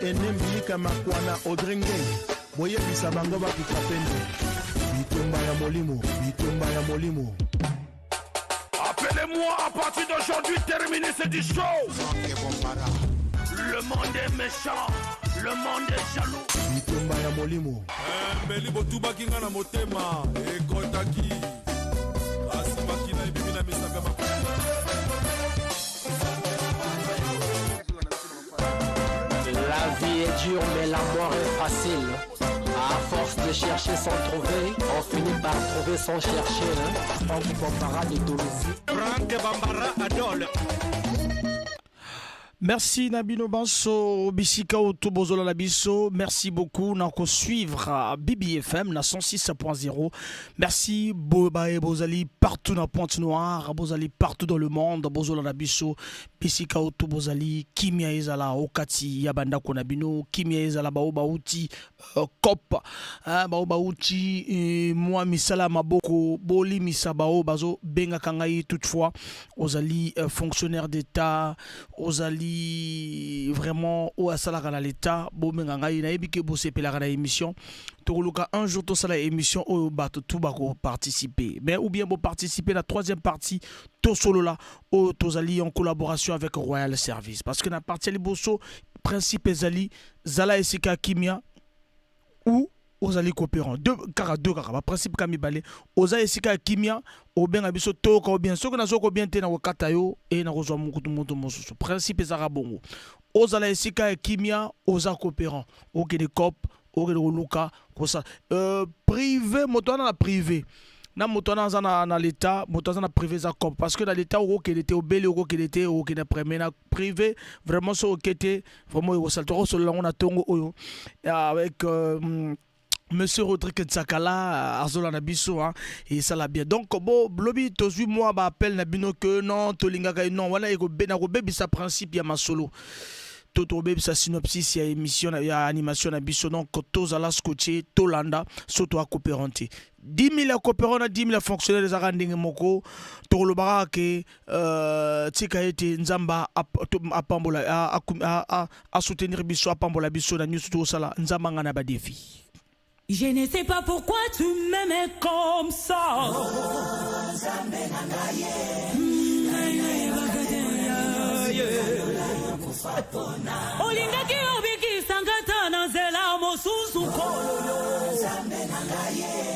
Ene Mbilika Makwana Audrey Ngeng, boyebisa bango bakufa pende. Bitumba ya molimo, bitumba ya molimo. Appelez-moi à partir d'aujourd'hui, terminé c'est du show. Le monde est méchant, le monde est jaloux. Bitumba ya molimo. Mbeli botubaki nga na motema ekotaki asimaki na ebimi na misapi ya makolo. La vie est dure mais la mort est facile. À force de chercher sans trouver, on finit par trouver sans chercher. Hein? Franck Bambara de Dolisie. Franck Bambara Adol. Merci na bino banso bisika oyo bozolanda biso. Merci beaucoup na suivre BBFM na 106.0. Merci bobae bozali partout na Pointe Noire, bozali partout dans le monde, bozolanda biso bisika oyo bozali. Kimia ezala okati ya bandako na bino, kimia ezala bao bauti cop, hein, bao bauti mwa misala maboko, bolimisa bao bazo bengaka ngai. Toutefois ozali fonctionnaire d'État, ozali vraiment oyo asalaka na l'État, bobenga ngai. Nayebi ke bosepelaka na émission. Tokoluka un jour tosala émission oyo bato tu bakoparticiper, mais ou bien boparticiper na troisième partie, tosolola oyo tozali en collaboration avec Royal Service, parce que na partie ya liboso, principe ezali: zala esika kimia ou ozali coopérant. Deux kaka, deux kaka baprincipe ka mibale. Oza esika ya kimia, obenga biso, toyoka o bien. Soki nazoyoka bien te, nakokata yo e nakozwa mokutu moto mosusu. Principe ezaka bongo: ozala esika ya kimia, oza coopérant, okende cop, okende koluka kosala privé. Moto wana na privé na moto wana aza na l'État, moto aza na privé eza cop, parce que na l'État okokende te, obeli okokende te, okokende premier. Na privé vraiment so oke te, vraiment ekosala. Tokosolola yango na ntongo oyo avec Monsieur Rodrigue Ntsakala azola na biso, hein, et ça l'a bien. Donc bo lobi tozwi mwa ba appel na bino que non, tolingaka non wana ekobena kobebisa principe ya masolo to tobebisa synopsis ya émission ya animation na biso. Donc tozala scotché, tolanda. So toacoopérant te, 10 000 ya coopérant na 10 000 ya fonctionnaire ezalaka ndenge moko. Tokolobaka ke tika ete Nzambe apambola, asoutenir biso, apambola biso na nyonso tokosala. Nzambe anga na badéfis. Je ne sais pas pourquoi tu m'aimais comme ça. Oh, Nzambe na ngai ye. Olingaki obikisa nga ta na nzela mosusu, kolo yo.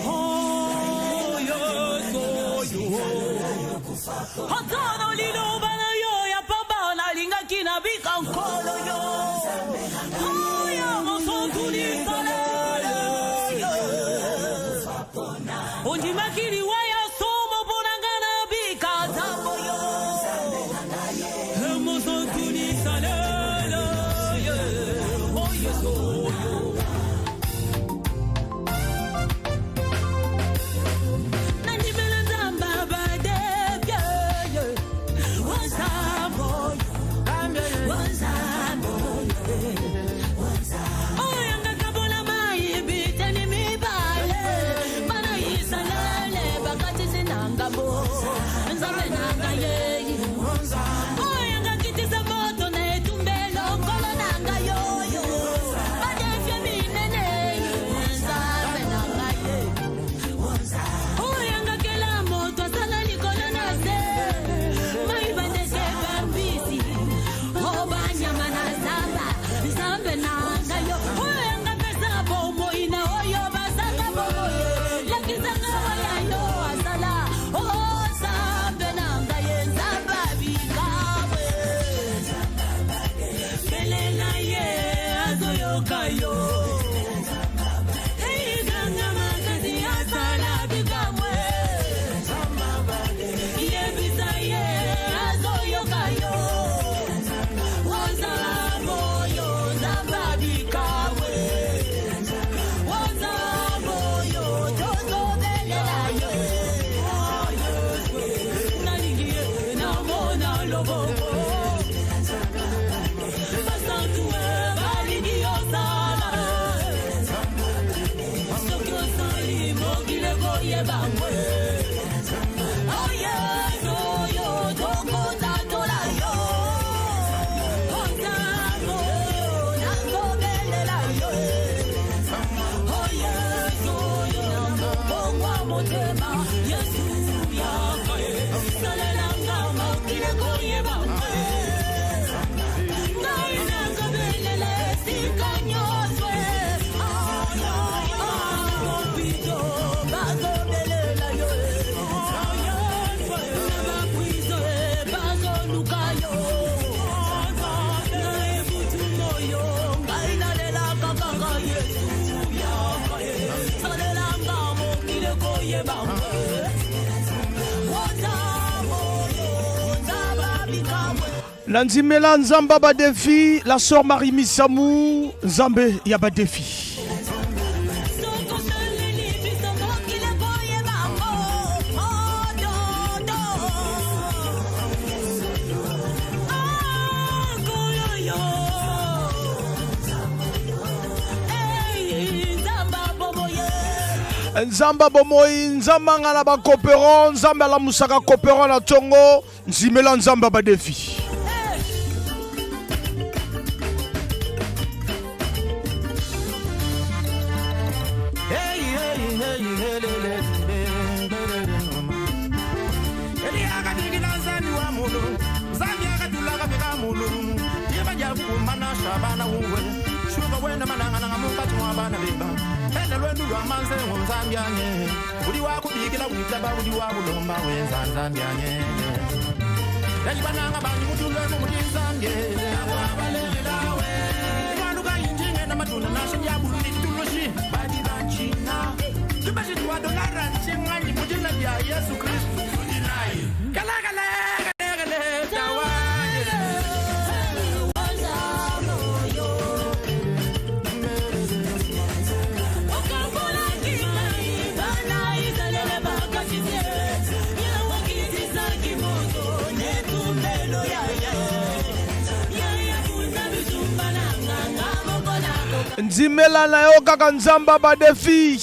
Oh, Yesu oyo. Ata na liloba na yo ya pamba nalingaki nabika, nkolo yo. Oyo mosantu lisalele. Ondimaki liwa ya somo mpo na nga nabika ntango yo. Mosantu lisalele. Oh, Yesu oyo. Nandimela Nzambe abadebye Nzambe oyo, Nzambe oyo, oyo ngakabola mai biteni mibale, bana Isalaele bakatisi na ngambo. Nzambe na ngai ye oyo ngakitisa moto na etumbelo, nkolo na ngai oyo badéfis minene. Nzambe na ngai ye oyo ngakela moto, asala likolo na se, mai, bandeke, bambisi o banyama na zamba. Nzambe na ngai yo oyo ngapesa bomoi na oyo bazanga bomoi, lakisanga oyo yo asala. O Nzambe na ngai ye, Nzambe abikamwe belela ye, azoyoka yo. Eiganga makasi, asala bikamwe, yebisa ye, azoyoka yo. Nzambe oyo, Nzambe abikamwe, Nzambe oyo tozobelela ye. Nalingi ye namona loboko, basantu balingi osala. Soki osali, mokili ekoyeba mwe oyeso oyo tokotatola yo. Nzambe oyo. Nandimela Nzamba ba défi, la sœur Marie Misamou, Nzambe ya ba défi. Nzamba bomoi nzamba nga na bakoperon nzambe alamusaka koperon na ntongo nzimela nzambe ba défi. Ndimela na yo kaka nzamba ba défi.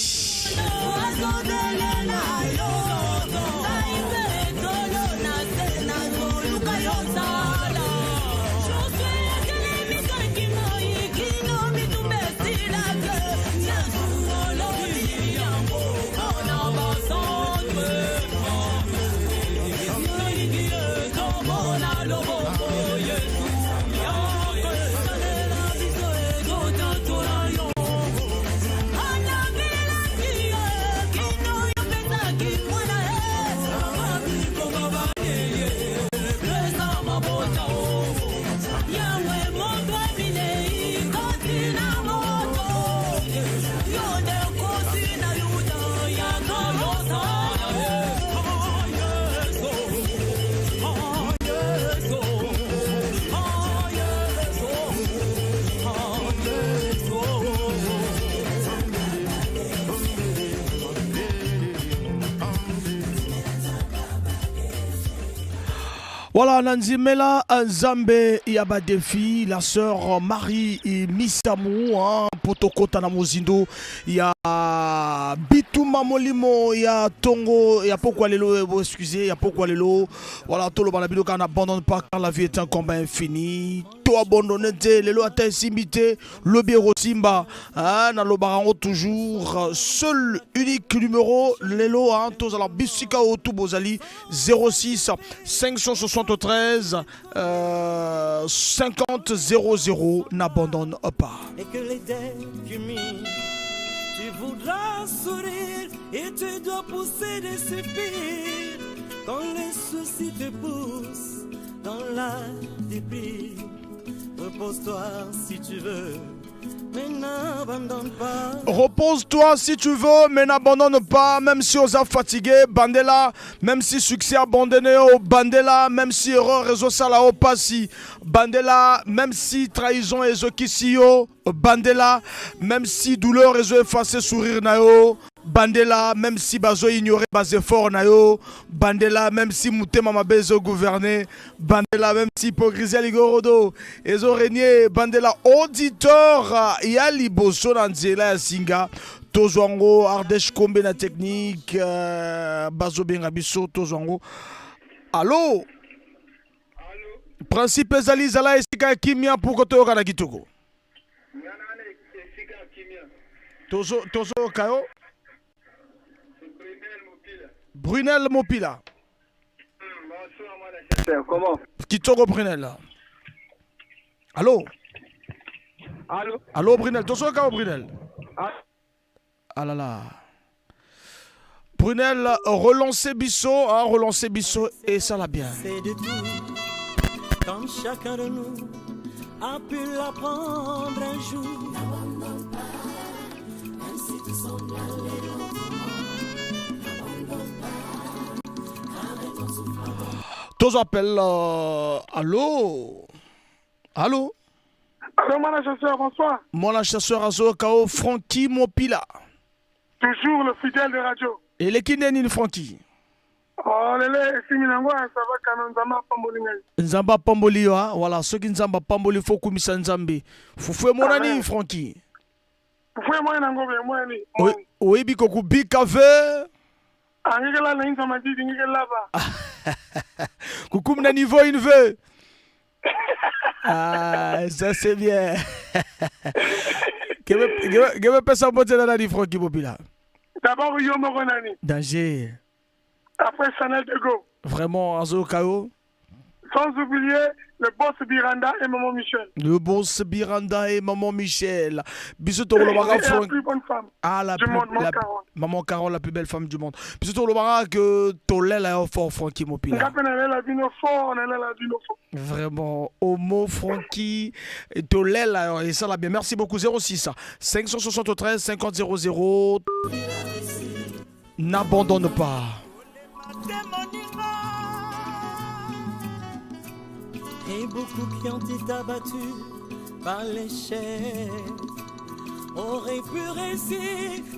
Voilà, Nanzimela Nzambe ya défi, la sœur Marie Misamou, hein, potokota na mozindo, ya Bituma Molimo, ya Tongo, ya pokwa lelo, excusez, ya pokwa lelo. Voilà, toloba na bino n'abandonne pas car la vie est un combat infini. To abandonné te, lelo ata esimbi te, lobi ekosimba, hein, nalobaka yango toujours, seul unique numéro lelo, hein, tozala bisika oyo bozali 06 573 50 00, n'abandonne pas. Et que les décumis, tu voudras sourire et tu dois pousser des soupirs quand les soucis te poussent dans la déprime. Repose-toi si tu veux, mais n'abandonne pas. Repose-toi si tu veux, mais n'abandonne pas. Même si on a fatigué, bandela. Même si succès abandonné, oh, bandela. Même si erreur, réseau sala, oh, passi. Bandela. Même si trahison, ezokisio, bandela. Même si douleur, réseau effacé, sourire, nayo. Bandela, même si bazo ignoré bas effort nayo. Bandela, même si mutema mabe ezo gouverner. Bandela, même si hypocrisie ligorodo ezo régner. Bandela, auditeur ya liboso na nzela ya singa. Tozwango Ardesh Kombe na technique, bazo benga biso tozwango. Allo? Principe ezali zala esika ya kimia pour que toyoka na kitoko. Tozo tozoyoka yo. Brunel Mopila. Comment? Kitoko Brunel. Allô? Allô? Allô Brunel, tozoyoka yo Brunel. Ah là là. Brunel, relancez biso, hein, relancez biso et ça l'a bien. C'est de tout, comme chacun de nous a pu l'apprendre un jour. Tozo appel allô? Allô? Allô, mon chasseur, bonsoir. Mon chasseur azoyoka o Francky Mopila. Toujours le fidèle de radio. Eleki nde nini, Francky? Oh, lele, esimi nango, ça va quand même, Nzambe apamboli ngai. Nzambe apamboli yo, ah. Voilà, soki Nzambe apamboli, fo kumisa Nzambe. Fufu emonani? Amen. Francky. Fufu emoni nango, be emoni. Oyebi kokubika ve? Angekela na inza madidi ngekelaba. Kukum na niveau une ve. Ah, ça c'est bien. Kebe pesa mbote na nani, Francky Mopila? D'abord yo moko nani. Danger. Après Chanel de Go. Vraiment, azoyoka yo. Sans oublier le boss Biranda et Maman Michel. Le boss Biranda et Maman Michel. Biso tokolobaka Et la Frank plus bonne femme Ah, la du plus, monde, Maman la, Carole. Maman Carole, la plus belle femme du monde. Biso tokolobaka que tolela yo fort, Francky Mopila. Nga mpe nalela bino fort, nalela bino fort. Vraiment, Homo Francky, tolela et ça l'a bien. Merci beaucoup. 06 573 50 00. N'abandonne pas. Et beaucoup qui ont été abattus par l'échec auraient pu réussir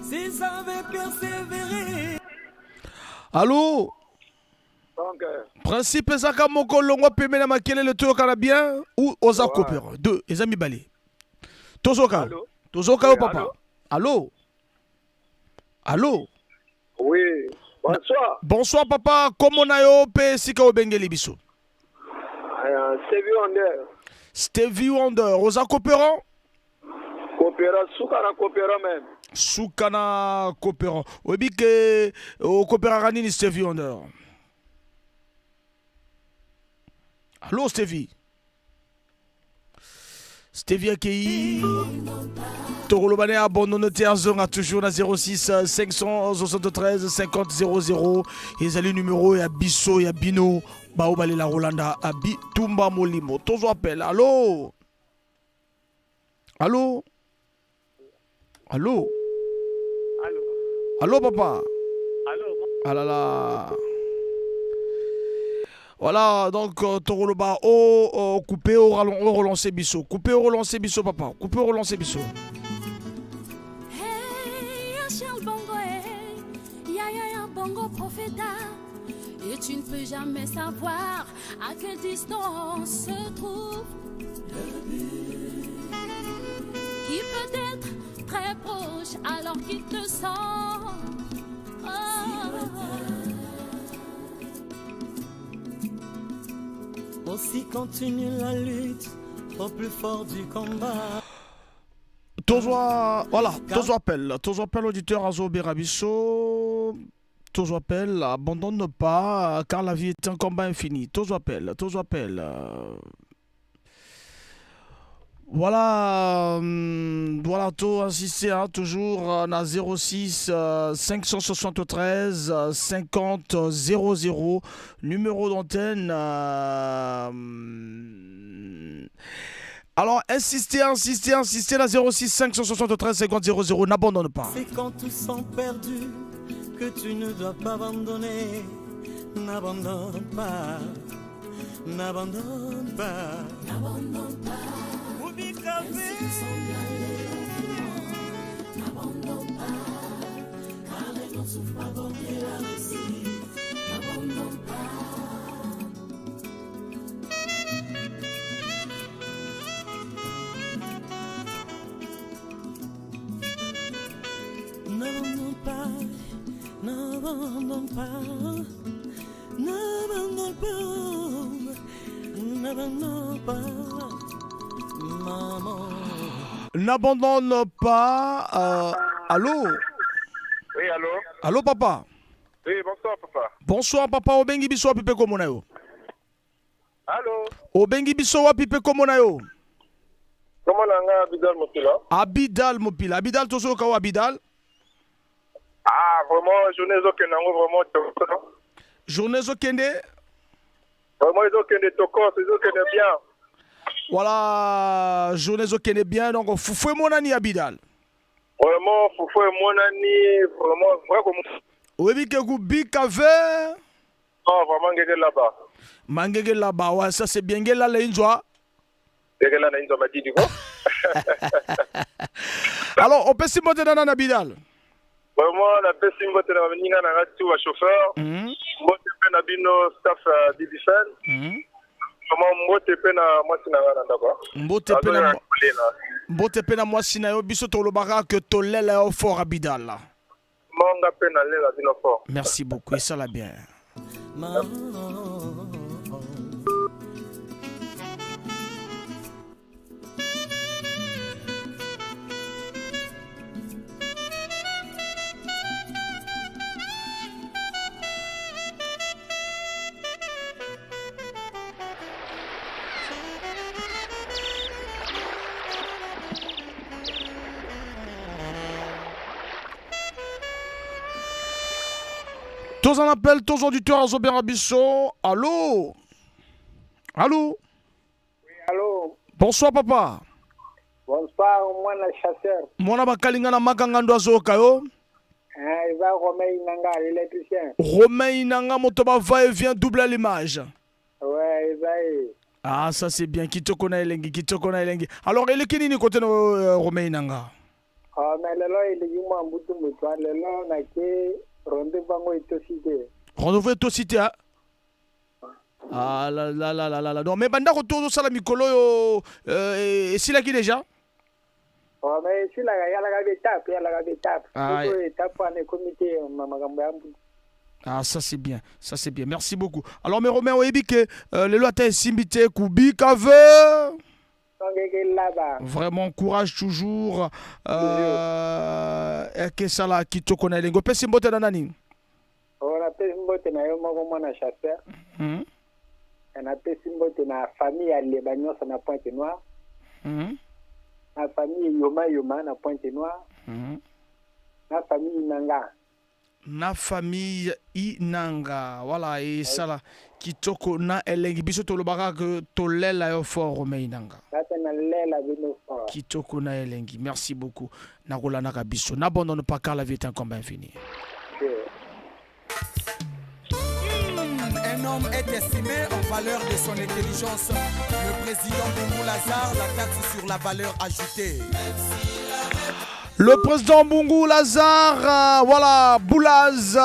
s'ils avaient persévéré. Allô? Donc, Principe ezaka moko, longwa pembe na makelele, toyokana bien ou oza coopérant. Deux, eza mibale. Tozoka. Allô? Tozoka yo Oui, papa. Allô? Allô? Oui, bonsoir. Bonsoir papa, kombo na yo pe esika obengeli biso? Stevie Wonder. Stevie Wonder, oza coopérant? Coopérant, suka na coopérant même. Suka na coopérant. Oyebi ke okopéraka nini, Stevie Wonder? Allo Stevie? Stevie akei. Tokoloba ne abandonne te, azonga toujours na 06 573 50 00, ezali numéro ya biso, ya bino bao balela Rolanda abi tumba molimo. Tozwa appel. Allo, allo, allo? Allô? Allo papa? Allô? Ah là là. Voilà, donc tokoloba o oh, couper o relancer biso. Couper o relancer biso papa. Couper o relancer biso. Hey, ya Charles Bongo, hey, ya ya ya Bongo Profeta. Et tu ne peux jamais savoir à quelle distance se trouve le but, qui peut être très proche alors qu'il te sent. Oh. Aussi continue la lutte au plus fort du combat. Tozwa, voilà, tozwa appel. Tozwa appel, auditeur azobera biso. Tozwa appel, abandonne pas car la vie est un combat infini. Tozwa appel, tozwa appel. Voilà, voilà, to insister, hein, toujours na 06 573 50 00, numéro d'antenne. Alors, insistez, insistez, insistez, la 06 573 50 00, n'abandonne pas. C'est quand tout semble perdu que tu ne dois pas abandonner. N'abandonne pas, n'abandonne pas. N'abandonne pas. Même si tout semble aller lentement, n'abandonne pas. Car un autre souffle aborder la réussite. N'abandonne pas. N'abandonne pas, n'abandonne pas, n'abandonne pas, n'abandonne pas, maman. N'abandonne pas. Allô? Oui, allô? Allô papa? Oui, bonsoir papa. Bonsoir papa, obengi biso wapi pe komona yo? Allô? Obengi biso wapi pe komona yo? Comment nanga Abidal Mopila? Abidal Mopila. Abidal, tozoyoka yo Abidal. Ah, vraiment, journée ezokende yango vraiment toko. Journée ezokende? Vraiment ezokende tokos, ezokende bien. Voilà, journée ezokende bien, donc fufu emonani, Abidal? Ouais, Vraiment fufu emonani vraiment vrai komo. Oyebi ke kubika ve. Non, vraiment ngeke là-bas. Mangeke là-bas, ouais, ça c'est bien. Ngela la inzwa. Ngeke la na inzwa madidi ko. Alors, opesi mbote na nana Bidal. Vraiment napesi mbote na baninga na nga tu ba chauffeur. Mbote mpe na bino staff ya BBFN. Vraiment mbote mpe na mwasi na nga na ndako. Mbote mpe na mbote mpe na mwasi na yo, biso tolobaka ke tolela yo fort Abidal. Monga mpe nalela bino fort. Merci beaucoup, esala bien. Tous en appel, tous auditeurs à Zobert Bisso. Allô? Allô? Oui, allô? Bonsoir, papa. Bonsoir, moi, le chasseur. Moi, bakalinga na makanga ndo azoyoka yo. Ah, eza Romain Inanga, l'électricien. Romain Inanga, moto ba va et vient double à l'image. Ouais, eza ye. Ah, ça c'est bien. Kitoko na elengi, kitoko na elengi. Alors, eleki nini côté na Romain Inanga? Ah, mais lelo eleki mwa mbutu mbutu. Lelo nake rendez-vous yango etosi te. Rendez-vous etosi te, hein? Ah là là là là là là. Non, mais bandako tozosala mikolo oyo esilaki déjà? Oh, mais esilaka, yalaka betape, yalaka betape. Ah, Soki etape wana ekomi te makambo ya mbutu. Ah, ça c'est bien, ça c'est bien. Merci beaucoup. Alors, mais Romain, oyebi ke lelo ata esimbi te kubika ve. Tongeke laba. Vraiment, courage toujours. Ekesala kitoko na elengi. Opesi mbote na nani? Oh, napesi mbote na yo moko mwana chasseur. Napesi mbote na famille ya Leba nyonso na Pointe Noire. Na famille Yoma Yoma na Pointe Noire. Na famille Inanga. Na famille Inanga. Voilà, et ça là, kitoko na elengi. Biso tolobaka ke tolela yo fort, Romain Inanga. Nata na lela bino fort. Kitoko na elengi. Merci beaucoup. Nakolanaka biso. N'abandonne pas car la vie est un combat infini. Un homme est estimé en valeur de son intelligence. Le président Bungu Lazare, la taxe sur la valeur ajoutée. Le président Bungu Lazare, voilà, Boulaz,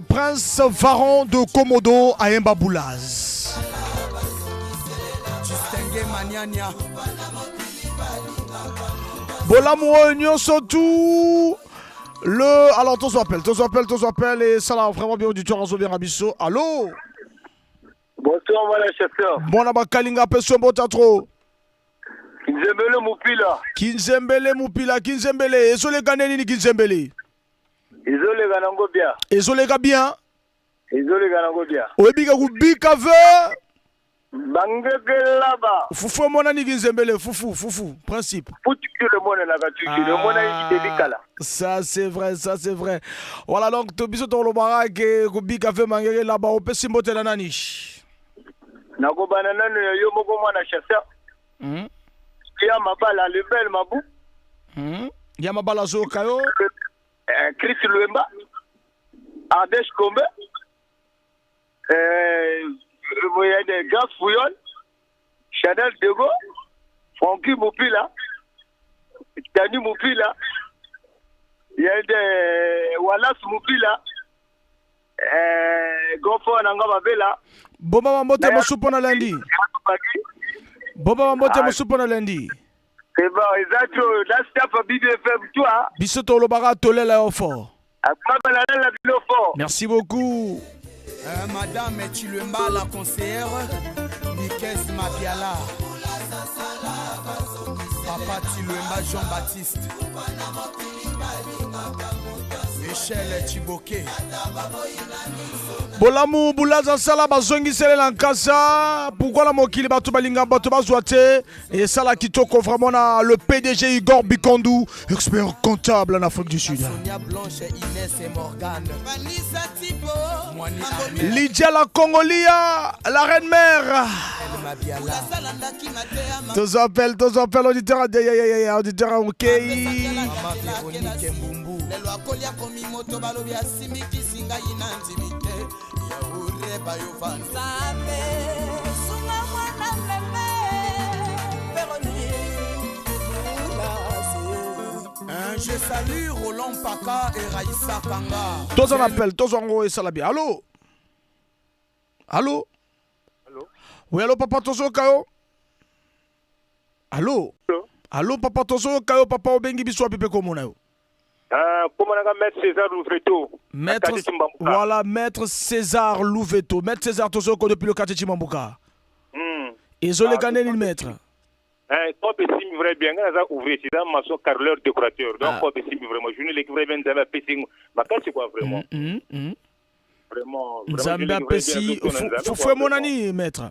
prince Varan de Komodo, Ayemba Boulaz. Distingué Maniania. Bolamu Union surtout. Le. Alors, tous appel, tous appel, tous appel. Et ça là, vraiment bien auditeur, Azo bien Rabisso. Allô? Bonsoir, voilà, chasseur. Bon, là, Kalinga, Peso, Botatro. Kinzembele Mupila. Kinzembele Mupila, Kinzembele. Ezoleka nini Kinzembele? Ezoleka nango bien. Ezoleka bien. Ezoleka nango bien. Oyebika kubika ve. Bangeke laba. Fufu emonani Kinzembele, fufu, fufu, principe. Futu le monde na katuki, le monde Ah, est kala. Ça c'est vrai, ça c'est vrai. Voilà donc tobiso tolobaka ke kubika ve mangeke laba opesi mbote na nani? Nakobana nanu ya yo moko mwana chasseur. Ya mabala le bel mabu. Ya mabala zoka yo. Chris Luemba. Adesh Kombe. Voyez Gas Fouillol. Chanel Dego. Francky Mupila. Dani Mupila. Il y a des Wallace Mupila. Gonfo Nanga Babela. Bomba mambote mosupo na lundi. Bomba mambote mosupo na lundi. C'est bon, exact. La staff BBFM, toi. Biso tolobaka tolela yo fort. Akaba la bino fort. Merci beaucoup. Madame Chiluemba, la conseillère, Nikes Mabiala. Papa Chiluemba Jean-Baptiste. Michel Chiboke. Bolamu bulaza sala bazongisele na nkasa. Pourquoi na mokili bato balinga bato bazwa te? Esala kitoko vraiment na le PDG Igor Bikandu, expert comptable en Afrique du Sud. Sonia Blanche, Inès et Morgane. Vanessa Tipo. Lydia la Congolia, la reine mère. Mabiala. Tozo appel, tozo appel, auditeur, auditeur, ok. Maman Véronique Mbumbu. Lelo akolia komi moto balobi asimbikisi ngai na ndimi te yaure bayovanzambe sunga mwana meme Je salue Roland Paka et Raïssa Kanga. Tozo appel, tozo ngo esala bien. Allô? Allô? Allô? Oui, allô papa tozo kayo? Allô? Allô papa tozo kayo papa obengi biso apipe komona yo. Comment on Maître César Louveto. Maître, voilà, Maître César Louveto. Maître César Tozoko depuis le quartier Chimambuka. Ezoleka nini maître? Comme esimbi vrai bien, nga naza ouvrier, c'est un maçon carreleur décorateur. Donc comme esimbi vraiment, je ne l'équipe bien nzambe apesi makasi quoi vraiment. Vraiment, Nzambe apesi fufu emonani maître.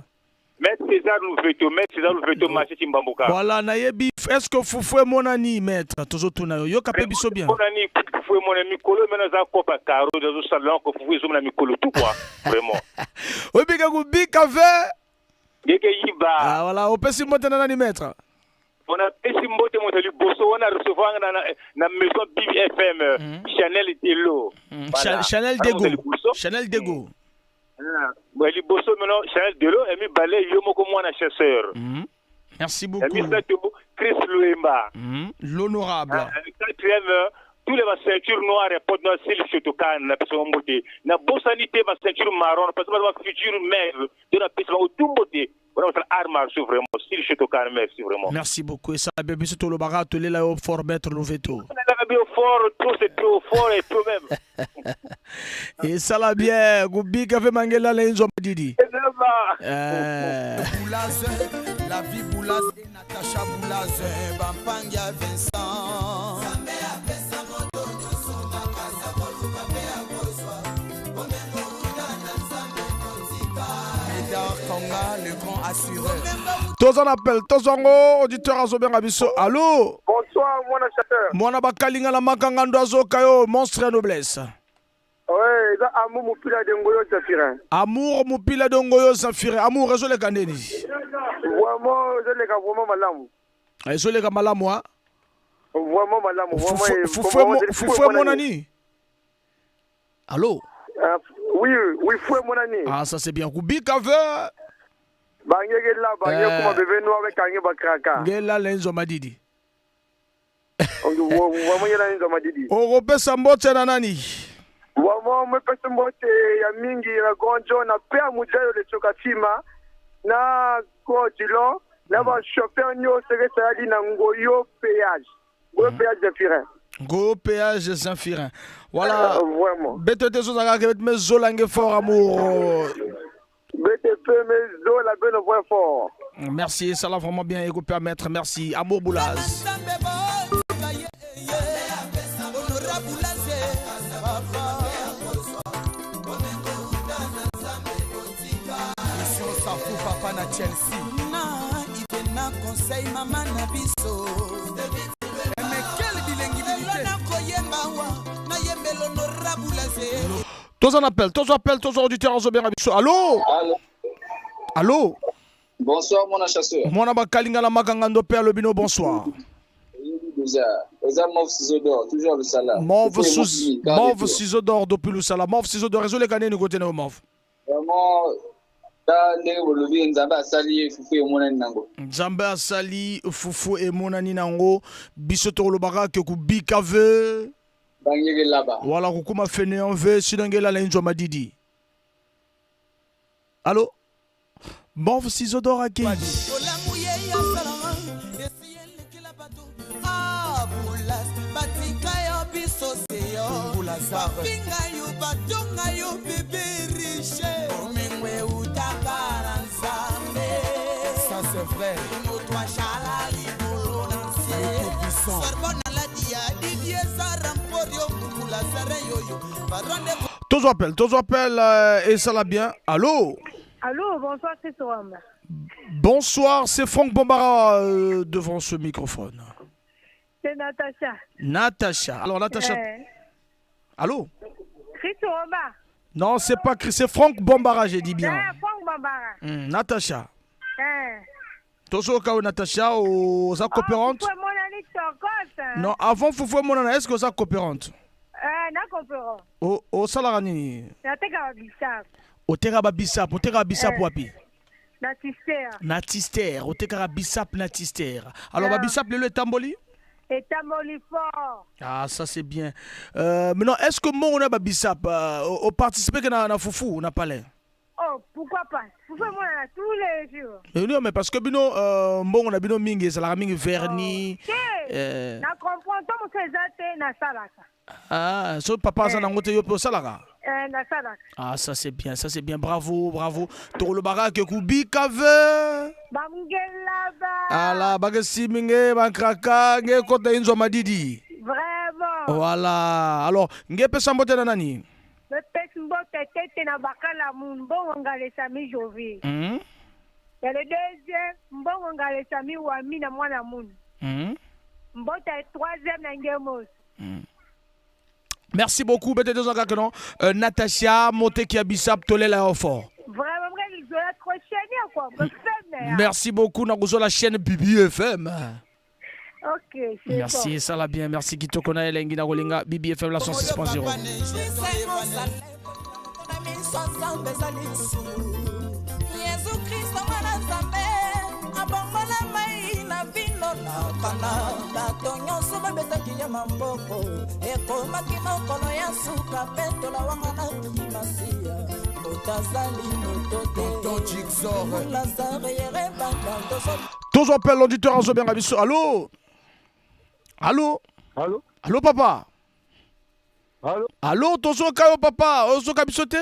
Maître César Louveto, Maître César Louveto, marché Chimbamboka. Voilà, nayebi, est-ce que fufu emonani maître tozotuna yo yoka pe biso bien. Emonani fufu emonani mikolo mena za kopa karo dans salon ko fufu ezomona mikolo tout quoi vraiment. Obika kubika ve Ngeke yiba. Ah voilà, opesi mbote na nani maître? On a pesi mbote moto liboso wana recevoir na na maison BFM Chanel Delo. Voilà. Chanel Dego. Chanel Dego. Bon, liboso maintenant Chanel Delo et mi balai yo moko mwana chasseur. Merci beaucoup. Et mi Chris Luemba. L'honorable. Quatrième, tous les ceintures noires et porte noire c'est le Shotokan na pesa mbote. Na bosanité ba ceinture marron parce que ba future mère de la pesa tout mbote. Voilà votre art martial vraiment, c'est le Shotokan, merci vraiment. Merci beaucoup. Et ça bébé c'est le bara to lela au fort maître Louveto. Fort, trop c'est trop fort et trop même. Et ça la bien, Goubi café mangela la inzo didi. Boulaz, la vie Boulaz et Natacha Boulaz, Bampangia Vincent. Médard Kanga, le grand assureur. Tozo appel, tozo ngo auditeur azobenga biso. Allô? Bonsoir mwana chasseur. Mwana bakalinga la makanga ndo azoka yo monstre ya noblesse. Ouais, eza Amour Mupila de Ngoyo Zephyrin. Amour Mupila de Ngoyo Zephyrin. Amour ezoleka ndeni? Vraiment ezoleka vraiment malamu. Ezoleka malamu ha? Vraiment malamu, vraiment. Fufu monani? Allô? Oui, oui, fufu monani. Ah, ça c'est bien. Kubika ve. Bangeke la bange kuma bebe noir kange bakraka. Ngela lenzo madidi. Vraiment ngela lenzo madidi. Oropesa mbote na nani? Vraiment mepesa mbote ya mingi na gonjo na père Mujayo le Chokasima na Godilon na ba chauffeur nyonso esali na Ngoyo péage. Ngoyo péage Zephyrin. Ngoyo péage Zephyrin. Voilà. Vraiment. BTT sozaka ke mezolange fort amour. BTP mezola beno point fort. Merci, ça l'a vraiment bien écoupé à maître. Merci. Amour Boulaz. Mission Safou papa na Chelsea. Na Ivena conseil mama na biso. Mais quel bilinguité. Na koyemba wa na yembelo honorable. Tous en appel, tous appel, tous auditeurs azobenga biso. Allô? Allô? Allô? Bonsoir mon chasseur. Mwana bakalinga la makanga ndo pe alobino bonsoir. Déjà, eza Mauve Ciseau d'or, toujours le salaire. Mauve Ciseau d'or depuis le salaire. Mauve Ciseau d'or, ezoleka nini côté na Mauve? Vraiment, ta ndenge bolobi Nzambe asali fufu emonani nango. Nzambe asali fufu emonani nango biso tolobaka ke kubika ve. Bangeke laba. Voilà kokuma fainéant ve sinon ngela la inzo madidi. Allô? Mauve Ciseau d'or akei. Bafinga yo batonga yo bébé riche bomengo eutaka na Nzambe. Ça c'est vrai. Moto ashala likolo na nse. Sorbonne aladi ya Didier Sara Mporio Mbulaza Tozo appel, tozo appel esala bien. Allo? Allô, bonsoir, c'est Soham. Bonsoir, c'est Franck Bombara devant ce microphone. C'est Natacha. Natacha. Alors Natacha. Allô? Chris Roma. Non, c'est pas Chris, c'est Franck Bombara, j'ai dit bien. Eh, Franck Bombara. Natacha. Eh. Tozoka Natacha, oza coopérante? Oh, mon ami. Non, avant fufu emonana, est-ce que oza coopérante? Eh, na coopérant. Osalaka nini? Nateka bissap. Oteka babisap, otekaka bisap Eh. wapi? Na tister. Na tister, otekaka bisap na tister. Alors Ah. babisap lelo etamboli? Etamboli fort. Ah, ça c'est bien. Maintenant, est-ce que mbongo na babisap oparticipe ke na fufu na palais? Oh, pourquoi pas? Fufu emonana tous les jours. Eh non, mais parce que bino mbongo na bino mingi ezalaka mingi vernis. Te, na comprend to mosu eza te, nasalaka. Ah, so papa aza nango te, yo mpe osalaka? Eh, nasalaka. Ah, ça c'est bien, ça c'est bien. Bravo, bravo. Tokolobaka ke kubika ve. Bangelaba. Ala bakesimi nge bankraka nge kota inzwa madidi. Vraiment. Voilà. Alors, nge pesa mbote na nani? Mepesi mbote tete na bakala mu mbongo ngalesami jovi. Ya le deuxième, mbongo ngalesami wami na mwana munu. Mbote ya troisième na ngemos. Merci beaucoup, bete tozaka ke non. Natacha Moteki ya Bissap tolela yo fort. Vraiment, mre lizola trop chérie quoi. Mre femme. Merci beaucoup na kozwa la chaîne Bibi FM. Ok, c'est Merci, bon. ça la bien. Merci Kitoko na elengi na kolinga Bibi FM la 106.0. Miso Nzambe eza lisumu. Yesu Kristo mwana Nzambe abongola mai na vino na Kana. Bato nyonso babetaki ye maboko. Ekomaki mokolo ya suka, petola wanga na masiya. Moto azali moto te. Lazare yerebanda tozo. Tozo appelle l'auditeur azobenga biso. Allô? Allô? Allô? Allô papa? Allô? Allô, tozoka yo papa, ozoka biso te?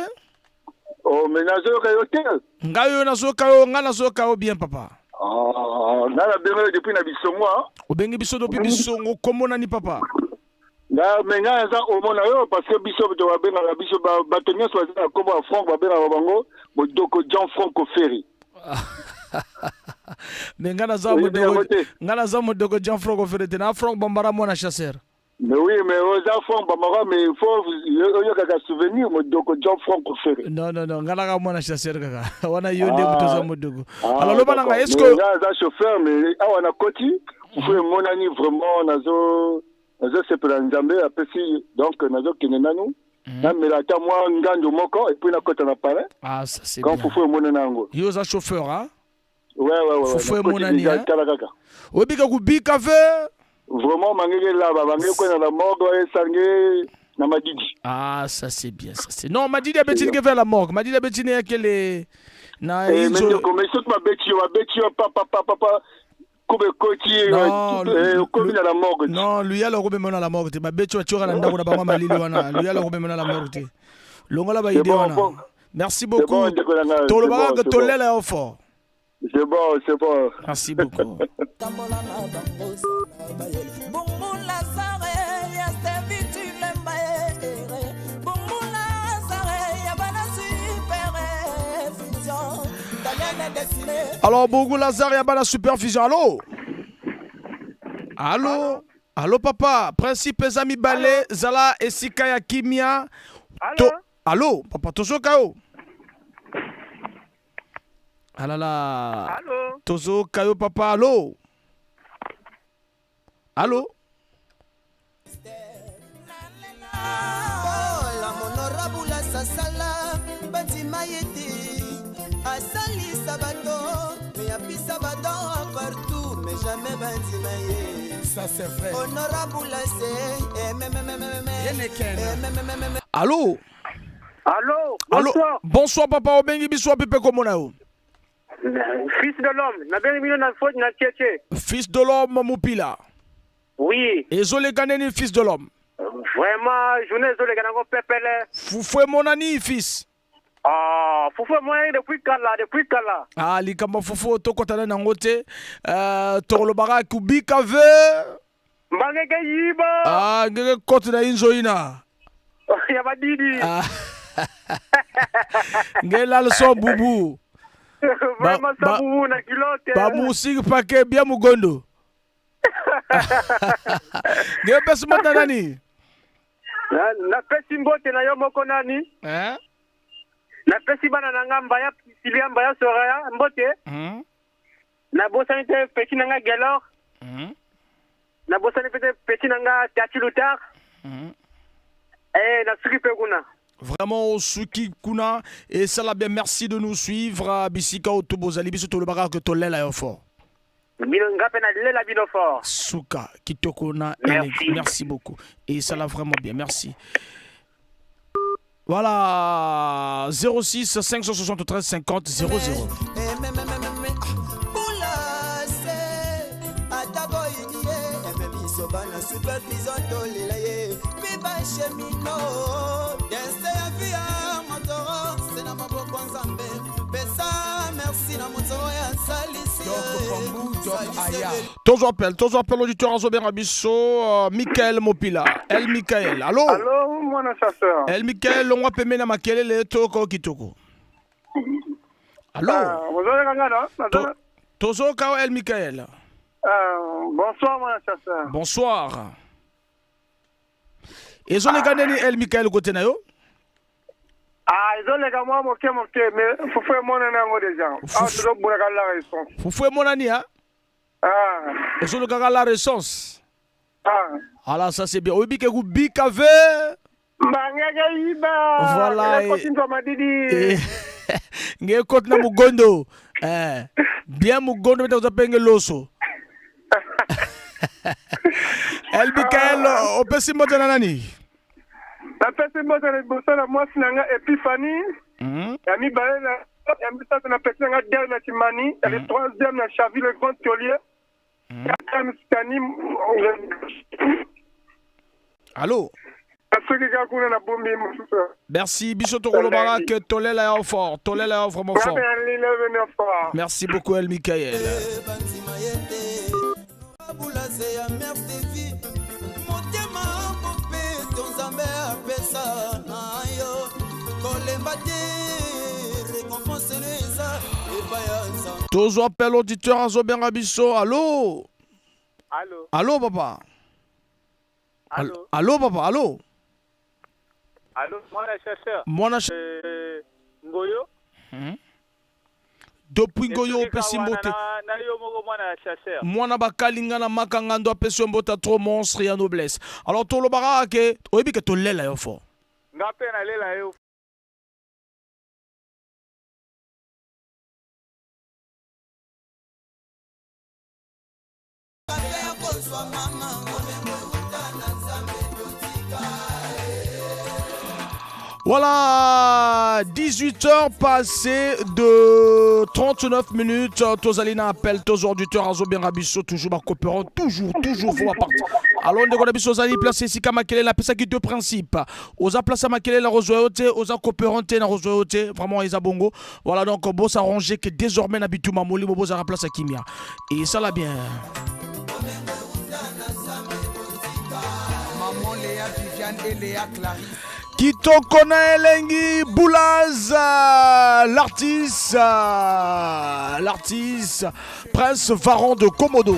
Oh, mais nazoyoka yo te. Ngai oyo nazoyoka yo, ngai nazoyoka yo bien papa. Ah, nga nabenga yo depuis na bisongo, ah. Obengi biso depuis bisongo, kombo nani papa? Nga me ngai naza omona yo parce que biso bato babengaka biso bato nyonso baza na nkombo ya Frank babengaka bango Modoko Jean Franco Ferry. Mais ngai naza Oyebi yango modoko, te? ngai naza modoko Jean Franco Ferre te, na Frank Bambara mwana chasseur. Mais oui, mais oza Frank Bambara, mais il faut oyokaka souvenir Modoko Jean Franco Ferry. Non, non, non, ngai naka mwana chasseur kaka. Wana yo nde moto oza modoko. Ah, Alors loba na ngai, est-ce d'accord. que Mais nga aza chauffeur, mais awa nakoti fufu emonani, vraiment nazo nazosepela. Nzambe apesi, donc nazokende nanu namela ata mwa ngando moko et puis nakota na palais. Ah, ça c'est quand bien. fufu emonani yango. Yo oza chauffeur, hein? Ouais. Fufu nakoti emonani, déjà, hein? tala kaka. Oyebika kubika ve? Vraiment mangenge laba bange kwenda na morgue bayesange na madidi. Ah, ça c'est bien, ça c'est. Non, Madidi abetini ke vers la morgue. Madidi abetini akele na Eh, mais inzo. ndeko, mais soki babeti yo papapapapa kobe ekoti Non, okomi na la morgue. Non, lui alors obema na la morgue te. Babeti batioka na ndako na bango malili wana. Lui alors obema na la morgue te. Longola ba C'est idée bon, wana. bon. Merci C'est beaucoup. bon, ndeko na ngai, c'est Tolobaka bon, ke c'est bon. tolela yo fort. C'est bon, c'est bon. Merci beaucoup. Tambola na bango zala bayele Bungu Lazare ya Stevitulemba ere Bungu Lazare ya bana super vision Daniel dessiné. Alors, Bougou Lazare Yabana Supervision. Allô? Allô? Allô, papa. Principe eza mibale, Zala esika ya kimia. Allô? Allô, papa, tozoka yo. Ah là là. Allô? Tozoka yo, papa. Allô? Allô? La monorabula sasala bandima ye te asalisa bato me apisa badon partout mais jamais bandima ye. Ça c'est vrai. Honorable se. Allô? Allô? Allô? Bonsoir. Bonsoir, papa. Obengi biso wapi pe komona yo? Fils de l'homme, nabengi bino na faute na Tietie. Fils de l'homme Mupila. Oui. Ezoleka nini, fils de l'homme? Vraiment, journée ezoleka nango pepele. Fufu emonani, fils. Ah, fufu emonani depuis kala, depuis kala. Ah, likambo fufu tokɔtana nango te. Tokolobaka kubika ve. Mbangeke yiba. Ah, ngeke kote na inzo ina. Ya badidi. Ah. Ngelal so bubu. Vraiment sa bubu na culotte. Ba musik pake bien mugondo. Nge pesi mbote nani? Napesi mbote na yo moko nani? Eh? Napesi bana na nga Mbaya Priscilia, Mbaya Soraya mbote. Nabosani te petit na nga Gelor. Nabosani pe te petit na nga Tati Lutar. Eh, nasuki pe kuna. Vraiment osuki kuna et ça la bien, merci de nous suivre bisika oyo bozali. Biso tolobaka ke tolela yo fort. Bino nga mpe nalela bino fort. Suka kitoko na Merci. Elengi. Merci beaucoup et ça l'a vraiment bien, merci. Voilà, 06 573 50 00. Bulase ata boyini ye eme biso bana supervision tolela ye mpe bachemino deste ya vi ya motoro se na maboko nzambe pesa merci na moto oyo asalisi Tozo appel, tozo appel, auditeur azobenga biso, Michael Mopila. El Michael, allo? Allo, mwana chasseur. El Michael, longwa pembeni na makelele, toko kitoko. Allo? Ah, bozoyoka nga no? Tozoka El Michael. Ah, bonsoir mwana chasseur. Bonsoir. Ezoleka ndeni El Michael kote na yo? Ah, ezoleka mwa moke moke, mais fufu emonani yango déjà. Awa tozobulaka la réponse. Fufu emonani ha? Ah. Ozolukaka la réponse. Ah. Alors ça c'est bien. Oyebi ke kubika ve Mbangeke yiba. Voilà, Ekoti nzwa madidi. Nge koti na mugondo. Eh. Bien mugondo beta koza penge loso. El Michael, opesi mbote na nani? Napesi mbote na liboso na mwasi na nga Epiphanie. Ya mibale na ya misato na pesi na nga Del na Chimani. Ya le troisième na Chavi le grand taulier. Quatrième Stani. Allô? Soki kaka kuna na bombi mosusu. Merci, biso tokolobaka ke tolela yo fort, tolela yo vraiment fort. Ngape ya lila bino fort. Merci beaucoup El Michael. Bulase ya Mère TV motema mopeto nzambe apesa na yo kolemba te récompense no eza epai ya nzambe. Tozo appel, auditeur azobenga biso. Allô? Allô? Allô papa? Allô? Allô papa, allô? Allô, mwana chasseur. Mwana Ngoyo. Depuis Ngoyo opesi mbote. Na yo moko mwana chasseur. Mwana bakalinga na makanga ndo apesi yo mbote trop monstre ya noblesse. Alors tolobaka ke oyebi ke tolela yo fort. Nga mpe nalela yo. Voilà, 18h passées de 39 minutes. Tozali na appel, tozo auditeur azobenga biso, toujours ba coopérant, toujours, toujours, faut partir. Alors, ndeko na biso ozali place esika makelele, apesaki deux principes. Oza place ya makelele, rozwa yo te, oza coopérant te, na rozwa yo te, vraiment eza bongo. Voilà, donc bo s'arranger que désormais na bituma molimo bozala place ya kimia. Et ça la bien. Maman Léa Viviane et Léa Clarisse. Kitoko na elengi Boulaz, l'artiste, l'artiste Prince Varan de Komodo.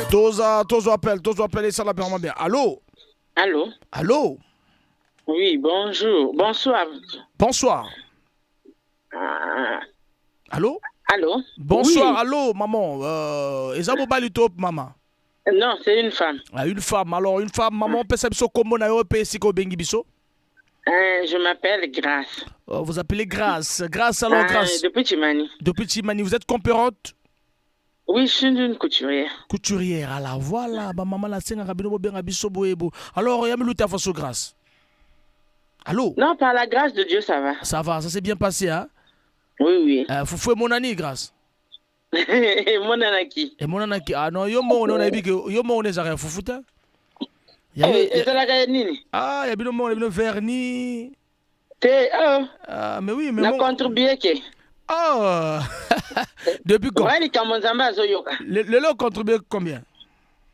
Toza, tozo appel, tozo appel et ça la vraiment bien. Allô? Allô? Allô? Oui, bonjour. Bonsoir. Bonsoir. Ah. Allô? Allô? Bonsoir, Oui. allô, maman. Eza mobali to maman? Non, c'est une femme. Ah, une femme. Alors, une femme, maman, pesa biso kombo na yo pe esika obengi biso. Je m'appelle Grâce. Oh, vous appelez Grâce. Grâce, alors Ah, Grâce. Depuis Chimani. Depuis Chimani, vous êtes compérante? Oui, je suis une couturière. Couturière, alors voilà, ba maman la senga bino bobenga biso boyebo. Alors, ya miluta faso Grâce. Allô? Non, par la grâce de Dieu, ça va. Ça va, ça s'est bien passé, hein? Oui, oui. Fufu emonani, Grâce. Emonanaki. Emonanaki. Ah non, yo mo on a que yo mo on ezaka fufu te. Ya Eh, ezalaka ya nini? Ah, ya bino mo na bino vernis. Te, oh. Ah, mais oui, mais Na bon. contribuer ke. Ah. Depuis quand? Ouais, likambo nzambe azoyoka. Lelo contribuer combien?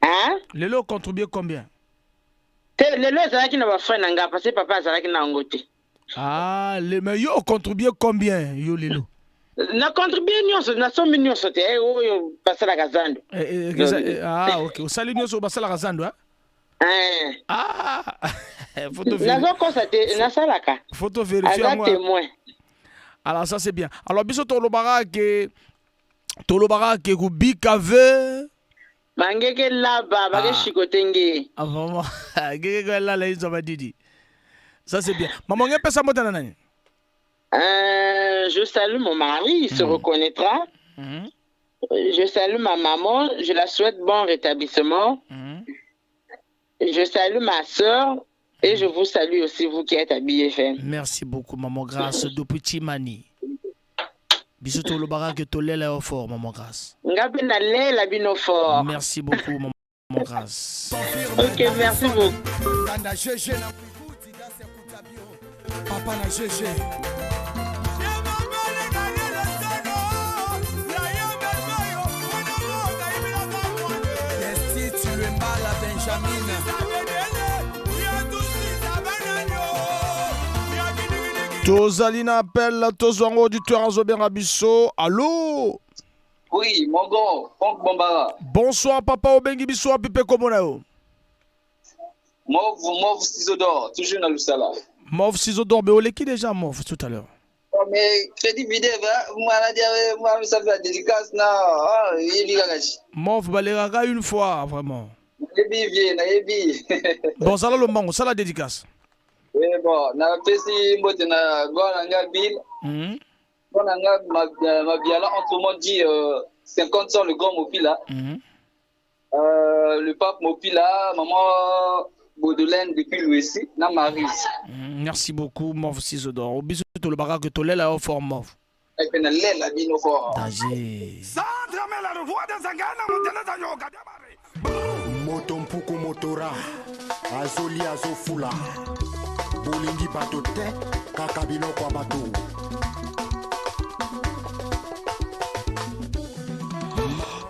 Hein? Lelo ocontribue combien? Te, lelo ezalaki na bafrai na nga parce que papa azalaki na yango te. Ah, le, mais yo ocontribue combien yo lelo? Na contribue nyonso, nasombi nyonso te, eh, oyo basalaka zando. Eh, eh, eh, ah, ok. Osali nyonso basalaka zando, hein? Eh. Ah, nazokosa te, nasalaka. Faut to vérifier Aza témoin. Alors ça c'est bien. Alors biso tolobaka ke tolobaka ke kubika ve bangeke laba bake ah. shikote nge. Ah vraiment. Ngeke ko lala izo badidi. Ça c'est bien. Maman ngepesa mbote na nani? Je salue mon mari, il se reconnaîtra. Je salue ma maman, je la souhaite bon rétablissement. Je salue ma sœur et je vous salue aussi, vous qui êtes à BFM. Merci beaucoup, maman Grâce, depuis Chimani. Biso tolobaka ke tolela yo fort, maman Grâce. Nga pe nalela bino fort. Merci beaucoup, maman Grâce. Ok, merci beaucoup. Papa na GG. Benjamin. Tozali na appel, tozwa yango auditeur azobenga biso. Allo? Oui, mon grand, Franck Bambara. Bonsoir papa, obengi biso wapi mpe kombo na yo? Mauve, Mauve Ciseau d'or, toujours na Lusala. Mauve Ciseau d'or, mais oleki déjà Mauve tout à l'heure. Oh, mais crédit vidé, moi, moi, ça fait la dédicace, na, ah, yebi kaka. Mauve balekaka une fois, vraiment. Nayebi vie, nayebi. Bon, zala lombango, sala dédicace. Oui, bon, napesi mbote na grand na nga Bill. Grand na nga Mabiala, autrement dit, 50 ans, le grand Mopila. Le pape Mopila, maman Baudelaire depuis l'Ouest, na Marise. Merci beaucoup, Mauve Ciseau d'or. Biso tolobaka ke tolela yo fort, Mauve. Et puis, nalela bino fort. Danger. Moto mpuku motora azolia azofula bolingi bato te kaka biloko ya bato.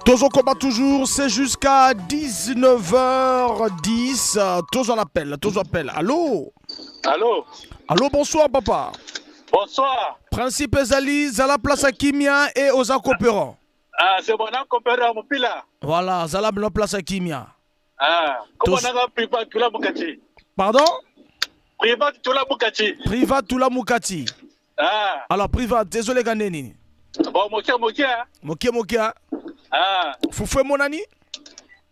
Tozokoba toujours, c'est jusqu'à 19h10. Tozo l'appel, tozo appel. Allô? Allô? Allô, bonsoir papa. Bonsoir. Principe Ezali, Zala place à Kimia et aux coopérants. Ah, c'est bon, coopérant Mopila. Voilà, Zala place à Kimia. Ah, comment on a privat Tula Mukati? Pardon? Privat Tula Mukati. Privat Tula Mukati. Ah. Alors privat, désolé Gandeni. Bon, mokia mokia. Mokia mokia. Ah. Foufou mon ami?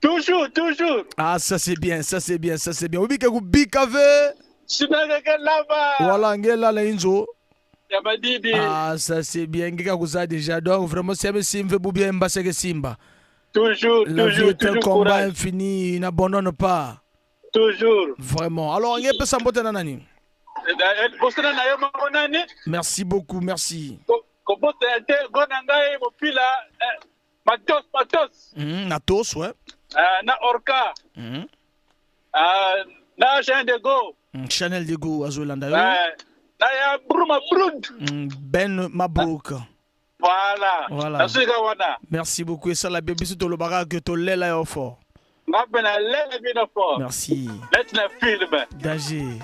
Toujours, toujours. Ah, ça c'est bien, ça c'est bien, ça c'est bien. Obi ke kubikave. Sinaka lava. Voilà, ngela la inzo. Yamadidi. Ah, ça c'est bien. Ngeka kuza déjà. Donc vraiment, c'est Simba bien Mbaseke Simba. Toujours, La vie toujours, est un toujours combat courage. infini, n'abandonne pas. Toujours. Vraiment. Alors, ngepesa mbote na nani? Bosana na yo moko nani? Merci beaucoup, merci. Kobota te gona ngai Mopila, matos matos. Na tos, ouais. Na Orca. Na Jean de Go. Chanel de Go azolanda yo. Na ya Bruma Brud. Ben Mabrouk. Voilà. Voilà. Nasuka wana. Merci beaucoup. Et ça la bien biso tolobaka que tolela yo fort. Nga pe na lela bino fort. Merci. Neti na film. Danger.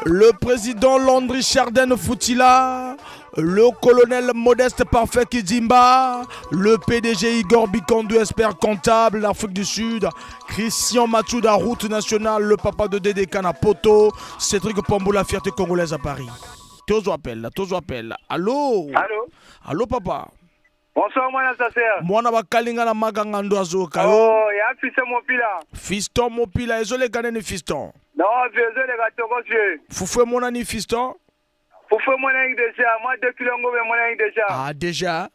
Le président Landry Chardin Foutila, le colonel Modeste Parfait Kidimba, le PDG Igor Bikandou, expert comptable d'Afrique du Sud, Christian Matouda, route nationale, le papa de Dédé Kanapoto, Cédric Pambou, la fierté congolaise à Paris. Tozo appel, tozo appel. Allô? Allô? Allô, papa? Bonsoir, mwana Sasser. Mwana bakalinga na maganga ndo azoka yo. Oh, ya fiston Mopila. Fiston Mopila, ezoleka nini fiston? Non, vieux, ezoleka toko vieux. Fufu emonani fiston? Fufu emonani déjà, moi 2 kilos ngo emonani déjà. Ah, déjà?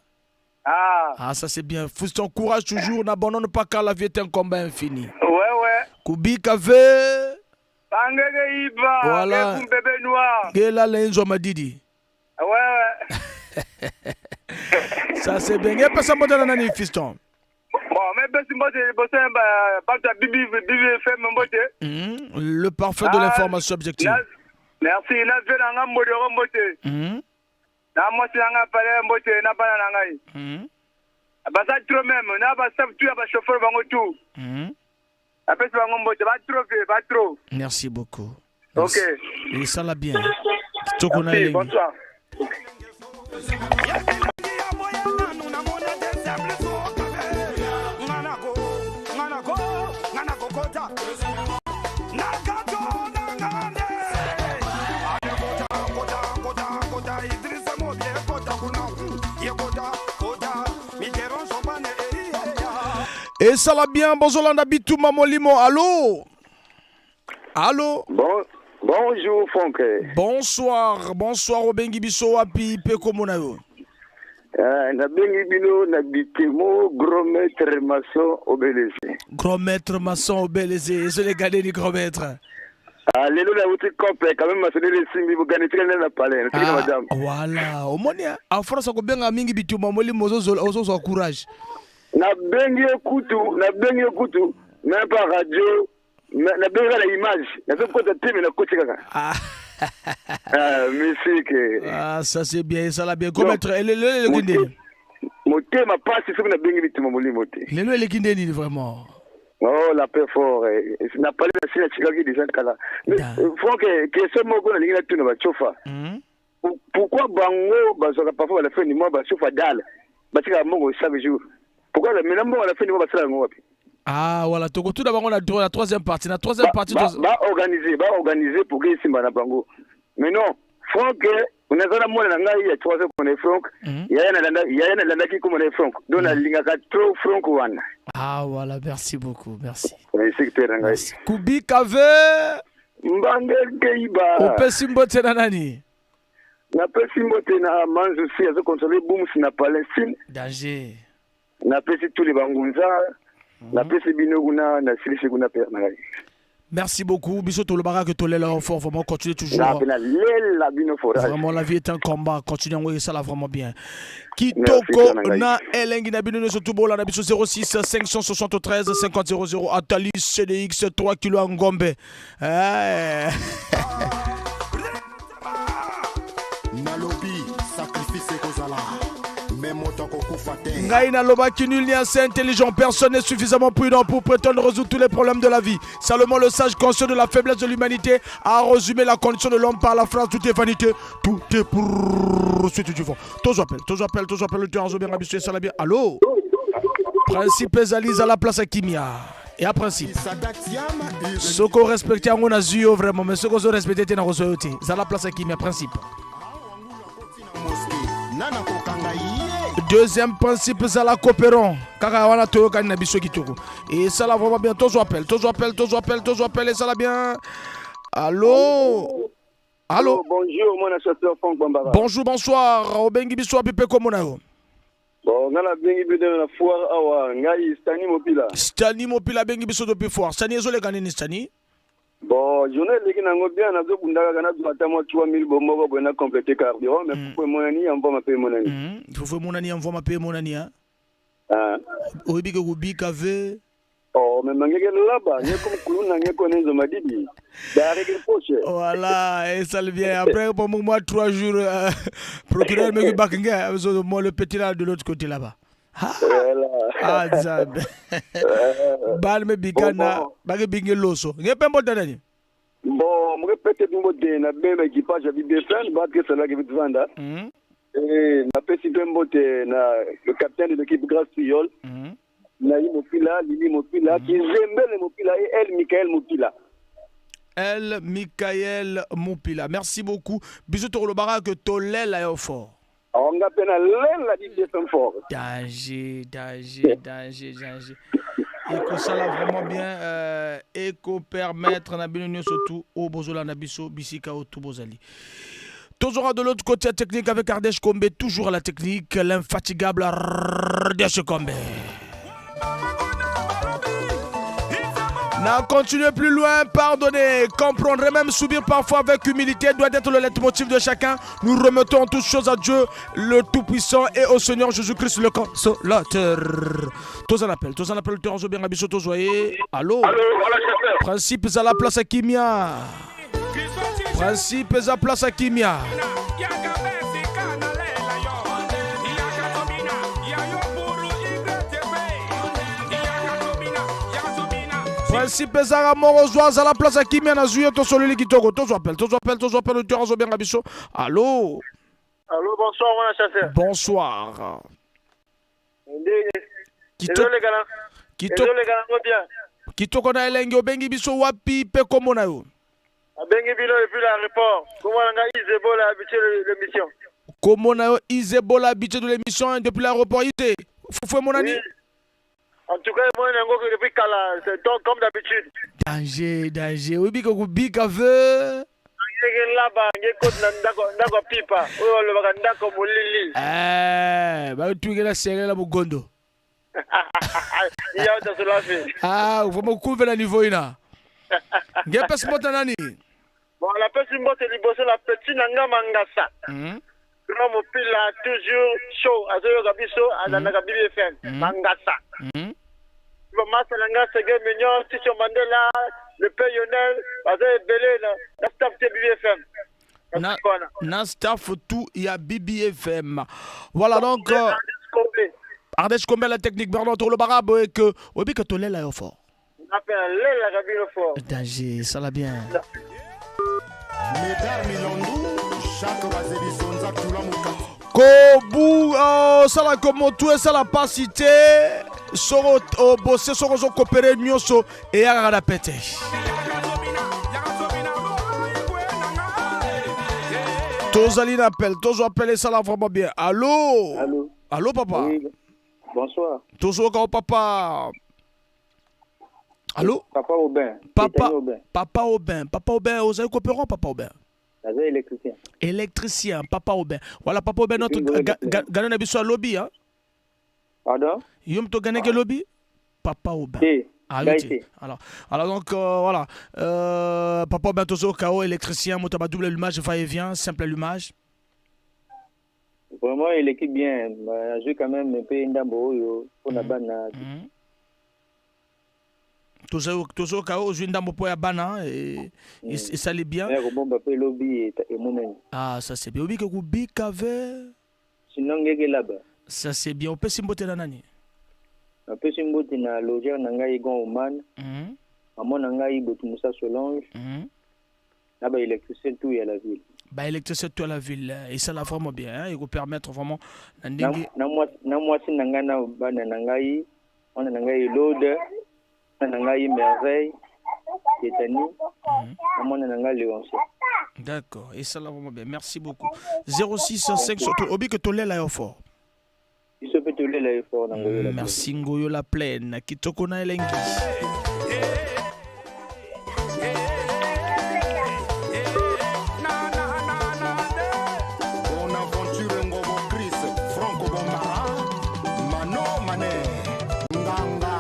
Ah. Ah, ça c'est bien. Fiston, courage toujours, n'abandonne pas car la vie est un combat infini. Ouais, ouais. Kubika ve. Bangeke iba. Voilà. Ngeke bébé noir. Ngela lenzo madidi. Ouais, ouais. Ça c'est bien. Ngepesa mbote na nani fiston? Bon, mais besi mbote bosse ba ba bibi bibi FM mbote. Le parfait de l'information objective. Merci, na vie na nga mbodi mbote. Na mwasi na nga pale mbote na bana na ngai. Baza trop même na ba staff tout ya ba chauffeur bango tout. Napesi bango mbote ba trop vieux ba trop. Merci beaucoup. Ok. Esala bien. Kitoko na Merci, elengi. bonsoir. Esala bien, bozolanda bituma molimo. Allô? Allô? Bon, bonjour Franck. Bonsoir, bonsoir obengi biso wapi pe komona yo? Nabengi bino na bitemo grand maître maçon obelese. Grand maître maçon obelese, ezoleka nini grand maître? Ah, lelo nauti cope quand même masolele esimbi bogani etikali nde na palais natikali na madame. Voilà, omoni a France akobenga mingi bituma molimo ozozwa courage. Nabengi yo kutu, nabengi yo kutu même pas radio, nabengi kaka na image, nazokota te mais nakoti kaka. Ah, ah musique. Ah, ça c'est bien, ça la bien. Grand maître, lelo eleki ndeni? Motema pasi soki nabengi bituma molimo te. Lelo eleki ndeni vraiment? Oh, la paix fort. Na palais na sina chikaki déjà kala. Mais Franck, question moko nalingi natuna ba chofa. Pourquoi bango bazwaka parfois à la fin du mois ba chofa dalle batikaka mbongo chaque jour? Pourquoi maintenant mbongo à la fin du mois basala yango wapi? Ah voilà, tokotuna bango na la troisième partie, na troisième partie ba organiser, ba organiser pour que esimba na bango. Mais non, Franck, naza na mwana na ngai ya 3 ans komona Franck, yaya nalanda yaya nalandaki komona Franck. Donc nalingaka trop Franck wana. Ah voilà, merci beaucoup, merci. Secteur na ngai. Kubika ve Mbande Keiba. Opesi mbote na nani? Napesi mbote na Manzusi azo contrôler Booms na Palestine. Danger. Napesi tous les bangunza. Napesi bino kuna na silisi kuna père na ngai. Merci beaucoup. Biso tolobaka que tolela fort, vraiment continuez toujours. Na lela bino forage. Vraiment la vie est un combat, continuez envoyer ça là vraiment bien. Kitoko na elengi na bino nyonso tubola na biso 06 573 50 00 Atali CDX 3 kilo ngombe. Eh. Nalobi sacrifice ekozala mais moto akokufa te. Ngai nalobaki nul n'est assez intelligent, personne n'est suffisamment prudent pour prétendre résoudre tous les problèmes de la vie. Salomon le sage, conscient de la faiblesse de l'humanité, a résumé la condition de l'homme par la phrase tout est vanité, tout est poursuite du vent. Tous appel, tous appel, tous appel, le terrain bien habitué, ça bien. Allô? Principe ezali à la place à Kimia. Et à principe. Soko respecte yango na zuyo vraiment, mais soko zo respecte te na kozo te. Zala place à Kimia principe. Deuxième principe, zala coopérant. Kaka wana toyokani na biso kitoko. Et ça la vraiment bien. Tozo appel, tozo appel, tozo appel, tozo appel et ça la bien. Allô? Allô? Bonjour, mon chasseur Franck Bambara. Bonjour, bonsoir. Obengi biso wapi pe komona yo? Bon, nga nabengi bino na foire awa, ngai Stani Mopila. Stani Mopila bengi biso depuis foire. Stani ezoleka nini Stani? Bon, journée eleki nango bien, nazobunda kaka nazwa ata mwa 3000 bo moko boye na compléter carburant, mais fufu emonani, ya mvoma mpe emonani. Fufu emonani, ya mvoma mpe emonani, hein? Ah. Oyebi ke kobika ve. Oh, mais mangeke laba, nye comme kuluna nye konezo madidi. Dareke poche. Voilà, et ça le vient. Après, pour moi, 3 jours, procureur me dit, moi, le petit là de l'autre côté là-bas. Ah, ah, Nzambe. Balme bikana, bake binge loso. Nge pembo tadani. Bon, moi, peut-être mbote na bema équipage ya BBFN, ba que cela qui vite vanda. Et na pesi pe mbote na le capitaine de l'équipe Grace Tuyol. Naï Mopila, Lili Mopila, Kizembele Mopila et El Michael Mopila. El Michael Mopila. Merci beaucoup. Bisous tolobara que tolela yo fort. On a peine lela BBFN fort. Danger, danger, danger, danger. Et que ça là vraiment bien et que permettre na bino nyonso tout au bozola na biso bisika au tout bozali. Toujours de l'autre côté technique avec Ardèche Kombe, toujours à la technique, l'infatigable Ardèche Kombe. N'a continué plus loin, pardonner, comprendre et même subir parfois avec humilité doit être le leitmotiv de chacun. Nous remettons toutes choses à Dieu, le Tout-Puissant et au Seigneur Jésus-Christ, le Consolateur. Tous en appel, tous en appel, tous bien abisso, tous voyez. Allô? Allô, voilà, chauffeur. Principe à la place à Kimia. Principe à la place à Kimia. Principe ezalaka moko zwa azala place ya kimia nazwi yo tosololi kitoko tozwa appel tozwa appel tozwa appel auditeur azobenga biso allo. Allo, bonsoir mwana chasseur. Bonsoir. Ezoleka nango bien. Kitoko na elengi obengi biso wapi mpe kombo na yo? Abengi bino depuis l'aéroport. Kombo na ngai Isebola habitué de l'émission. Kombo na yo Isebola habitué de l'émission depuis l'aéroport Ise. Fufu emonani? Oui. En tout cas, moi, nango depuis kala, donc comme d'habitude. Danger, danger. Oyebi ke kobika ve. Ndenge laba nge koti na ndako ndako pipa oyo balobaka ndako molili. Eh, batwikela serela mogondo. Ya utasolafi. Ah, vraiment kuve na niveau ina. Nge pesi mbote nani? Bon, la pesi mbote liboso la petit na nga mangasa. Grand mopila toujours chaud azoyoka biso alandaka BBFM mangasa. Masa na nga Sege Mignon, Ticho Mandela, le père Lionel, baza ebele na, na staff te BBFM. Na, na staff tout ya BBFM. Voilà donc euh, Ardèche Kombe la technique Bernard Tolobara boye que oyebi que tolela yo fort. Napelelaka bino fort. Danger, ça la bien. Medar Milondu, Jacques Bazebisonza Tula Mukati. Kobu osalaka oh, motu esala mpasi te soko obose soko ozokopere nyonso eyakaka na pete. Tozali na appel, tozwa appel esala vraiment bien. Allo? Allo? Allo papa? Oui. Bonsoir. Tozoyoka yo papa. Allo? Papa Aubin. Papa Aubin. Papa Aubin. Papa Aubin, ozali coopérant papa Aubin? Naza électricien. Électricien, papa Aubin. Voilà papa Aubin notre gana na biso alobi hein. Pardon? Yo moto ganeke lobi? Papa Aubin. Te. Ah, Ngai oui, te. Alors donc voilà, papa Aubin tozo kao électricien moto ba double allumage va et vient, simple allumage. Vraiment eleki bien, nazwi quand même mpe ndambo oyo mpona bana. Tozoyoka yo ozwi ndambo mpo ya bana esali bien. Ya kobomba mpe lobi emonani. Ah ça c'est bien. Obike kubika ve. Sinon ngeke laba. Ça c'est bien. Opesi mbote na nani? Napesi mbote na logeur na ngai Egon Oman. Maman na ngai Botumusa Solange. Na ba électricien tout ya la ville. Ba électricien tout ya la ville et ça la vraiment bien hein, et permettre vraiment na ndenge na mwasi na ngai na bana na ngai mwana na ngai Elode mwana na ngai Merveille Tetani na mwana na ngai Léonce. D'accord, et ça la vraiment bien. Merci beaucoup. 06 5 obi que tolela yo fort. Biso mpe tolela ye fort na Ngoyo la Merci Ngoyo la plaine. Kitoko na elengi. Bonaventure Ngobo Chris, Franco Bombara, Mano Mané, Nganga,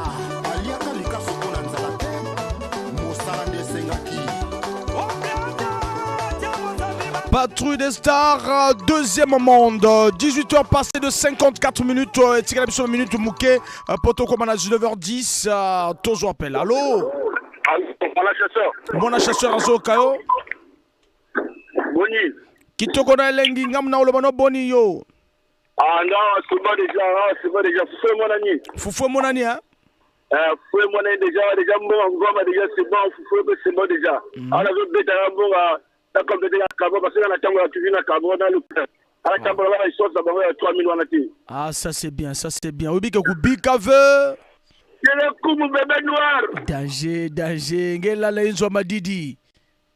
aliaka likasu mpo na nzala te, mosala nde esengaki. Patrouille des stars, deuxième monde. 18h passées de 54 minutes. Etikala biso minute moke. Poto koma na 19h10. Tozo appel. Allo? Mwana chasseur. Mwana chasseur azoka yo. Boni. Kitoko na elengi ngam na oloba no boni yo. Ah non, c'est bon déjà, ah, c'est bon déjà. Fufu emonani. Fufu emonani hein? Fufu emonani déjà, déjà mbongo ngoma déjà c'est bon, fufu c'est bon déjà. Ah nazo beta mbongo na complété ya Cabo parce que na tango ya toujours na Cabo na le ala tango la ba sauce bango ya 3000 wana te. Ah ça c'est bien, ça c'est bien. Oyebi ke kubika ve. C'est le kumu bébé noir. Danger, danger. Ngela la inzwa madidi.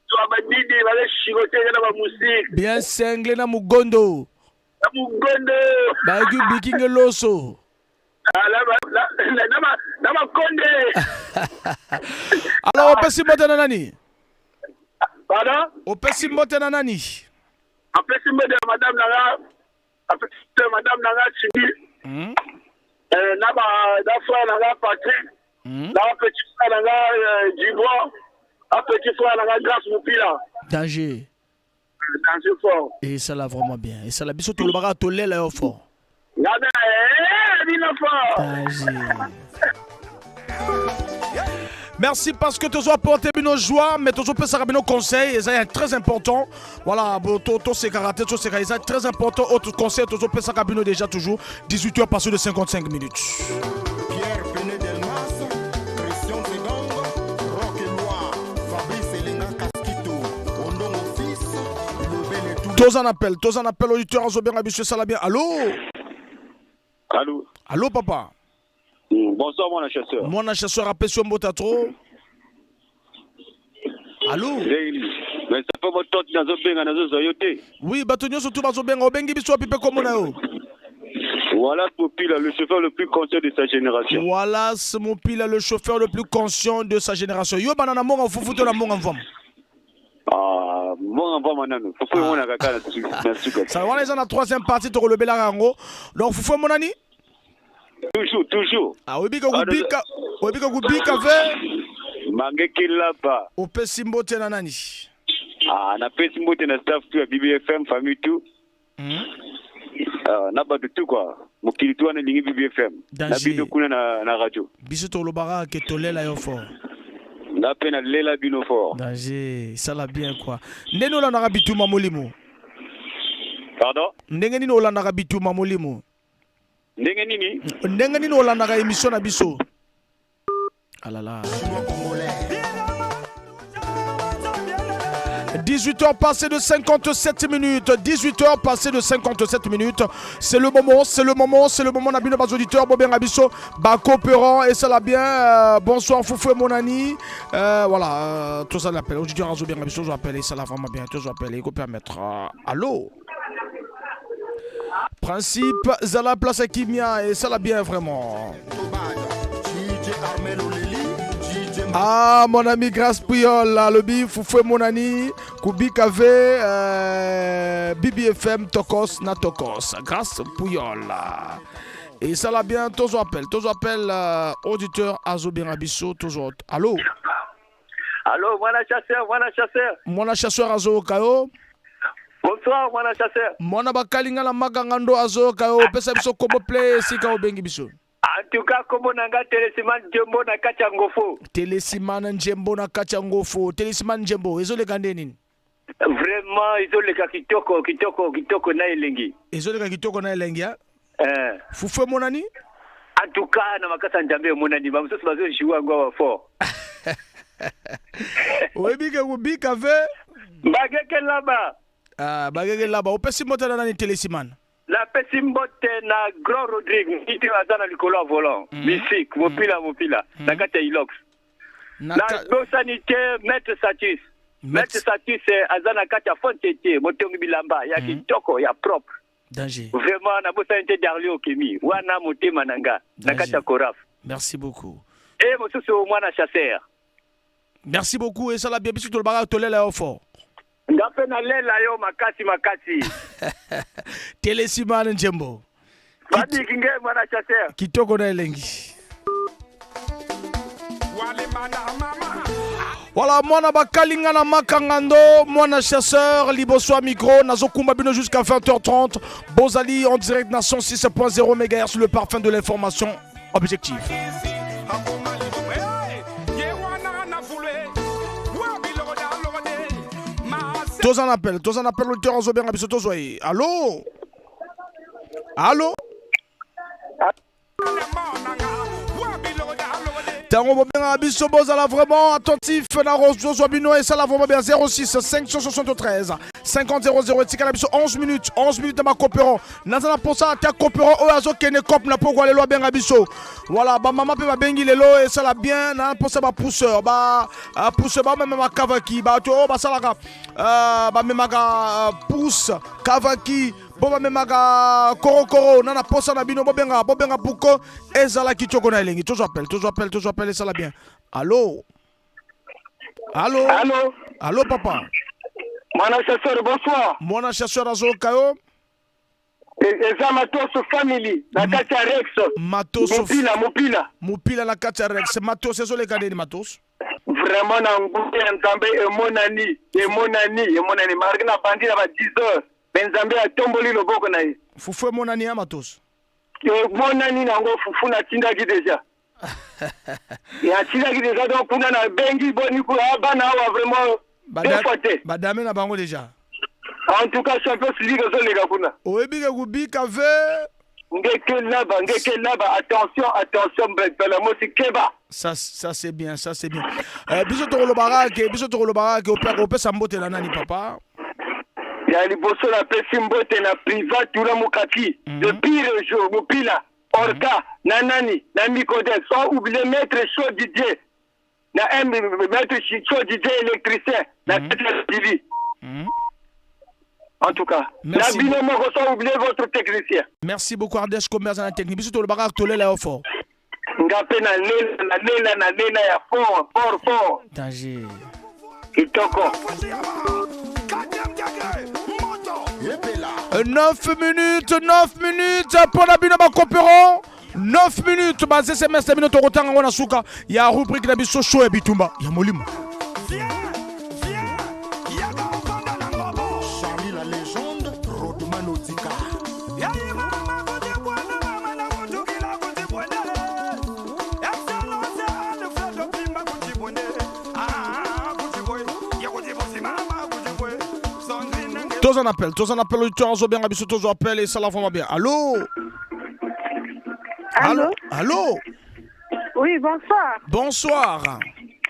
Zwa madidi bale chigote na ba musique. Bien cinglé na mugondo. Na mugondo. Ba bikinge loso. Ah, la, la, la, na ba na ba konde. Alors opesi mbote na nani? Pardon? Opesi mbote na nani? Apesi mbote na madame na nga. Apesi mbote madame na nga Cindy. Na ba na frère na nga Patrick. Na petit frère na nga Djibril. Na petit frère na nga Grâce Mupila. Danger. Danger fort. Et ça l'a vraiment bien. Et ça l'a biso tolobaka tolela yo fort. Ngabe bino fort. Danger. Merci parce que tu as apporté nos joie, mais tu as nos conseils, et ça est très important. Voilà, bon, to, to, c'est karaté, to, c'est karaté, c'est très important. Autre conseil, tu as fait déjà toujours 18h passé de 55 minutes. Pierre Pené Delmas, Christian Zedong. Toza na appel, toza na appel auditeur azobenga biso esala bien. Allo? Allô? Allo papa. Bonsoir mwana chasseur. Mwana chasseur apesi yo mbote trop. Allo? Mais ça fait votre temps nazobenga nazozwa yo te. Oui, bato nyonso tu bazobenga obengi biso wapi mpe kombo na yo? Voilà Mopila, le chauffeur le plus conscient de sa génération. Wallace Mopila, le chauffeur le plus conscient de sa génération. Yo bana na monga fufu to na monga mvama. Ah, monga mvama nanu. Fufu mona kaka na suka. Ça wana eza na troisième partie to kolobelaka yango. Donc fufu monani? Toujours, toujours. Ah, oyebika kubika, oyebika kubika ve. Mangeke laba. Opesi mbote na nani? Ah, napesi mbote na staff tout ya BBFM, famille tout. Ah, na bato tout quoi. Mokili tout wana elingi BBFM. Na bino kuna na radio. Biso tolobaka ke tolela yo fort. Nga mpe nalela bino fort. Danger, sala bien quoi. Ndenge olandaka bituma molimo? Pardon? Ndenge nini olandaka bituma molimo? Ndenge nini? Ndenge nini olandaka émission na biso? Alala. 18h passé de 57 minutes. 18h passé de 57 minutes. C'est le moment, c'est le moment, c'est le moment. Nabino bas auditeurs, bobenga biso, ba coopérant et ça l'a bien. Bonsoir Foufou et mon ami. Voilà, tout ça l'appel. Auditeur azo bien biso, je appelle et ça l'a vraiment bien. Tout ça appelle, il faut permettre. Allô? Principe, Zala place à Kimia et ça l'a bien vraiment. Ah, mon ami Grace Puyol, le bif, Foufoué mon ami, Koubi Kave, BBFM, Tokos, na Tokos, Grace Puyol. Et ça l'a bien, toujours appel, toujours appel, auditeur Azo Birabiso, toujours. Allô? Allô, mwana chasseur, mwana chasseur. Mwana chasseur Azo Kayo. Bonsoir, mwana chasseur. Mwana bakalinga na maganga ndo Azo Kayo, pesa biso kombo play sika obengi biso. En tout cas, kombo na nga Telesiman Njembo na kati ya Ngofo. Telesiman Njembo na kati ya Ngofo. Telesiman Njembo, ezoleka nde nini? Vraiment, ezoleka kitoko, kitoko, kitoko na elengi. Ezoleka kitoko na elengi, hein? Fufu monani? En tout cas, na makasa Nzambe emonani, ba mosusu bazo jouer yango awa fort. Oyebi ke kobika ve? Bageke laba. Ah, bageke laba. Opesi mbote na nani Telesiman? Napesi mbote na Grand Rodrigue, miti aza na likolo ya volant. Mystique, mopila, mopila, na kati ya Ilox. Na Na bosani te Maître Satus. Maître Satus aza na kati ya Fontete, motongi bilamba ya kitoko ya propre. Danger. Vraiment na bosani te Darli Okemi, wana motema na nga na kati ya Koraf. Merci beaucoup. E mosusu mwana chasseur. Merci beaucoup et ça la bien biso tolobaka tolela yo fort. Nga mpe nalela yo makasi makasi. Telesiman Njembo. Babiki nge mwana chasseur. Kitoko na elengi. Voilà, mwana bakalinga na makangando, mwana chasseur, liboso micro, nazokumba bino jusqu'à 20h30. Bozali en direct na 106.0 MHz, le parfum de l'information objective. Tous en appel, tous en appel, l'auditeur azobenga biso tozwa ye. Allô? Allô? Tango bobenga biso bozala vraiment attentif na rozozwa bino esala vraiment bien. 06 573 50 00 etikala biso 11 minutes, 11 minutes na bakopero. Naza na posa ata kopero oyo azokende cop na pokwa lelo abenga biso. Voilà, ba mama pe babengi lelo esala bien na posa ba pousseur, ba pousseur ba mema kavaki, ba to oyo basalaka, bamemaka pousse kavaki, bo bamemaka korokoro na na posa na bino bobenga, bobenga buko ezala kitoko na elengi. Toujours appel, toujours appel, toujours appel esala bien. Allô? Allô? Allô? Allô papa? Mwana chasseur, bonsoir. Mwana chasseur azoka yo? Eza Matoso family na kati ya Rex. Matoso Mopila, mopila. Mopila na kati ya Rex. Matoso ezoleka nini Matoso? Vraiment na nguya ya Nzambe emonani, emonani, emonani. Marke na bandi na ba 10 heures. Mais Nzambe atomboli loboko na ye. Fufu emonani ya Matoso? Emonani nango fufu natindaki déjà. Natindaki déjà donc kuna na bengi boni kuna bana awa vraiment deux fois te. Badame na bango déjà. En tout cas Champions League ezoleka kuna. Oyebi ke kubika ve? Ngeke laba, ngeke laba, attention, attention, Bela Mosi keba. Ça, ça c'est bien, ça c'est bien. Biso tokolobaka ke, biso tokolobaka ke, opesa mbote na nani papa? Ya liboso napesi mbote na Privat Tula Mukaki, le pire jour, Mupila, Orca, na nani, na Mikodes, sans oublier Maître Chaud Didier, na M, Maître Chaud Didier électricien, na kati ya TV. En tout cas, Merci na bino moko sans oublier votre technicien. Merci beaucoup Ardèche Commerce na technique. Biso tolobaka tolela yo fort. Nga mpe nalela nalela nalela ya fort fort fort. Danger. Kitoko. 9 minutes, 9 minutes pour la bino ba coopérant. 9 minutes ba SMS na bino tokotanga ngo na suka ya rubrique na biso show ya bitumba ya molimo. Charlie la légende, Rodman Odika. Toza na appel, toza na appel auditeur azobenga biso tozo appel et ça la vraiment bien. Allô? Allô? Allô? Oui, bonsoir. Bonsoir.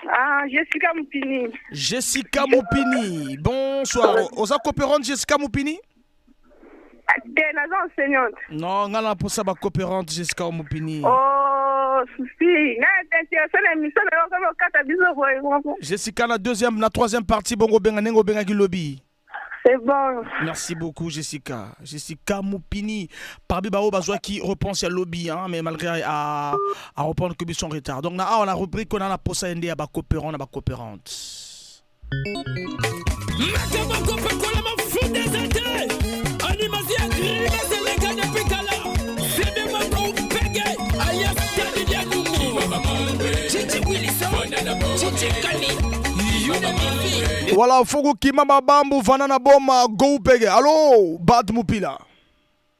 Ah, Jessica Moupini. Jessica Moupini. Bonsoir. Oza coopérante Jessica Moupini? Te, naza enseignante. Non, nga na posa ba coopérante Jessica Moupini. Oh, souci. Nga intéressé na émission na yo kaka okata biso boye moko. Jessica na deuxième, na troisième partie bongo benga ndenge obengaki lobi. C'est bon. Merci beaucoup Jessica. Jessica Moupini. Parmi bao bazwaki réponse ya lobby hein, mais malgré à reprendre que biso en retard. Donc na awa na rubrique on a na posa nde ya ba coopérant na ba coopérante. Makambo kopakola mafuta eza te animation ya grimace eleka depuis kala sebemako pege alias tadidia lumbu chichi wilison chichi kali yunamifi Voilà, Fogo Kima Mabambu Vana na Boma Go Pege. Allô, Bad Mupila.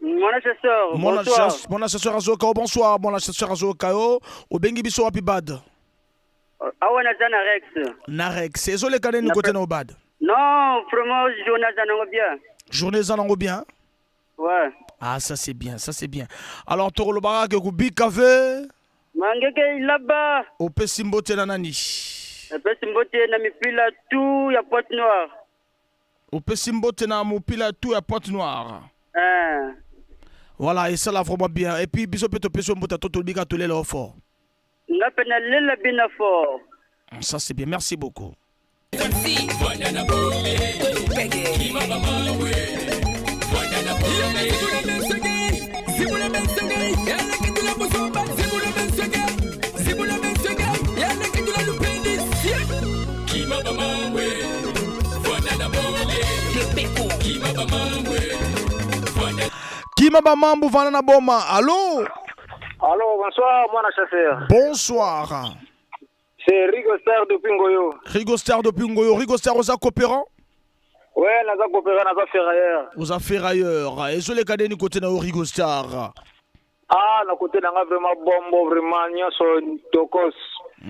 Mon assesseur, Mon bonsoir. assesseur, mon assesseur Azoka, oh, bonsoir, mon assesseur Azoka, oh, obengi biso wapi Bad. Awa naza na Rex. Na Rex, ezoleka nini côté na Bad. Non, vraiment, journée naza nango bien. Journée eza nango bien. Ouais. Ah, ça c'est bien, ça c'est bien. Alors tokolobaka ke kobika ve Mangeke ilaba. opesi mbote na nani? Epesi mbote na mipila tout ya Pointe Noire. Opesi mbote na mopila tout ya Pointe Noire. Hein. Voilà, et ça là vraiment bien. Et puis biso pe topesi yo mbote to tolobika tolela yo fort. Nga pe nalela bino fort. Ça c'est bien, merci beaucoup. Kima Bamambu Vana na Boma. Allô? Allô, bonsoir, mwana chasseur. Bonsoir. C'est Rigo Star depuis Ngoyo. Rigo Star depuis Ngoyo. Rigo Star oza coopérant? Ouais, naza coopérant, naza ferrailleur. Oza ferrailleur. Ezoleka ndeni côté na yo Rigo Star. Ah, na côté nanga vraiment bombo, vraiment nyonso tokos.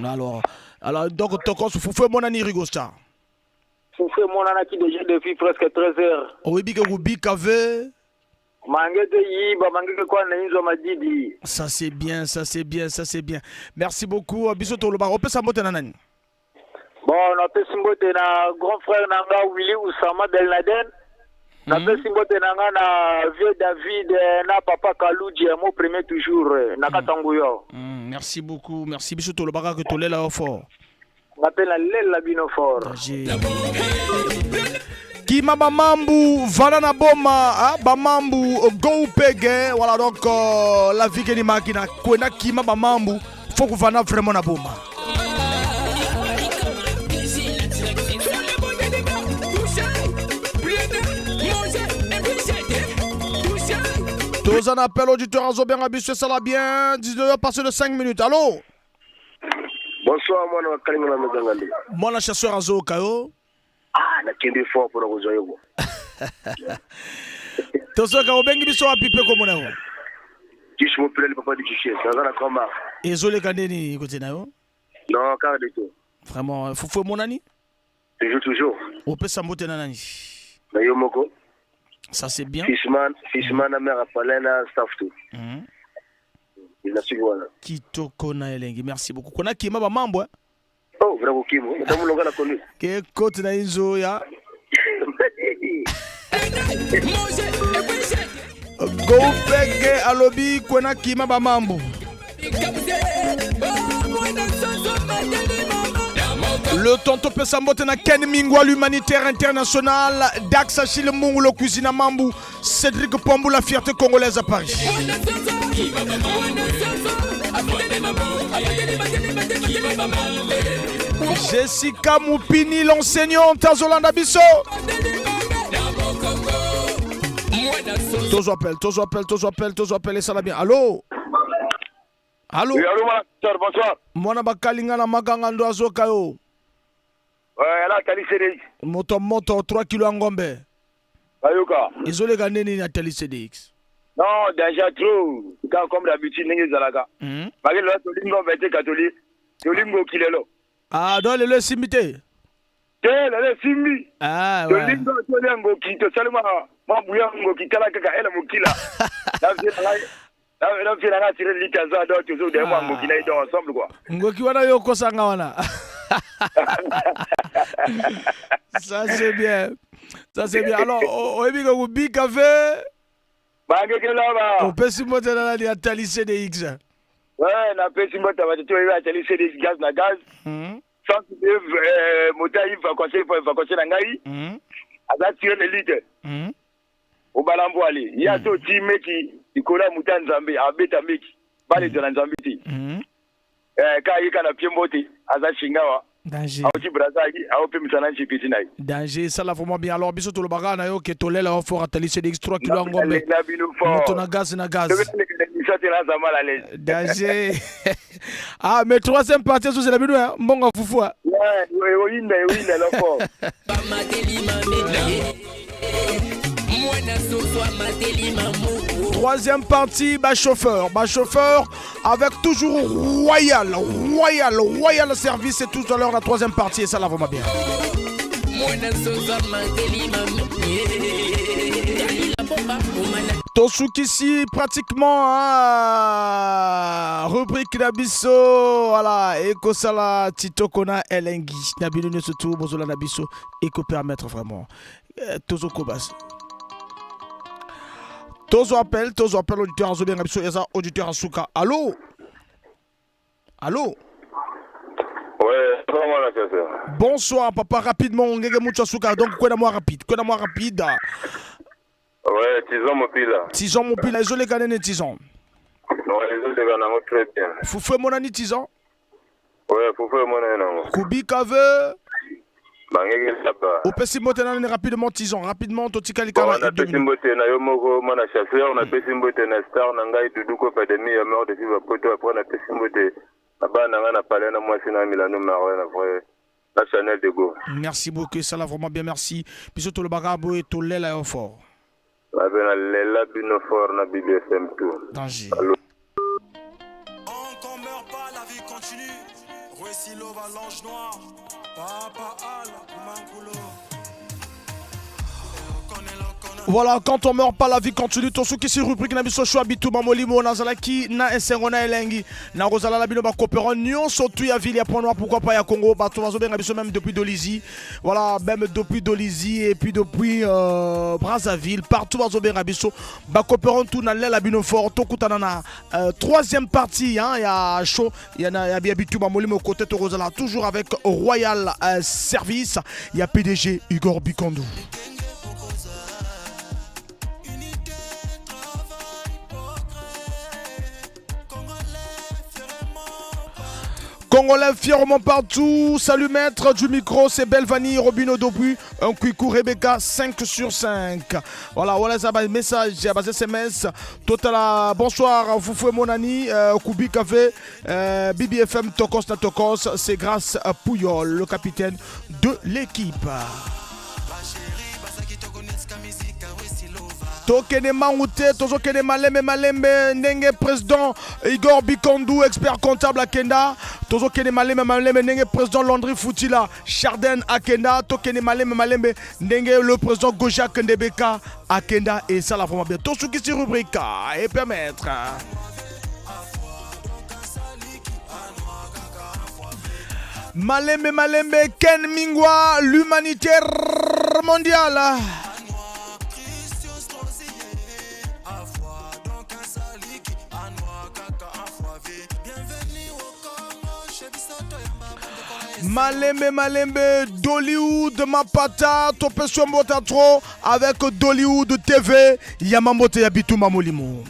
Alors, alors donc tokos fufu emonani Rigo Star. Fufu emonanaki déjà depuis presque 13 heures. Oyebi ke kobika ve. Mangete yiba, mangeke kwa na inzo madidi. Ça c'est bien, ça c'est bien, ça c'est bien. Merci beaucoup. Biso toloba opesa mbote na nani? Bon, napesi mbote na grand frère nanga Willy Oussama Belnaden. Napesi mbote nanga na vieux David na papa Kaluji mon premier toujours na Katanguyo. Merci beaucoup, merci biso tolobaka ke tolela yo fort. Nga pe nalela bino fort. Kima Bamambu, Vana na Boma, hein, Bamambu, Go Pege, voilà donc la vie que ni makina, kwena Kima Bamambu, faut que Vana vraiment na Boma. Toza na appel auditeur azobenga biso esala bien 19h passé de 5 minutes. Allô? Bonsoir mwana wa Kalinga na Mezangande. Mwana chasseur azoyoka yo. Ah, nakende fort mpona kozwa yo ko. Tozoyoka obengi biso wapi mpe komona yo? Kish Mopila le papa du Duchesse, naza na Grand Marc. Ezoleka nde nini kote na yo? Non, quart de tour. Vraiment, fufu emonani? Toujours, toujours. Opesa mbote na nani? Na yo moko. Ça c'est bien. Fishman, Fishman na mère Apalin na staff tout. Nasuki wana. Kitoko na elengi, merci beaucoup. Kona kima ba mambo eh? Oh, vraiment kimo. Ntamulonga na conduite. Ke kote na inzo ya. Goupeke alobi kwena kima bamambu. Le tonton pesa mbote na Ken Mingwa l'humanitaire international Dax Achille Mungu le cuisine à Mambu Cédric Pambou la fierté congolaise à Paris. Jessica Moupini l'enseignante Azolanda Bisso. Tozo appel, tozo appel, tozo appel, tozo appel et ça va bien. Allô? Allô? Oui, allô, mwana bonsoir. Mwana bakalinga na maganga ndo azoka yo. Ouais, ala tali CDX. Moto moto 3 kilo ya ngombe. Bayoka. Ezoleka nde nini atali CDX? Non, déjà trop. Quand comme d'habitude ndenge ezalaka. Bake lelo tolingi ngombe te katoli. Tolingi ngoki lelo. Ah, donc lelo esimbi te? Te, lelo esimbi. Ah, ouais. Tolingi tolia ngoki, tosali mwa mwa buya ngoki tala kaka ele mokila. Na vie na ngai na vie na ngai assuré lita za donc tozo de mwa ngoki na ye donc ensemble quoi. Ngoki wana yo okosanga wana. Ça c'est bien. Ça c'est bien. Alors, oyebi ko kobika ve Bangekelaba. Opesi mbote na nani atali CDX. Ouais, napesi mbote bato to oyebi atali CDX gaz na gaz. Sans euh, moto ayi vacances vacances na ngai. Aza tiré l'élite. Obala mbwale. Ye ata oti meki likolo ya moto ya Nzambe abeta meki. Bale ezala Nzambe te. Eh, ka ye ka na pie mbote aza shingawa. Danger. Auti Brazza aopemisa na GPT na ye. Danger, ça la vraiment bien. Alors biso tolobaka na yo ke tolela yo fort atali CDX 3 kilo ya ngombe. Na bino fort. Moto na gaz na gaz. Biso te naza mal à l'aise. Danger. Ah, mais troisième partie ezozela bino hein, mbongo ya fufu. hein. Ouais, oyinda oyinda lo fort. Troisième partie, bah chauffeur, bah chauffeur avec toujours royal, royal, royal service. Et tout à l'heure la troisième partie et ça la vraiment bien. Tosukisi pratiquement hein, rubrique na biso voilà ekosala titoko na elengi na bino nyonso tu bozolanda biso ekopermettre vraiment euh, tozokoba tozo appel tozo appel auditeur azobenga biso eza auditeur asuka allo allo. Ouais, bonsoir, la chasseur. Bonsoir papa, rapidement ngenge mutu asuka donc kwena mwa rapide, kwena mwa rapide. Ouais, Tizon Mopila. Tizon Mopila ezoleka nene Tizon. Non, ezoleka nango très bien. Fufu emonani Tizon. Ouais, fufu emonani nango. Kubika ve. Bangeke laba. Opesi mbote na nani rapidement Tizon, rapidement totikali Bon, kaka napesi mbote na yo moko mwana chasseur, napesi mbote na star na ngai Doudou Kopa demi ya mort de Viva Poto, après napesi mbote na bana na ngai na palais na mwasi na Milano Marois na vrai na Chanel de Go. Merci beaucoup, ça la vraiment bien, merci. Biso tolobaka boye tolela yo fort. Nabe na lela bino fort na BBFM tout. Danger. Allo. On meurt pas, la vie continue. Ruessilova, l'ange noir. Papa Al, Mangulo. Voilà, quand on meurt pas, la vie continue. Tosukisi rubrique na biso choix bituma molimo nazalaki na esengo na elengi na kozala na bino ba coopérant nyonso tu ya ville ya Point Noir, pourquoi pas ya Congo, bato bazobenga biso même depuis Dolisie. Voilà, même depuis Dolisie et puis depuis Brazzaville, partout bazobenga biso ba coopérant tout na lela bino fort tokutana na troisième partie hein, ya show ya na ya bituma molimo côté tokozala toujours avec Royal Service, il y a PDG Igor Bikandou. Congolais fièrement partout. Salut maître du micro, c'est Belvani, Robino Dobu, un Kwiku Rebecca 5 sur 5. Voilà, voilà ça va message, ça va SMS. Total, bonsoir, Foufou et mon ami, Koubi Café, BBFM Tokos na Tokos, c'est grâce à Pouyol, le capitaine de l'équipe. Tokende mangu te, tozokende malembe malembe ndenge président Igor Bikandou, expert comptable akenda. Tozokende malembe malembe ndenge président Landry Futila Chardin akenda. Tokende malembe malembe ndenge le président Gojak Ndebeka akenda et ça la vraiment bien. Tosukisi rubrique et permettre. Malembe malembe Ken Mingwa, l'humanitaire mondial. Malembe Malembe, Dollywood Mapata, topesi yo mbote trop avec Dollywood TV, yamba mbote ya bitumba molimo.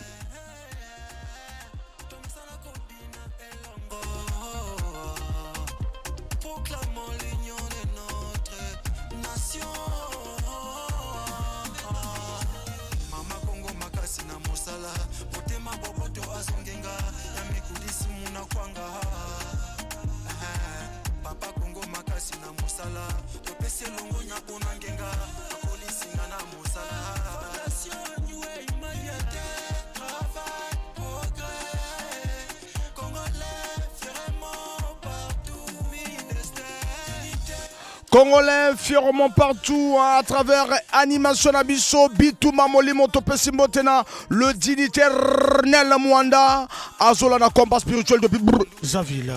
Congolais fièrement partout hein, à travers animation na biso Bitumba Molimo topesi mbote na le dignitaire Nel Mwanda azola na combat spirituel depuis Brazzaville.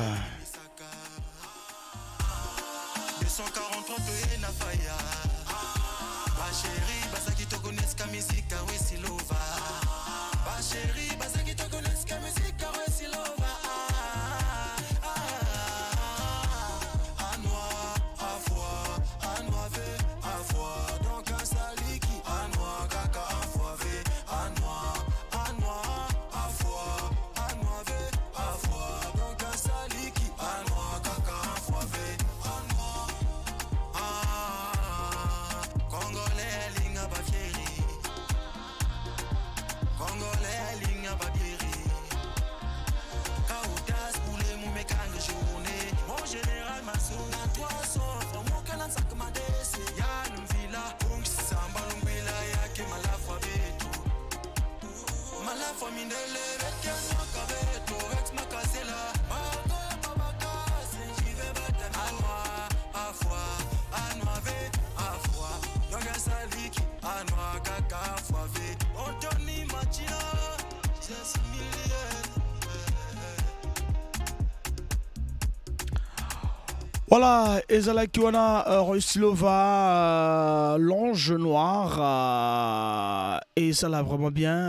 Voilà, ezalaki wana Ruslova, l'ange noir, et ça l'a vraiment bien. Hein,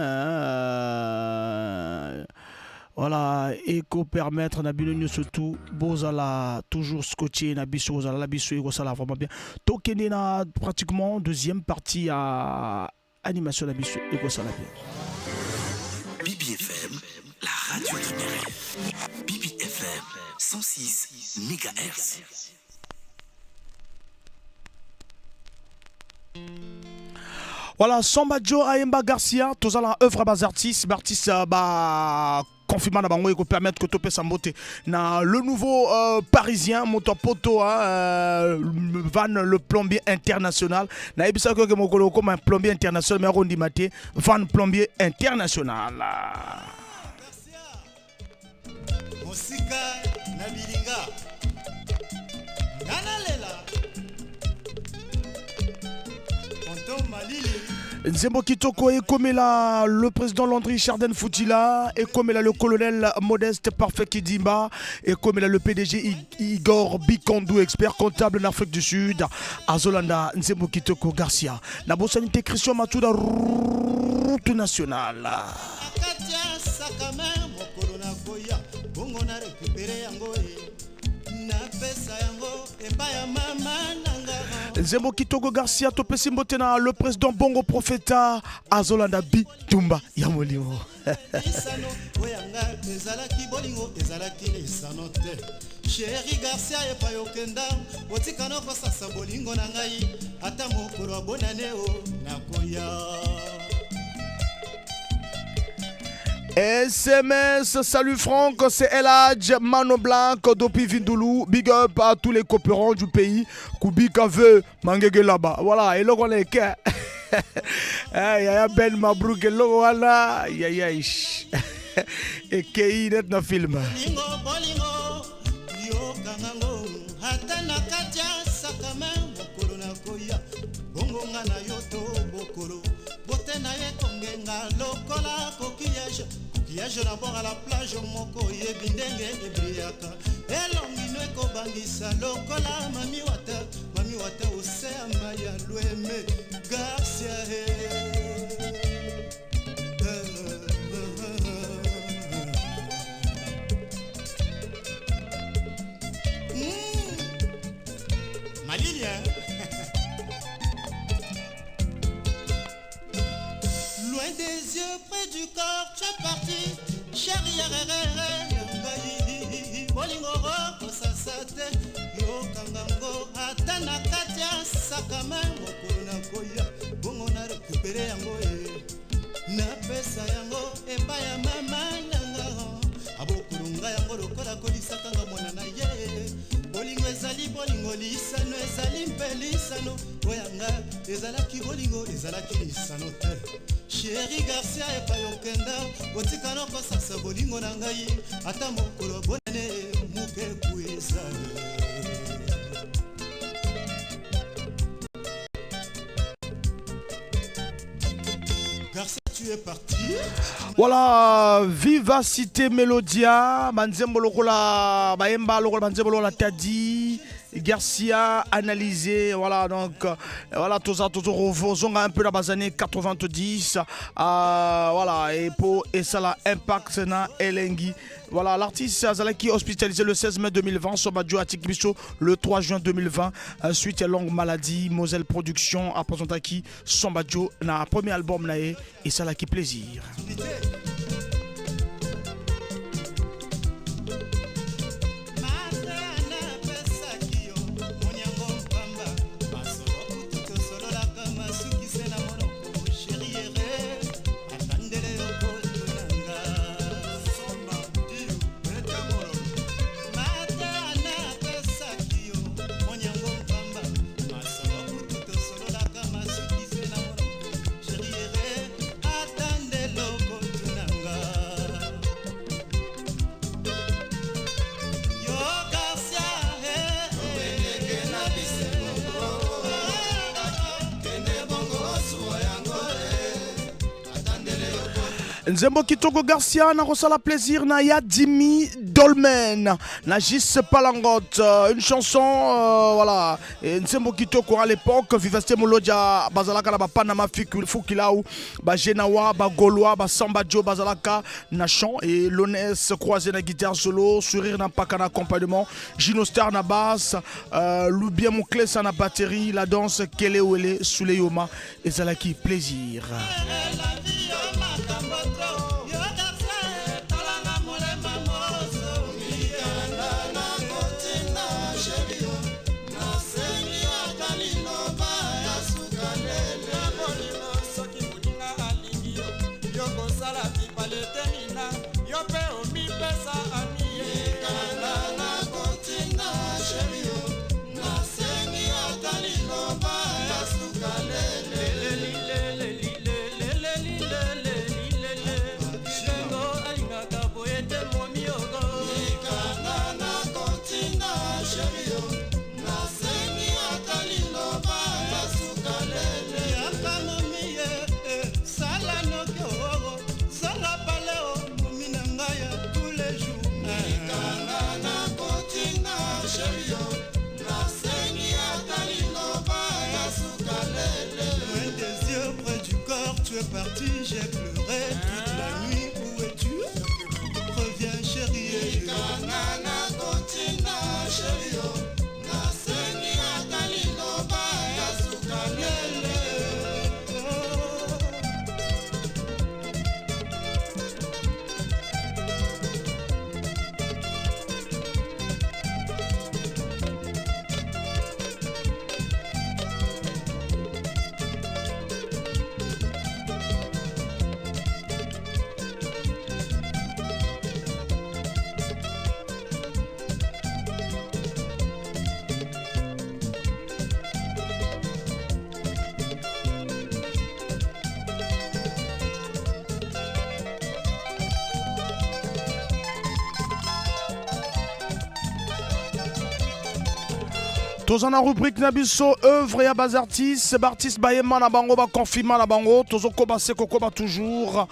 voilà, et ko permettre na bino nyonso tout bozala toujours scotché na biso, bozala la biso ekosala vraiment bien. Tokende na pratiquement deuxième partie à animation na biso ekosala bien. BBFM, la radio de mes rêves. BBFM 106 MHz. Voilà, Samba Joe Ayemba Garcia, tozala œuvre bas artistes, ba artistes ba confinement na bango eko permettre que topesa mbote na le nouveau parisien moto poto, hein, Van le plombier international. Nayebisa ko ke mokolo comme un plombier international mais arondima te Van plombier international. Mosika na bilinga nganalela tonton Malili. Nzembo kitoko ekomela le président Landry Charden Foutila, ekomela le colonel Modeste Parfait Kidimba, ekomela le PDG Igor Bikondou, expert comptable en Afrique du Sud, Azolanda Nzembo kitoko Garcia. Na bosani te Christian Matouda, route nationale. Kati ya sakame mokolo nakoya bongo na récupérer yango e napesa yango epai ya mama nanga. Nzembo kitoko Garcia, topesi mbote na le président Bongo Profeta Azolanda Bitumba ya molimo. Lisano oyanga ezalaki bolingo, ezalaki lisano te. Chéri Garcia, epai okenda otika nokosasa bolingo na ngai, ata mokolo abonane o nakoya. SMS, salut Franck, c'est Eladj Mano Blanc depuis Vindoulou. Big up à tous les coopérants du pays. Kubika veut Mangege là-bas. Voilà, et là on est. Hey, yaya Ben Mabrouk, et là voilà. Yaya ish. Et Kei net na film. Bolingo, bolingo, yokangango, ata na kati ya sakame mokolo nakoya bongo nga na yo to bokolo bote na ye kongenga lokola coquillage, coquillage na bord ya la plage moko oyebi ndenge ebrillaka, elongi no ekobangisa lokola mami wata, mami wata oseama ya lweme Garcia e. Yokanga ngo ata na kati ya sakama, mokolo nakoya bongo na récupérer yango e napesa yango epai ya mama nanga, abokolonga yango lokola kolisaka nga mwana na ye. Bolingo ezali bolingo, lisano ezali mpe lisano. Oyanga ezalaki bolingo, ezalaki lisano te. Chéri Garcia, epai okenda, otika nokosasa bolingo na ngai ata mokolo bonane mopeku ezali. Garcia, tu es parti. Voilà, Vivacité Melodia, banzembo lokola bayemba lokola banzembo lokola Tadi Garcia analysé. Voilà, donc voilà, tout ça, toujours ozonga un peu dans les années 90, voilà, et pour et ça la impact na elengi. Voilà, l'artiste azalaki hospitalisé le 16 mai 2020, Samba Joe atiki biso le 3 juin 2020, suite à longue maladie. Moselle Production a présenté qui Samba Joe na premier album na ye et ça qui plaisir. Napesaki yo moniango mpamba, masolo kutu tosololaka masukise na monoko. Chéri ere atandele yo kotunanga mata. Napesaki yo moniango mpamba, masolo kutu tosololaka masukise na monoko. Chéri ere atandele kotunanga. Yo Garcia, eh, na bisengo kende bongo osuwa yango atandele yo. Nzembo kitoko Garcia na kosala plaisir na Yadimi Dolmen na Gis Palangot, une chanson, voilà. Et nzembo kitoko à l'époque Vivacité Molodia bazalaka na bapanama Fukilau, bagenawa, bagaulois, basamba Joe bazalaka na chant et Lones croisé na guitare solo, Sourire na mpaka na accompagnement, Gino Star na basse, Lubien Moklesa na batterie, la danse Kelewele Souleyoma ezalaki plaisir. Makambo trop, yo Garcia, talanga molema moso mikanda nakotinda. Chéri yo nasengi ata liloba ya suka lele na bolingo. Soki moninga alingi yo, yo kosala bipale te nina yo mpe omipesa ami ye. Mikanda nakotinda, chéri yo nasengi ata liloba ya suka lele. Sengo alingaka boye te momi yoko. Mikanda nakotinda, chéri yo nasengi ata liloba ya suka lele. Yaka momi ye, sala noki oo zonga pale o momi na ngai ya tous les jours. Mikanda nakotinda, chéri yo nasengi ata liloba ya suka lele. Loin des yeux, près du corps, tu es parti, j'ai pleuré toute la nuit. Où es-tu? Reviens, chérie. Mikanda nakotinda, chéri yo nasengi ata liloba ya suka lele. Oh. Toza na rubrique na biso œuvre ya baartiste, baartiste bayemba na bango, baconfirma na bango. Tozokoba se kokoba toujours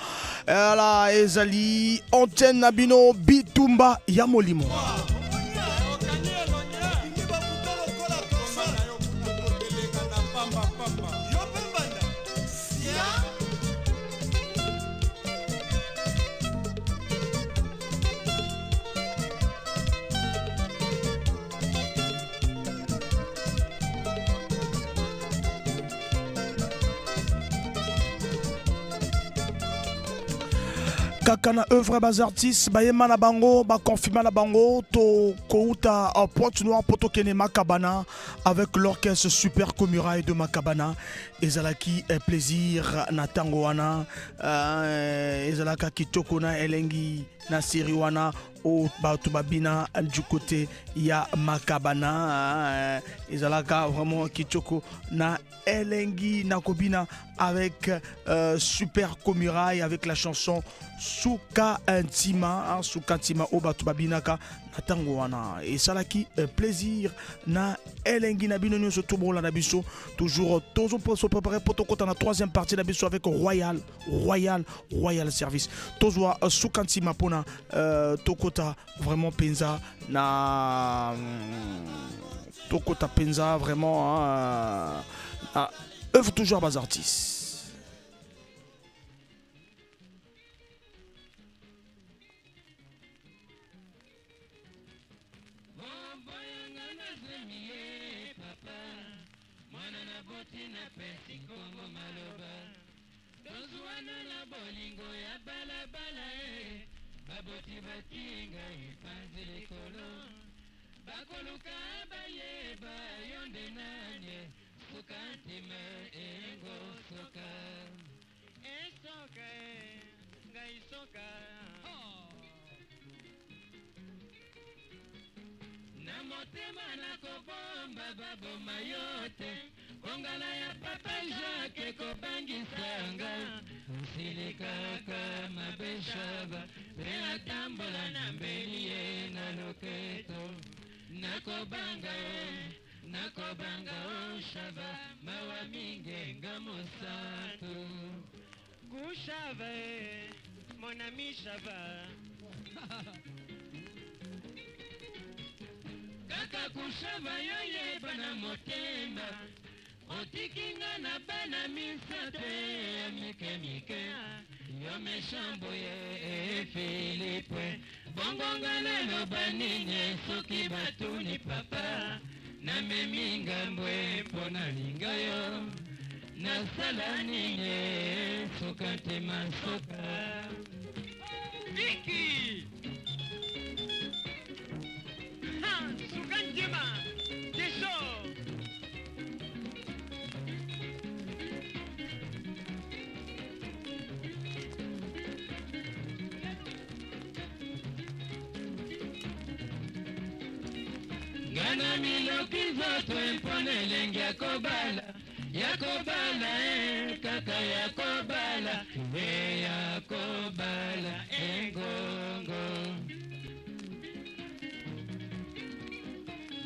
la ezali antenne na bino bitumba ya molimo. Yo mpe mbanda sia. Kaka na œuvre bas artistes bayema na bango baconfirma na bango tokouta uh, Pointe Noire mpo tokende Makabana avec l'orchestre Super Comuraille de Makabana. Ezalaki eh, plaisir na ntango wana uh, ezalaka kitoko na elengi na série wana oyo bato babina du côté ya Makabana. Uh, ezalaka vraiment kitoko na elengi na kobina avec Super Comuraille avec la chanson Suka Ntima, hein, Suka Ntima oyo bato babinaka na ntango wana esalaki plaisir na elengi na bino nyonso. Tobolanda biso toujours, tozo se préparer po tokota na troisième partie na biso avec Royal Royal Royal Service. Tozwa Suka Ntima mpona tokota vraiment mpenza na tokota mpenza vraiment, hein, na œuvre toujours bas artistes. Baboti batinga epanzi likolo, bakoluka bayeba yo nde nani. Suka ntima engo soka esoka ngai soka na motema nakobomba baboma yo te. Kongala ya papa Jacques ekobangisanga nsilikaka mabe shaba mpe atambola na mbeli ye na loketo. Nakobanga e nakobanga o shaba mawa mingi nga mosantu Kushava e mon ami Shava. Kaka kushava yo yeba na motema otiki nga na bana misato ya mike mike. Yo méchant boye e Philippe, bongo nga naloba nini soki batuni papa namemi ngambo e mpo nalinga yo nasala nini? Suka ntima suka. Viki Ha, Suka Ntima Kesho. Nga na miloki nzoto mpona elengi ya kobala ya kobala e kaka ya kobala e ya kobala engongo.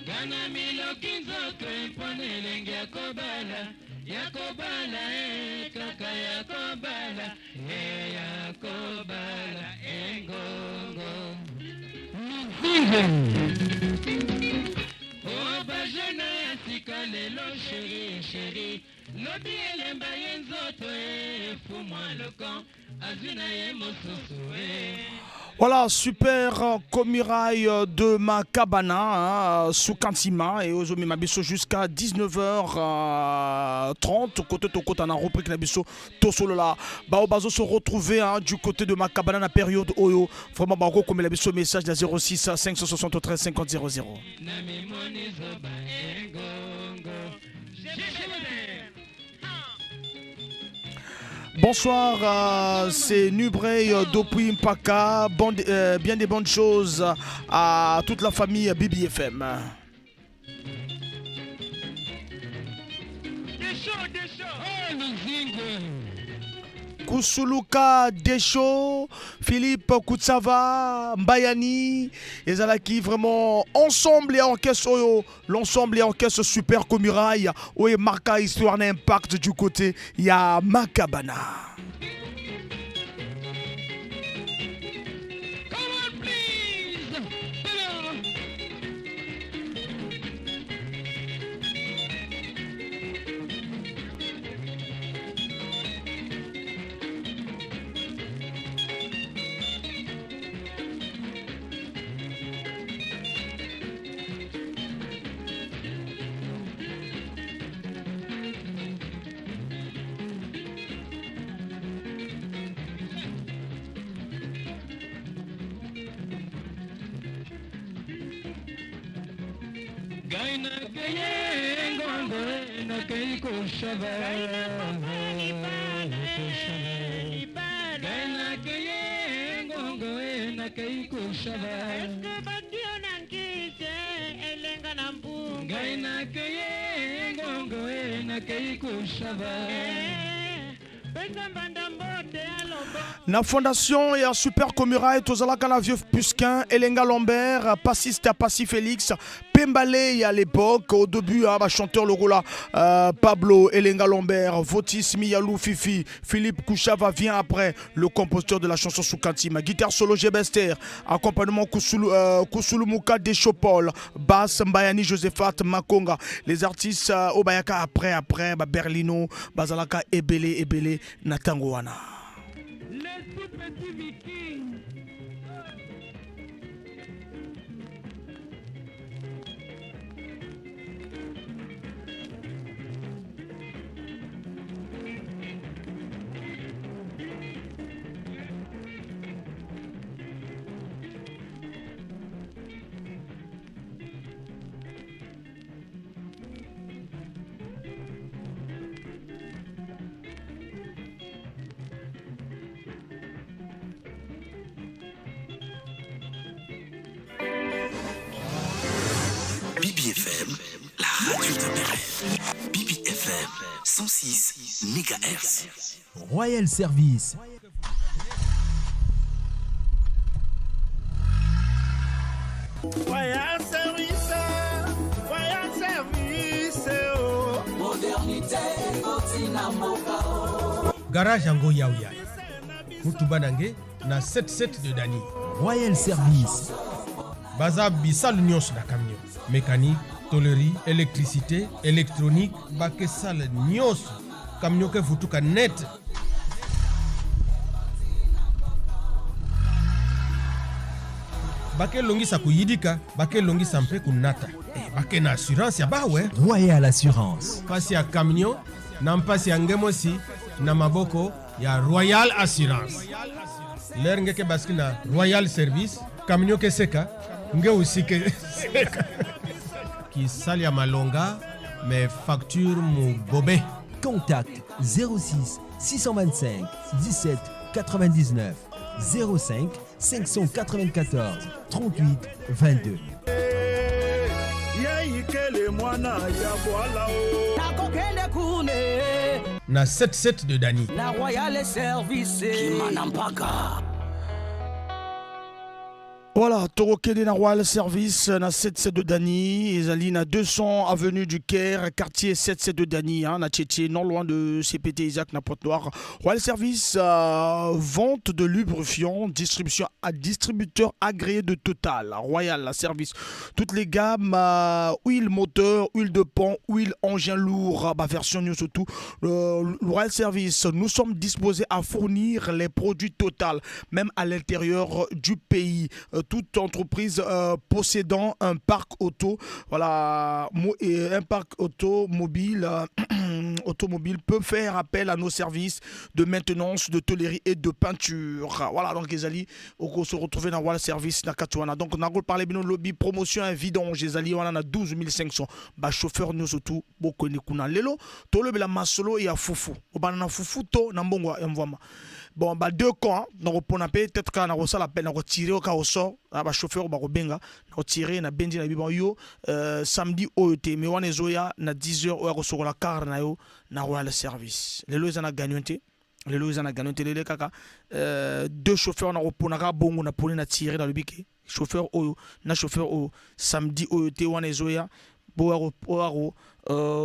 Nga na miloki nzoto mpona elengi ya kobala ya kobala e kaka ya kobala e ya kobala engongo. O bajene ya sika lelo chéri chéri lobi elemba ye nzoto efumwa lokan azwi na ye mosusu e. Voilà, Super Comuraille de Makabana, hein, Sukantima, et ozomi mabiso jusqu'à 19h30. Côté tokota na rubrique na biso, tosolola. Bao bazo se retrouver, hein, du côté de Makabana na période oyo. Vraiment, bao comme la biso message de 06 573 50 00. Na mimoni zoba engongo. Bonsoir, c'est Nubrey depuis Mpaka. Bon, bien des bonnes choses à toute la famille BBFM. Kusuluka Desho, Philippe Koutsava, Mbayani, ezalaki vraiment ensemble et orchestre oyo, l'ensemble et orchestre Super Comuraille, oyo marqua histoire d'impact du côté ya Makabana. Come on, please. Ngai nakeye ngongo nakei koshaba. Ngai nakeye ngongo nakei koshaba. Eske batio na nkisi elenga na mbungu. Ngai nakeye ngongo nakei koshaba. Pesa mbanda mbote alobo. Na fondation ya Super Comurai tozalaka na vieux Pusquin, Elenga Lambert, passiste Passy Félix, Pembale à l'époque, au début hein, ba chanteur lokola Pablo Elenga Lambert, Votis Miyalou Fifi, Philippe Kouchava vient après, le compositeur de la chanson Soukantima, guitare solo Gebester, accompagnement Kousoulou Mouka Deschopol, basse Mbayani Josephat Makonga, les artistes Obayaka après, après, ba Berlino, Bazalaka Ebele Ebele na tango wana. Les tout petits vikings. BBFM, la radio de mes rêves. BBFM, 106 MHz. Royal Service. Royal Service, Royal Service, oh. Modernité, Kotina Mboka, oh. Garage yango yauya. Mutuba nange na 77 de Dani. Royal Service. Baza bisalu nyonso na camion. Mécanique, tôlerie, électricité, électronique, bakesala nyonso. Camion ke futuka net. Bakelongisa kuyidika, bakelongisa mpe kunata. Bake na assurance ya bawe. Royal Assurance. Pasi ya camion na mpasi ya ngemosi na maboko ya Royal Assurance. Ler ngeke baski na Royal Service, camion ke seka, nge usike seka. Kisali ya malonga, mais facture mugobe. Contact 06 625 17 99 05 594 38 22. Yeikele mwana ya bwala o. Nakokende kune. Na 77 de Dani. Na Royal Service. Kimana mpaka. Voilà, Torokende na Royal Service na 77 de Dani, ezali na 200 avenue du Caire, quartier 77 de Dani, hein, na Tchétché, non loin de CPT Isaac na Pointe-Noire. Royal Service, vente de lubrifiants, distribution à distributeur agréé de Total. Royal Service, toutes les gammes, huile moteur, huile de pont, huile engin lourd, version news surtout. Royal Service, nous sommes disposés à fournir les produits Total, même à l'intérieur du pays. Toute entreprise possédant un parc auto, voilà, et un parc automobile peut faire appel à nos services de maintenance, de tôlerie et de peinture. Voilà, donc les alliés, on se retrouver dans Royal Service dans Katouana. Donc on a parlé de lobby promotion un vidange, les alliés, on en a 12 500. Bah, chauffeur nous surtout, beaucoup de kuna lelo, tolo bela masolo et à fufu. Au banana fufu to na mbongo ya mvwama. Bon, bah, deux camps, hein, donc on a peut-être qu'on a reçu la peine, on a retiré au cas au sort, ah, bah, chauffeur, bah, robenga, on a tiré, na bendi, na biban, yo, samedi, OET, mais on est zoya, na 10 heures, on a reçu la car, na yo, na Royal Service. Les lois, on a gagné, t'es. Les lois, on a gagné, t'es, les kaka, deux chauffeurs, on a repondu, on a bongo, on a poli, on a tiré dans le biquet. Chauffeur, oh, na chauffeur, oh, samedi, OET, on est zoya, bo, bo, bo,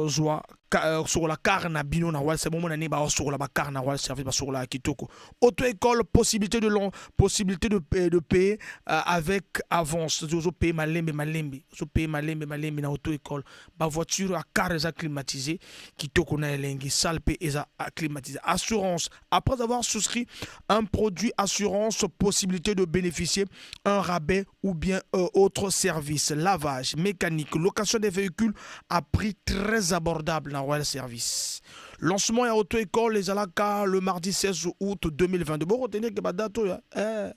zwa, ka sur la car na bino na Royal, c'est bon, mon année, bah, sur la car na Royal Service, bah, sur la Kitoko. Auto-école, possibilité de long, possibilité de payer, de payer avec avance. Zo, zo, payer malembe, malembe. Zo, payer malembe, malembe na auto-école. Bah, voiture à car eza climatisée, Kitoko na elengi, salle P eza climatisée. Assurance, après avoir souscrit un produit assurance, possibilité de bénéficier un rabais ou bien autre service, lavage, mécanique, location des véhicules à prix très abordable dans Royal Service. Lancement à auto-école les Alaka le mardi 16 août 2022. Bon, retenir que date, hein,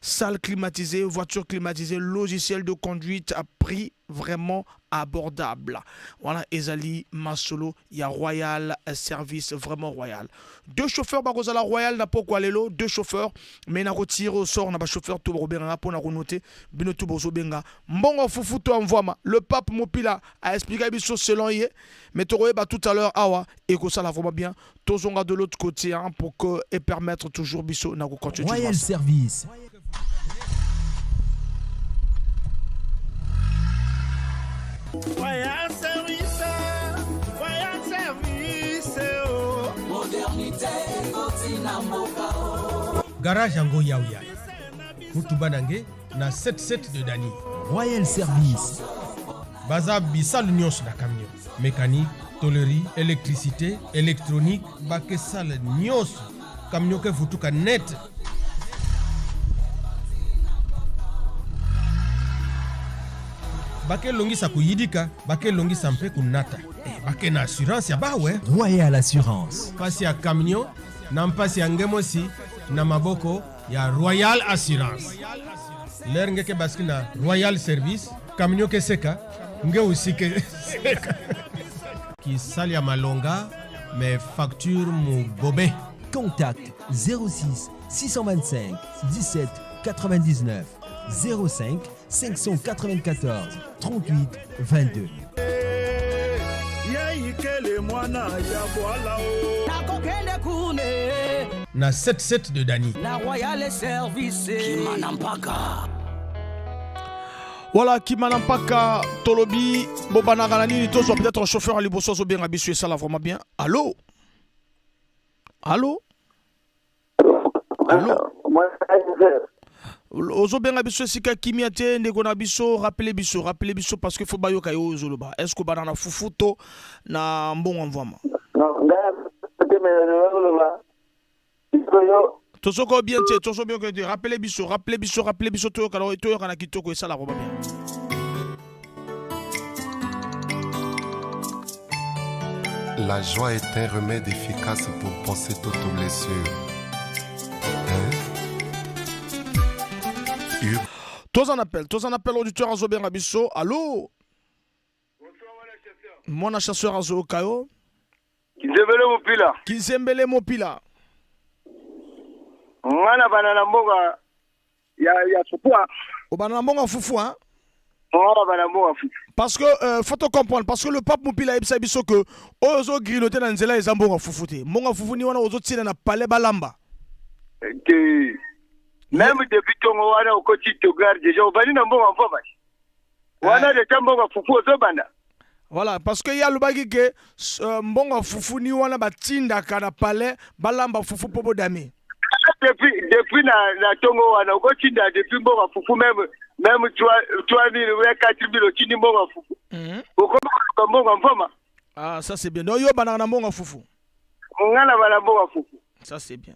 salle climatisée, voiture climatisée, logiciel de conduite à Prix vraiment abordable. Voilà, ezali masolo ya Royal Service, vraiment royal. Deux chauffeurs bakozala royal na pokwa lelo, deux chauffeurs, mais na retirer au sort na ba chauffeur tout bobenga pona ko noter bino tout bozo benga. Mbongo fufu to mvwama. Le pape Mopila a expliqué biso selon ye, mais tokoyeba tout à l'heure awa et que ça la vraiment bien. Tozonga de l'autre côté hein, pour que et permettre toujours biso na ko continuer. Royal Service. Royal Service, Royal Service, oh. Modernité ekoti na mboka oh. Garage yango yau ya mutuba na nge na 77 de Dani. Royal Service. Baza bisalu nyonso na camion. Mécanique, tôlerie, électricité, électronique, bakesala nyonso. Camion ke vutuka net. Bakelongisa kuyidika, bakelongisa mpe kunata. Eh, bake na assurance ya bawe. Royal Assurance. Pasi ya camion na mpasi ya ngemosi na maboko ya Royal Assurance. Lere ngeke baski na Royal Service, camion ke seka, nge aussi ke seka. Kisali ya malonga, mais facture mu bobe. Contact 06 625 17 99 05 594 38 22. Yeikele mwana ya bwala o. Nakokende kune. Na 77 de Dani. Na Royal Service. Kimana mpaka. Voilà, Kimana mpaka tolobi bobanaka na nini tozwa peut-être un chauffeur ya liboso azobenga biso esala vraiment bien. Allô? Allô? Allô? Ozobenga biso esika kimia te ndeko na biso, rappelez biso, rappelez biso parce que faut bayoka yo ozoloba. Est-ce que bana na fufu to na mbongo mvwama? Tozoko bien te, tozo bien te. Rappelez biso, rappelez biso, rappelez biso toyoka toyoka na kitoko esala roba bien. La joie est un remède efficace pour panser toute blessure. Hein? Toza en appel, toza en appel auditeur azobenga biso. Allô? Mwana chasseur azoyoka yo. Kizembele Mopila. Kizembele Mopila. Nga na bana na mboka ya ya fufu. Obana na mbongo fufu hein? Nga na bana mboka fufu. Parce que faut te comprendre parce que le pape Mopila ayebisa biso que oyo ozo grignoter na nzela eza mbongo fufu te. Mbongo fufu ni wana ozo tina na palais balamba. Te. Même depuis tongo wana okoti togar déjà obandi na mbongo mfama. Wana déjà mbongo fufu ozobanda. Voilà, parce que ya lobaki ke mbongo fufu ni wana batindaka na palais balamba fufu po bodame. Depuis na tongo wana okotinda depuis mbongo fufu même 3000 ou 4000 otindi mbongo fufu. Okoma mbongo mfama. Ah, ça c'est bien. Donc yo banaka na mbongo fufu. Ngana bana mbongo fufu. Ça c'est bien.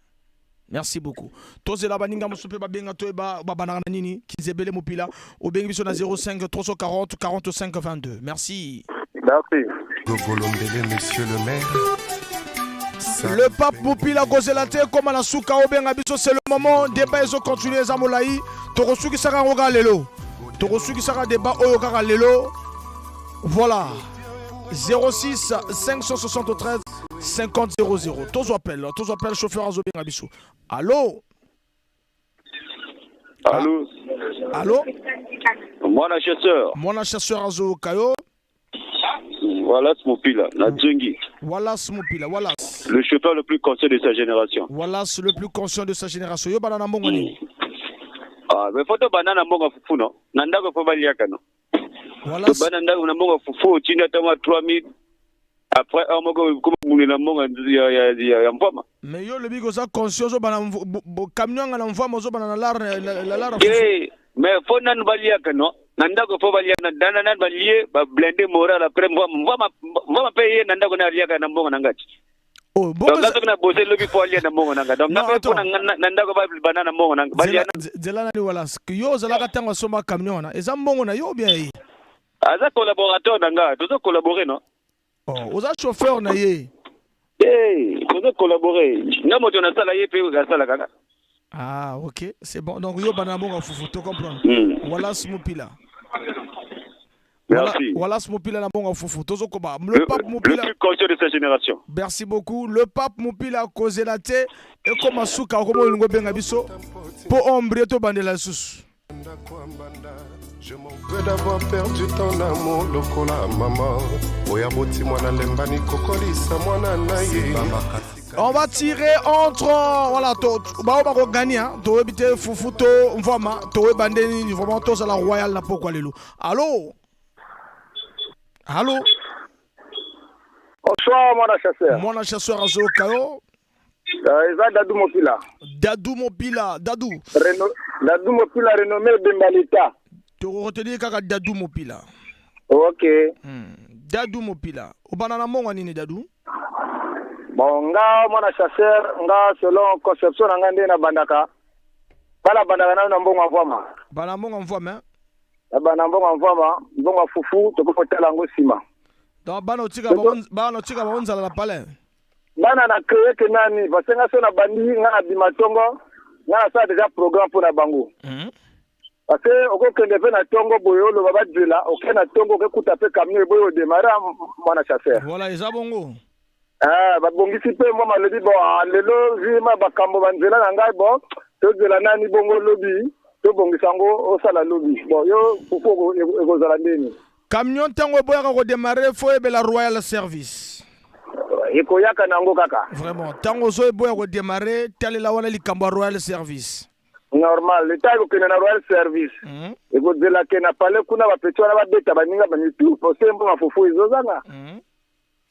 Merci beaucoup. Tozela baninga mosusu mpe babenga to ba banaka na nini Kizebele Mopila obengi biso na 05 340 45 22. Merci. Merci. Gogolombele, monsieur le maire. Le pape Mopila kozela te koma na suka obenga biso c'est le moment débat ezo continuer eza molai tokosukisaka yango kaka lelo tokosukisaka débat oyo kaka lelo. Voilà 06 573 50 00 tozo appel, tozo appel chauffeur azobenga biso. Allô? Allô? Allô? Mwana chasseur. Mwana chasseur azoyoka yo. Wallace Mopila, na Tsungi. Wallace Mopila, Wallace. Le chauffeur le plus conscient de sa génération. Wallace le plus conscient de sa génération. Yo banana mbongo nini? Ah, mais photo banana mbongo fufu no. Na ndako fo baliaka no. Wallace. To banana ndako na mbongo fufu otinda tama 3000. Après un moko comme munela mbongo ya mvama. Mais yo lobi koza conscient zo bana camion nga na mvama zo bana na lar la lar. Eh, mais fo nanu baliaka no. Na ndako fo balia na dana nanu balie ba blender moral après mvama mvama mvama pe ye na ndako na aliaka na mbongo na ngati. Oh, bon, donc là, na bossé lobi fo alia na mbongo na nga. Donc na pe fo na ndako ba banana mbongo na nga. Balia na Zela nani wala yo zalaka tango asomba camion wana. Eza mbongo na yo bien ye. Aza collaborateur na nga, tozo collaborer no. Oh, oza chauffeur na ye. Eh, tozo collaborer. Nga moto na sala ye pe asala kaka. Ah, OK, c'est bon. Donc yo bana mbongo fufu, to comprendre. Wallace Mopila. Merci. Wallace Mopila na mbongo fufu. Tozokoba. Le pape Mopila. Le plus conscient de sa génération. Merci beaucoup. Le pape Mopila kozela te ekoma suka okoma olingo benga biso po ombre to bandela lisusu. Je m'en veux d'avoir perdu ton amour lokola mama oyo aboti mwana lembani kokolisa mwana na ye. On va tirer entre voilà to bao bako gagner hein to ebite fufu to mvama to ebande nini vraiment tozala royal na pokwa lelo. Allô? Allô? Bonsoir mwana chasseur. Mwana chasseur azoyoka yo. Eza Dadou Mopila. Dadou Mopila, Dadou. Dadou Mopila renommé Bemba l'État. To retenir kaka Dadou Mopila. OK. Dadou Mopila. Obana na mbongo nini Dadou? Bon, nga mwana chasseur, nga selon conception na nga nde na bandaka. Bala bandaka nanu na mbongo mvwama. Bana mbongo mvwama, hein? Na bana mbongo mvwama, mbongo ya fufu tokoki kotala yango nsima. Donc bana otika bango bana otika bango nzala na palais. Bana na créer ke nani parce que nga so na bandi nga na bima tongo nga nasala déjà programme mpo na bango. Parce que okokende mpe na tongo boye oloba bazela oke na tongo okekuta mpe camion eboyi odémarrer mwana chasseur. Voilà eza bongo. Ah, babongisi mpe mwa malobi bon ah, lelo vima bakambo banzela na ngai bon tozela nani bongo lobi tobongisa yango osala lobi bon yo fufu ekozala ndeni. Camion ntango eboyaka kodémarrer fo oyebela Royal Service. Ekoyaka nango kaka. Vraiment ntango ozo eboya kodémarrer talela wana likambo ya Royal Service. Normal leta ekokende na Royal Service ekozela ke na palais kuna bapeti wana babeta baninga bamitu pose mbongo fufu ezozanga.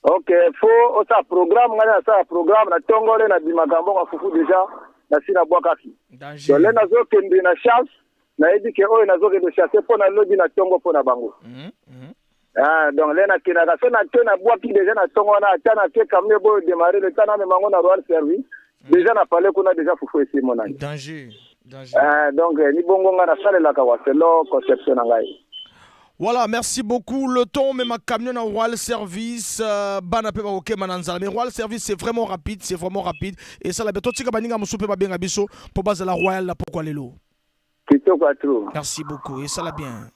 Ok, fo osala programme ngai nasala programme na ntongo le nabimaka mbongo ya fufu déjà nasi nabwakaki. Donc le nazokende na chasse nayebi ke oyo nazokende chasse mpo na lobi na ntongo mpo na bango. Ah, donc le nakendaka so nake nabwaki déjà na ntongo wana ata nake camion eboyo démarrer le temps namema yango na Royal Service déjà na palais kuna déjà fufu esi emonani. Danger. Danger. Ah, donc ni bongo ngai nasalelaka wa selon conception na ngai. Voilà, merci beaucoup. Le temps, même un camion en Royal Service, bana pe ba okema na nzala. Mais Royal Service, c'est vraiment rapide, c'est vraiment rapide. Et ça, la bientôt, tika baninga musu pe ba benga biso, po bazala Royal la pokwa lelo. Kitoko à trop. Merci beaucoup. Et ça la bien.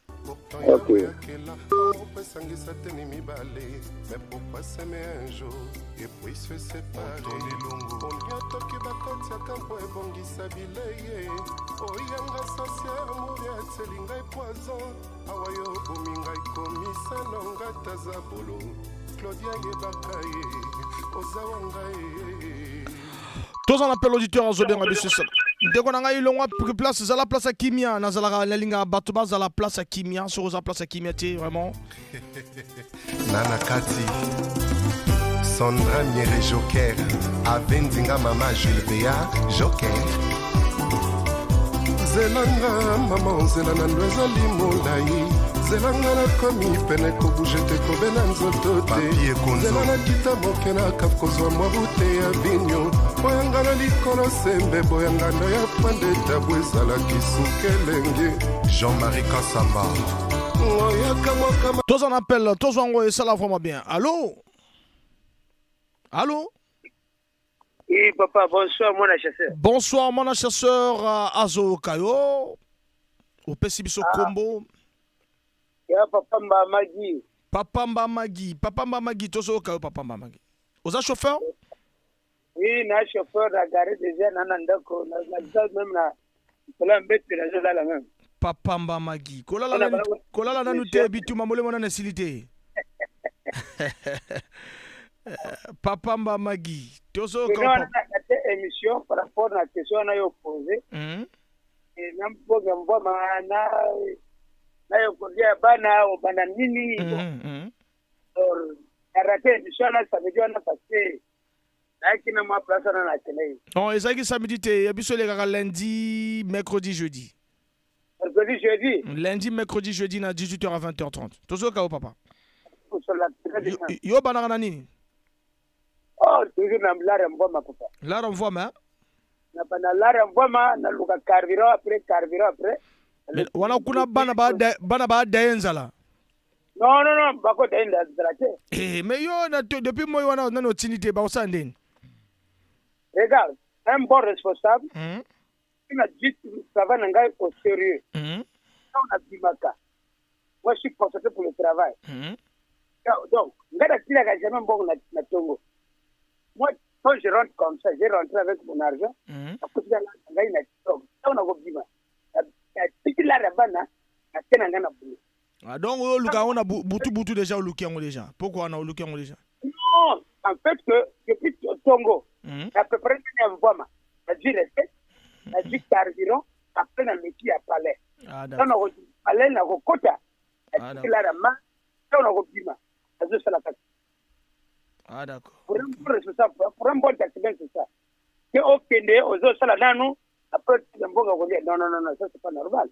Ok. Esangisa teni mibale mais pourquoi s'aimer un jour et puis se séparer oniatoki bakotiaka mpo ebongisa bilei oyanga sorcière mori atieli ngai poison awa yo obomi ngai komisano nga taza bolo Claudia yebaka ye oza wa ngai. Toza na appel auditeur azobenga biso sala. Ndeko na ngai longwa place ezala place ya kimia nazalaka nalingaka bato bazala place ya kimia soki oza place ya kimia te vraiment. Nana Kati Sandra Miere Joker Avendinga Mama Jules Bea Joker Zelanga mama nzela na ndo ezali molai zelanga nakomi pene kobouger te kobela nzoto te zela nakita moke na kaf kozwa mwa bute ya vinyo boyanga na likolo sembe boyangano ya pande tabu ezalaki sukelenge Jean-Marie Kassamba oyaka mwaka Toza na appel tozwa yango esala vraiment bien. Allo? Allo? Oui, papa, bonsoir, mwana chasseur. Bonsoir mwana chasseur azoyoka yo opesi biso kombo. Ya papa Mbamagi. Papa Mbamagi, papa Mbamagi tozoyoka yo papa Mbamagi. Oza chauffeur? Oui, na chauffeur na gare déjà na na ndako na na même na kola mbete nazolala même. Papa Mbamagi kolala nanu kolala nanu te bituma molemo nanu esili te. Papa Mbamagi tozoyoka yo na te émission par rapport na question wana yo posé. Na mboga mbwama na na yo kolia bana obanda nini. Or na raté émission wana samedi wana parce que nayaki na mwa place wana na kelei. Non, ezalaki samedi te ya biso elekaka lundi, mercredi, jeudi. Mercredi, jeudi. Lundi, mercredi, jeudi na 18h à 20h30. Tozoyoka yo papa. Kosola très bien. Yo bandaka na nini? Oh, toujours na lara mbwama papa. Lara mvwama, hein? Na bana lara mbwama naluka carburant après carburant après. Mais wana kuna bana bana baadaye nzala. Non non non, bako daenda nzala te. Eh, mais yo na depuis moi wana nani otindi te bakosala ndeni? Regarde, un bon responsable, na dit travail na ngai au sérieux. Ntango nabimaka. Moi, je suis concentré pour le travail. Donc, nga natilaka jamais mbongo na tongo. Moi, quand je rentre comme ça, j'ai rentré avec mon argent, nakotika ngai na tongo. Ntango nakobima, natiki lara bana, nake na ngai na boulot. Ah, donc oyo oluka yango na butu butu déjà, oluki yango déjà, pokwa wana oluki yango déjà? Non, en fait que depuis tongo, na préparé ngai ya mvwama, nazwi recette, nazwi carburant, après nameki ya palais. Ntango nakozwi palais, nakokota, natiki lara ma, ntango nakobima, nazosala kaka. Ah, d'accord. Pour un bon responsable, pour un bon taximan, c'est ça. Ke okende ozosala nanu, après mboka kolia. Non, non, non, non, ça c'est pas normal.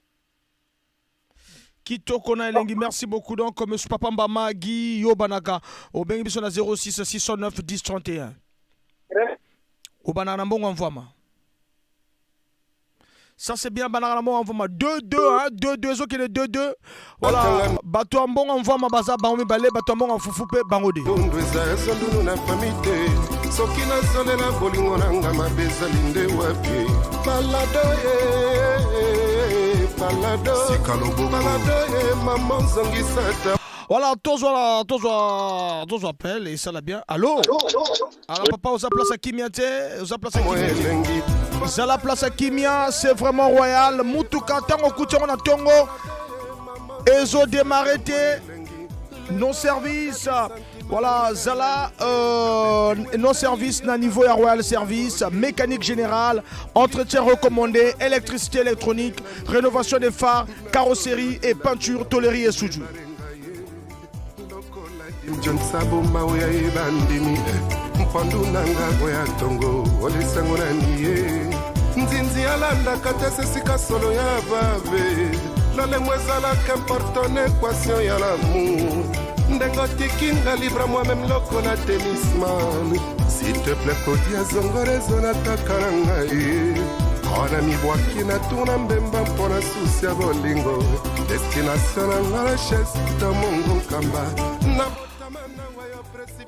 Kitoko na elengi, merci beaucoup. Donc monsieur Papa Mbama Guy Yobanaka, obengi biso na 06 609 10 31. Obanaka na mbongo ya mvwama. Ça c'est bien, banaka na mbongo ya mvwama 2 2 hein, 2 2, ezokende 2 2. Voilà, bato ya mbongo ya mvwama baza bango mibale, bato ya mbongo ya fufu mpe bango de. Ndondo eza ezondunu na fami te. Soki nazolela bolingo nanga mabe ezali nde wapi? Balado ye, balado, Sika loboko. Balado ye, mama ozongisa ta. Voilà, tozwa tozwa tozwa appel et ça la bien. Allô? Alors papa, oza place à kimia te, oza place à kimia te. Zala place à kimia, c'est vraiment royal. Mutuka tango kuti yango na tongo ezo démarrer te. Non service. Voilà, Zala, non service na niveau ya Royal Service, mécanique générale, entretien recommandé, électricité électronique, rénovation des phares, carrosserie et peinture, tôlerie et soudure. John Saboma oyo ayeba ndimi mpandu nanga oya ntongo olesango nani ye nzinzi alandaka te sesika solo ya babe lolemo ezalaka important na équation ya l'amour ndenge otiki nga libre moi-même lokola tennisman, s'il te plaît kodia zongorezo nataka na ngai awa na mibwaki na tourna mbemba mpo na susi ya bolingo destination na nga na chaise to mongo nkamba na.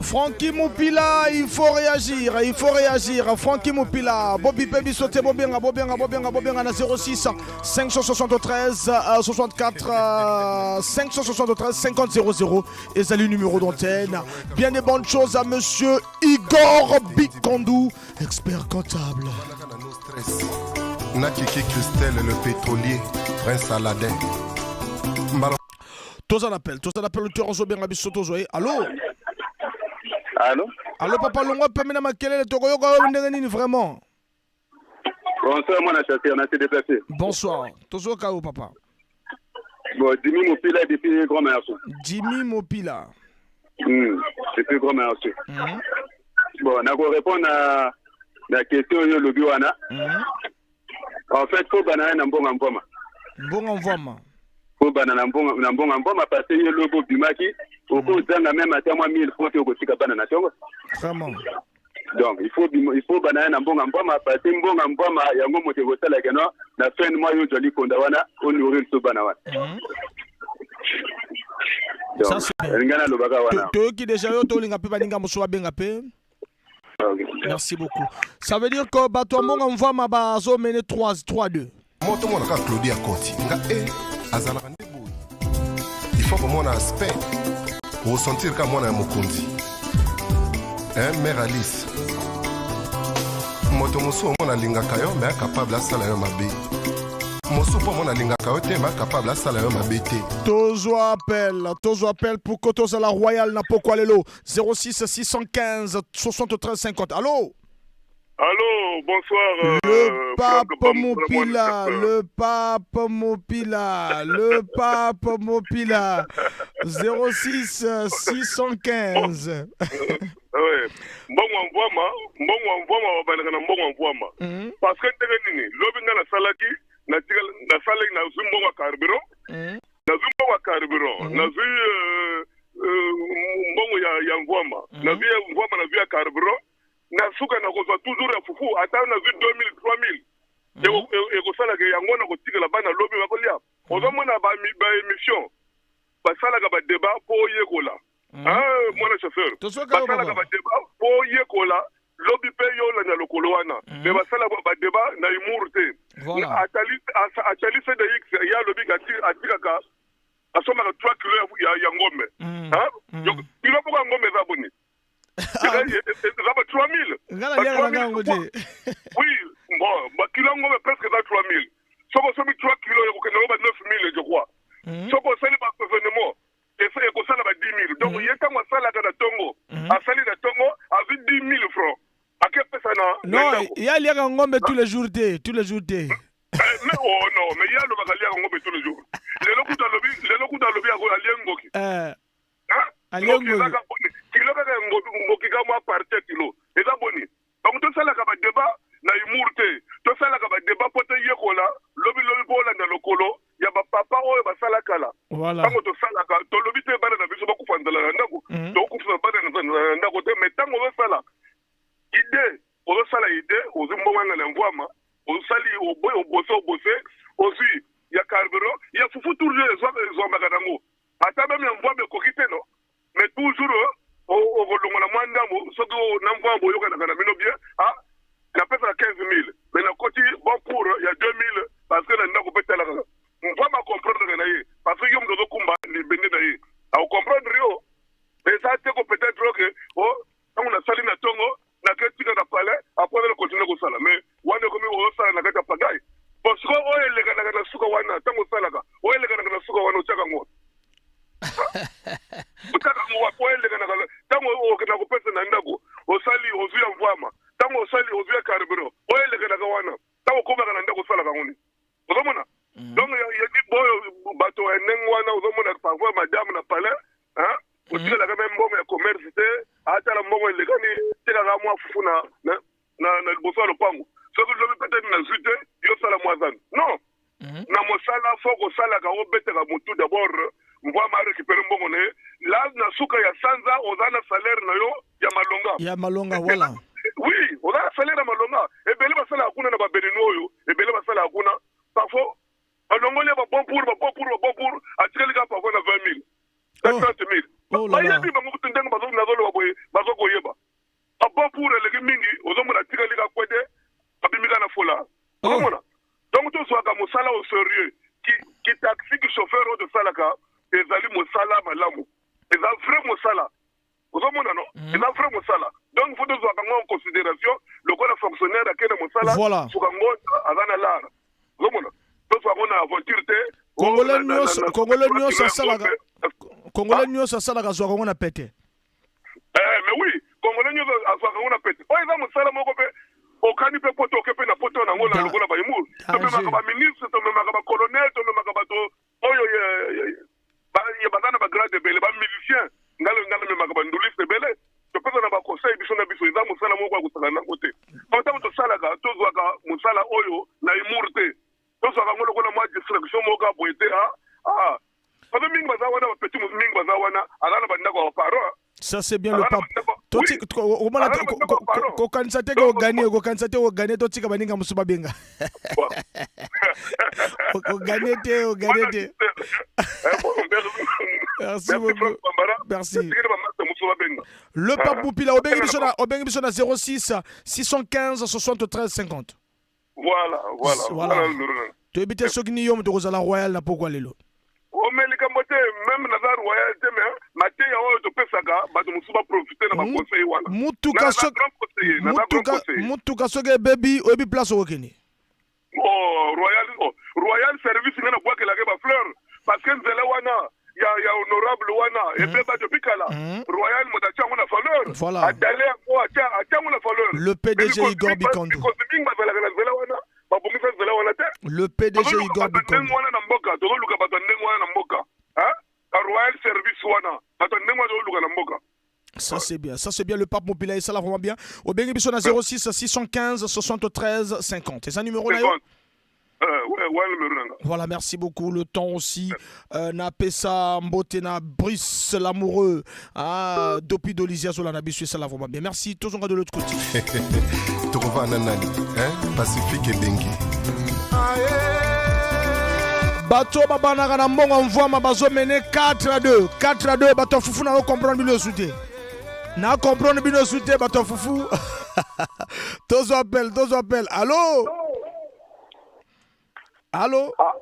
Francky Moupila, il faut réagir, il faut réagir. Francky Moupila, Bobby Baby Sauté, Bobenga, Bobenga, Bobenga, Bobenga, na 06 573 64 573 50 00 et salut numéro d'antenne. Bien des bonnes choses à monsieur Igor Bikandou, expert comptable. Nakiki Christelle le pétrolier, prince Aladin Mbala. Tous en appel, tous en appel, le ozobenga biso tozoye. Allô? Allô? Allô papa, longwa pembe na makelele, tokoyoka oyo ndenge nini vraiment? Bonsoir, mwana chasseur, on a s'est déplacé. Bonsoir, tozoyoka yo papa. Bon, Jimmy Mopila depuis Grand Merci. Jimmy Mopila. Depuis Grand Merci. Bon, nako répondre à la question oyo olobi wana. En fait, faut bana na mbongo mvoma. Mbongo mvwama. Faut bana na mbongo mvoma parce que yo lobo bimaki okozanga même ata mwa 1000 francs te okotika bana na ntongo. Vraiment. Donc il faut bana ye na mbongo mvwama parce que mbongo mvwama yango moto ekosalaka no na fin de mois yo ozwa likonda wana onourrir so bana wana. Ça, Donc c'est bien. ngai nalobaka wana. Toyoki déjà yo, tolinga mpe baninga mosusu babenga mpe. Merci beaucoup. Ça veut dire que bato ya mbongo mvwama bazomene 3 3 2. Moto mona kaka Claudie akoti nga e azalaka nde boye, il faut komona aspect, osentir ka mwana ya mokonzi, hein, mare Alice. Moto mosusu omona alingaka yo mais acapable asala yo mabe, mosusu mpo omona alingaka yo te mais acapable asala yo mabe te. Tozwa appel, tozwa appel pour que tozala royal na pokwa lelo 06 615 73 50. Allô? Allô, bonsoir. Le pape Franck Bam- Mopila, le pape Mopila, le pape Mopila. 06 615. Ouais. Mbongo ya mvwama, mbongo ya mvwama, babandaka na mbongo ya mvwama. Parce que ndenge nini lobi nga nasalaki nasalaki, nazwi mbongo ya carburant, nazwi mbongo ya carburant, nazwi mbongo ya mvwama, nazwi ya mvwama, nazwi ya carburant, na suka nakozwa toujours ya fufu. Ata nazwi 2000, 3000, ekosalaka yango na kotikela bana lobi bakolia. Ozomona baémission basalaka badébat mpo oyekola. Ah, mwana chauffeur, basalaka badébat mpo oyekola lobi mpe yo olanda lokolo wana, mais basala badébat na humour te. Voilà. Atali cdx ye alobi atikaka. Asombaka 3 kilo ya ngombe. Hein? Kilo moko ya ngombe eza boni? Eza ba 3000. Nga naliaka na ngango te. Oui, bon, ba kilo ya ngombe presque eza 3000. Soki osombi 3 kilo ekokende yango ba 9000 je crois. Soki osali ba événement ekosala ba 10000. Donc ye ntango asalaka na tongo, asali na tongo azwi 10000 francs. Akepesa na Non, ye aliaka ngombe tous les jours te, tous les jours te. Mais oh non, mais ye alobaka aliaka ngombe tous les jours. Lelo kutu alobi, lelo kutu alobi alie ngoki. Alie ngoki. Kilo kaka ya ngoki ka mwa partie ya kilo. Eza boni? Donc tosalaka ba débat na humour te. Tosalaka ba débat po toyekola lobi lobi po olanda lokolo ya ba papa oyo basala kala. Tango tosalaka tolobi te bana na biso bakufa nzala na ndako. Tokufa bana na ndako te, mais tango ozosala idée, ozosala idée, ozwi mbongo ya na mvwama, osali obose obose, ozwi ya carburant, ya fufu toujours ezwamaka nango. Ata meme ya mvwama ekoki te no. Mais toujours okolongola mwa ndambo soki na mvwama boyokanaka na bino bien, ah napesaka 15000 mais nakoti bon pour ya 2000 parce que na ndako mpe talaka mvwama comprendre na ye parce que yo moto ozokumba libende na ye akocomprendre yo. Mais eza te ko peut-être oke o ntango nasali na ntongo nake tika na palais après na continue kosala, mais wana ekomi ozosala na kati ya pagaille. Bon, sikoyo oyo elekanaka na suka wana, ntango osalaka oyo elekanaka na suka wana, otiaka ngo otiaka ngo wapi? Oyo elekanaka ntango okenda kopesa na ndako, osali ozwi ya mvwama, ntango osali ozwi ya carburant, oyo elekanaka wana ntango okomaka na ndako osalaka ngo nini? Ozomona? Donc yadi boyo bato ya ndenge wana, ozomona parfois madame na palais, hein, otikalaka me mbongo ya commerce te, atala mbongo elekani, tekaka mwa fufu na liboso ya lopango, soki lobi peut-être nazwi te, yo sala mwa zanu. Non, na mosala fo kosalaka, obetaka motu d'abord mvwama arécupere mbongo na ye la na suka ya sanza, oza na salaire na yo ya malonga. Ya malonga, voilà. Oui, oza na salaire ya malonga. Ebele basalaka kuna na babenino oyo, ebele basalaka kuna, parfois balongoli ya babon pour babon pour babon pour, atikali kaka parfois na 20 000, na 30 000. Bayebi bango kutu ndenge nazoloba boye, bazo koyeba babon pour eleki mingi. Ozomona atikali kaka kwete, abimi kaka na fola. Ozomona? Donc tozwaka mosala au sérieux. Ki taxi, ki chauffeur oyo tosalaka ezali mosala malamu, eza vrai mosala. Ozomona? No, eza vrai mosala. Donc faut tozwaka yango en considération lokola fonctionnaire akende mosala. Suka ngo aza na lar. Ozomona? Tozwaka ngo na aventure te. Congolais nyonso, congolais nyonso asalaka, congolais nyonso asalaka azwaka ngo na pete. Eh, mais oui, congolais nyonso azwaka yango na pete. Oyo eza mosala moko mpe okani mpe poto, oke mpe na poto nango na lokola baimur. Tomemaka baministre, tomemaka bacolonel, tomemaka bato oyo baza na bagrade ebele, bamusicien. Ngalo ngai namemaka banduliste ebele, topesa na baconseil biso na biso. Eza mosala moko ya kosala nango te. Ntango tosalaka, tozwaka mosala oyo na humour te, tozwaka yango lokola mwa distraction moko ya boye te. Ah, bato mingi baza wana, bapeti mingi baza wana, aza na bandako ya baparent. Ça c'est bien, le pape. Omona, kokanisa te ke oganye, kokanisa te oganye. Totika baninga mosusu babenga. Oganye te, oganye te. Merci beaucoup, merci le pape Mupila. Obengi biso na, obengi biso na 06 615 73 50. Voilà. Voilà. Toyebi te soki ni yo moto kozala royal na pokwa lelo. Ome likambo te, même naza royal te, mais mateya oyo topesaka, bato mosusu baprofite na baconseil wana. Mutuka mutuka soki ebebi, oyebi place okokende. Oh, royal, oh, royal service, nga nabwakelaka bafleur parce que nzela wana ya honorable wana ebeba depuis kala. Royal moto atia yango na valeur. Adale yango, atia yango na valeur. Le PDG Igor Bikondo. Mingi bazalaka na nzela wana, babongisa nzela wana te. Le PDG Igor Bikondo. Ndenge wana na mboka, tozoluka bato ya ndenge wana na mboka. Royal service wana, bato ya ndenge wana tozoluka na mboka. Ça c'est bien, ça c'est bien, le pape Mopila et ça là vraiment bien. Obengi biso na 06 615 73 50. C'est un numéro là? Ouais, numéro nanga. Voilà, merci beaucoup. Le temps aussi. Na pesa mbote na Brice l'amoureux. Ah, Dopi Dolisia Zola na biso, ça là vraiment bien. Merci. Tous on de l'autre côté. Tokovanda nani, hein? Pacifique ebengi. Bato babanaka na mbongo mvwama bazomene 4 à 2, 4 à 2. Bato ya fufu, na comprendre bino esu te, na comprendre bino esu te. Bato ya fufu, tozwa appel, tozwa appel. Allo, allo. Ah.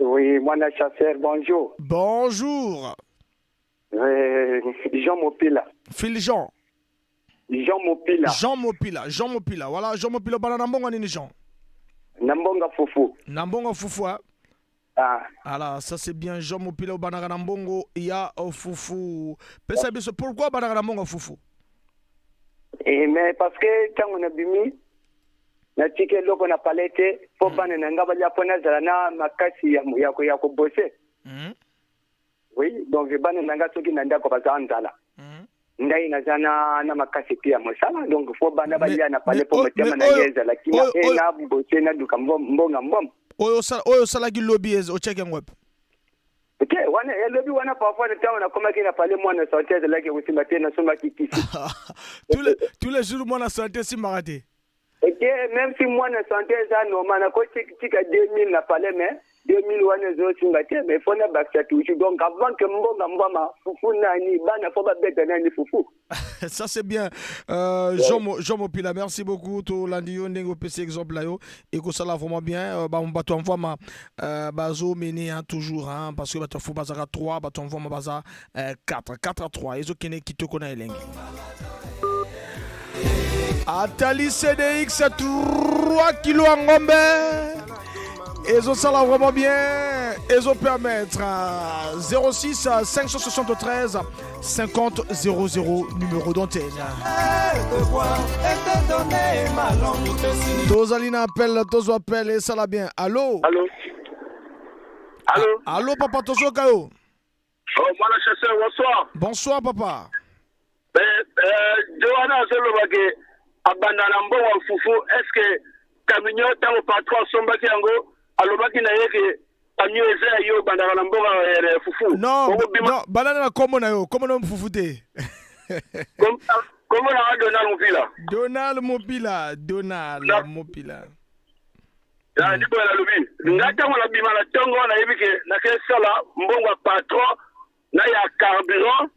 Oui, mwana chasseur, bonjour. Bonjour. Jean Mopila. Phil Jean. Jean Mopila. Jean Mopila, Jean Mopila. Voilà, Jean Mopila bana na mbongo nini Jean? Na mbongo fufu. Na mbongo fufu hein? Ah. Alors, ça c'est bien Jean Mopila obanaka na mbongo ya fufu. Pesa biso pourquoi obanaka na mbongo fufu? Eh, mais parce que ntango nabimi natiki eloko na palais te mpo bana na nga balia mpo nazala na makasi ya kobose. Oui, donc bana na nga soki na ndako baza nzala, ngai naza na makasi te ya mosala, donc fo bana balia na palais mpo motema na ngai ezala kimia e na bose naluka mbonga mboma. Oyo osalaki lobi otiaki yango wapi? Te, wana elobi wana parfois ntango nakomaki na palais, mwana santé ezalaki kosimba te, nasombaki kisi. Tous les jours mwana santé esimbaka te. Te, même si mwana santé eza normal, nakotika 2000 na palais, mais 2000 wana ezosimba te, mais fo nabakisa toujours. Donc avant que mbonga mbwama fufu nani bana fo babeta nani fufu. Ça c'est bien, Jean, Jean Mopila, merci beaucoup. Tolandi yo ndenge opesi exemple là yo et que ça l'a vraiment bien. Bato mvwama bazo mener, hein, toujours, hein, parce que bato fu bazaka 3, bato mvwama baza 4 4 à 3, ezokende kitoko na elengi. Atali CDX 3 kilo ya ngombe ezosala vraiment bien, ezopermettre. 06 573 50 00, numéro d'antenne. Tozali na appel, tozwa appel, esala bien. Allo? Allo, allo? Allo papa, tozoka yo. Oh, mwana chasseur, bonsoir. Bonsoir papa. Joana azoloba ke abanda na mbongo ya fufu. Est ce que camion, ntango patron asombaki yango, alobaki na ye ke camion eza ya yo, obandaka na mbongo ya fufu? Non, non, banda na kombo na yo, kombo na yo fufu te. Kombo na nga Donald Mopila. Donald Mopila, Donald Mopila. Ndi boye nalobi, ngai ntango nabima na ntongo, nayebi ke nakesala mbongo ya patron na ya carburant.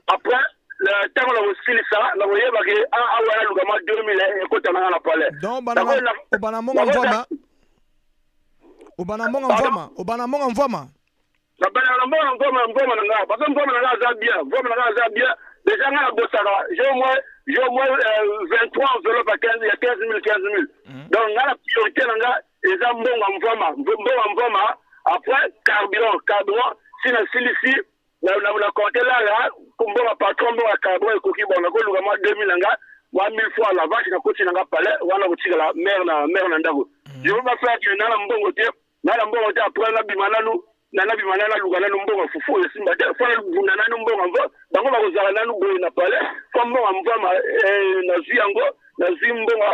Après, ntango na kosilisa, na koyeba ke awa naluka mwa 2000 ekota nanga na palais. Donc obana mbongo mvwama, obana mbongo mvwama, obana mbongo mvwama. Nabandaka na mbongo na mvwama, mvwama na nga, parce que mvwama na nga aza bien, mvwama na nga aza bien. Déjà nga nabosaka, j'ai au moins 23 enveloppe ya 15, ya 15 000, 15 000. Donc nga na priorité na nga eza mbongo ya mvwama, mbongo ya mvwama, après carburant. Carburant si nasilisi na compte lala mbongo ya patron, mbongo ya carburant ekoki, bon, nakoluka mwa 2000 na nga, mwa 1000 fois la vache, nakoti na nga palais wana, kotikala mare na mare na ndako. Je veux pas faire que na mbongo te, na mbongo te, après nabima nanu, nabima nanu, naluka nanu mbongo ya fufu, esimba te. Fo nabunda nanu mbongo mvo bango bakozala nanu boye na palais, fo mbongo mvama nazwi yango, nazwi mbongo,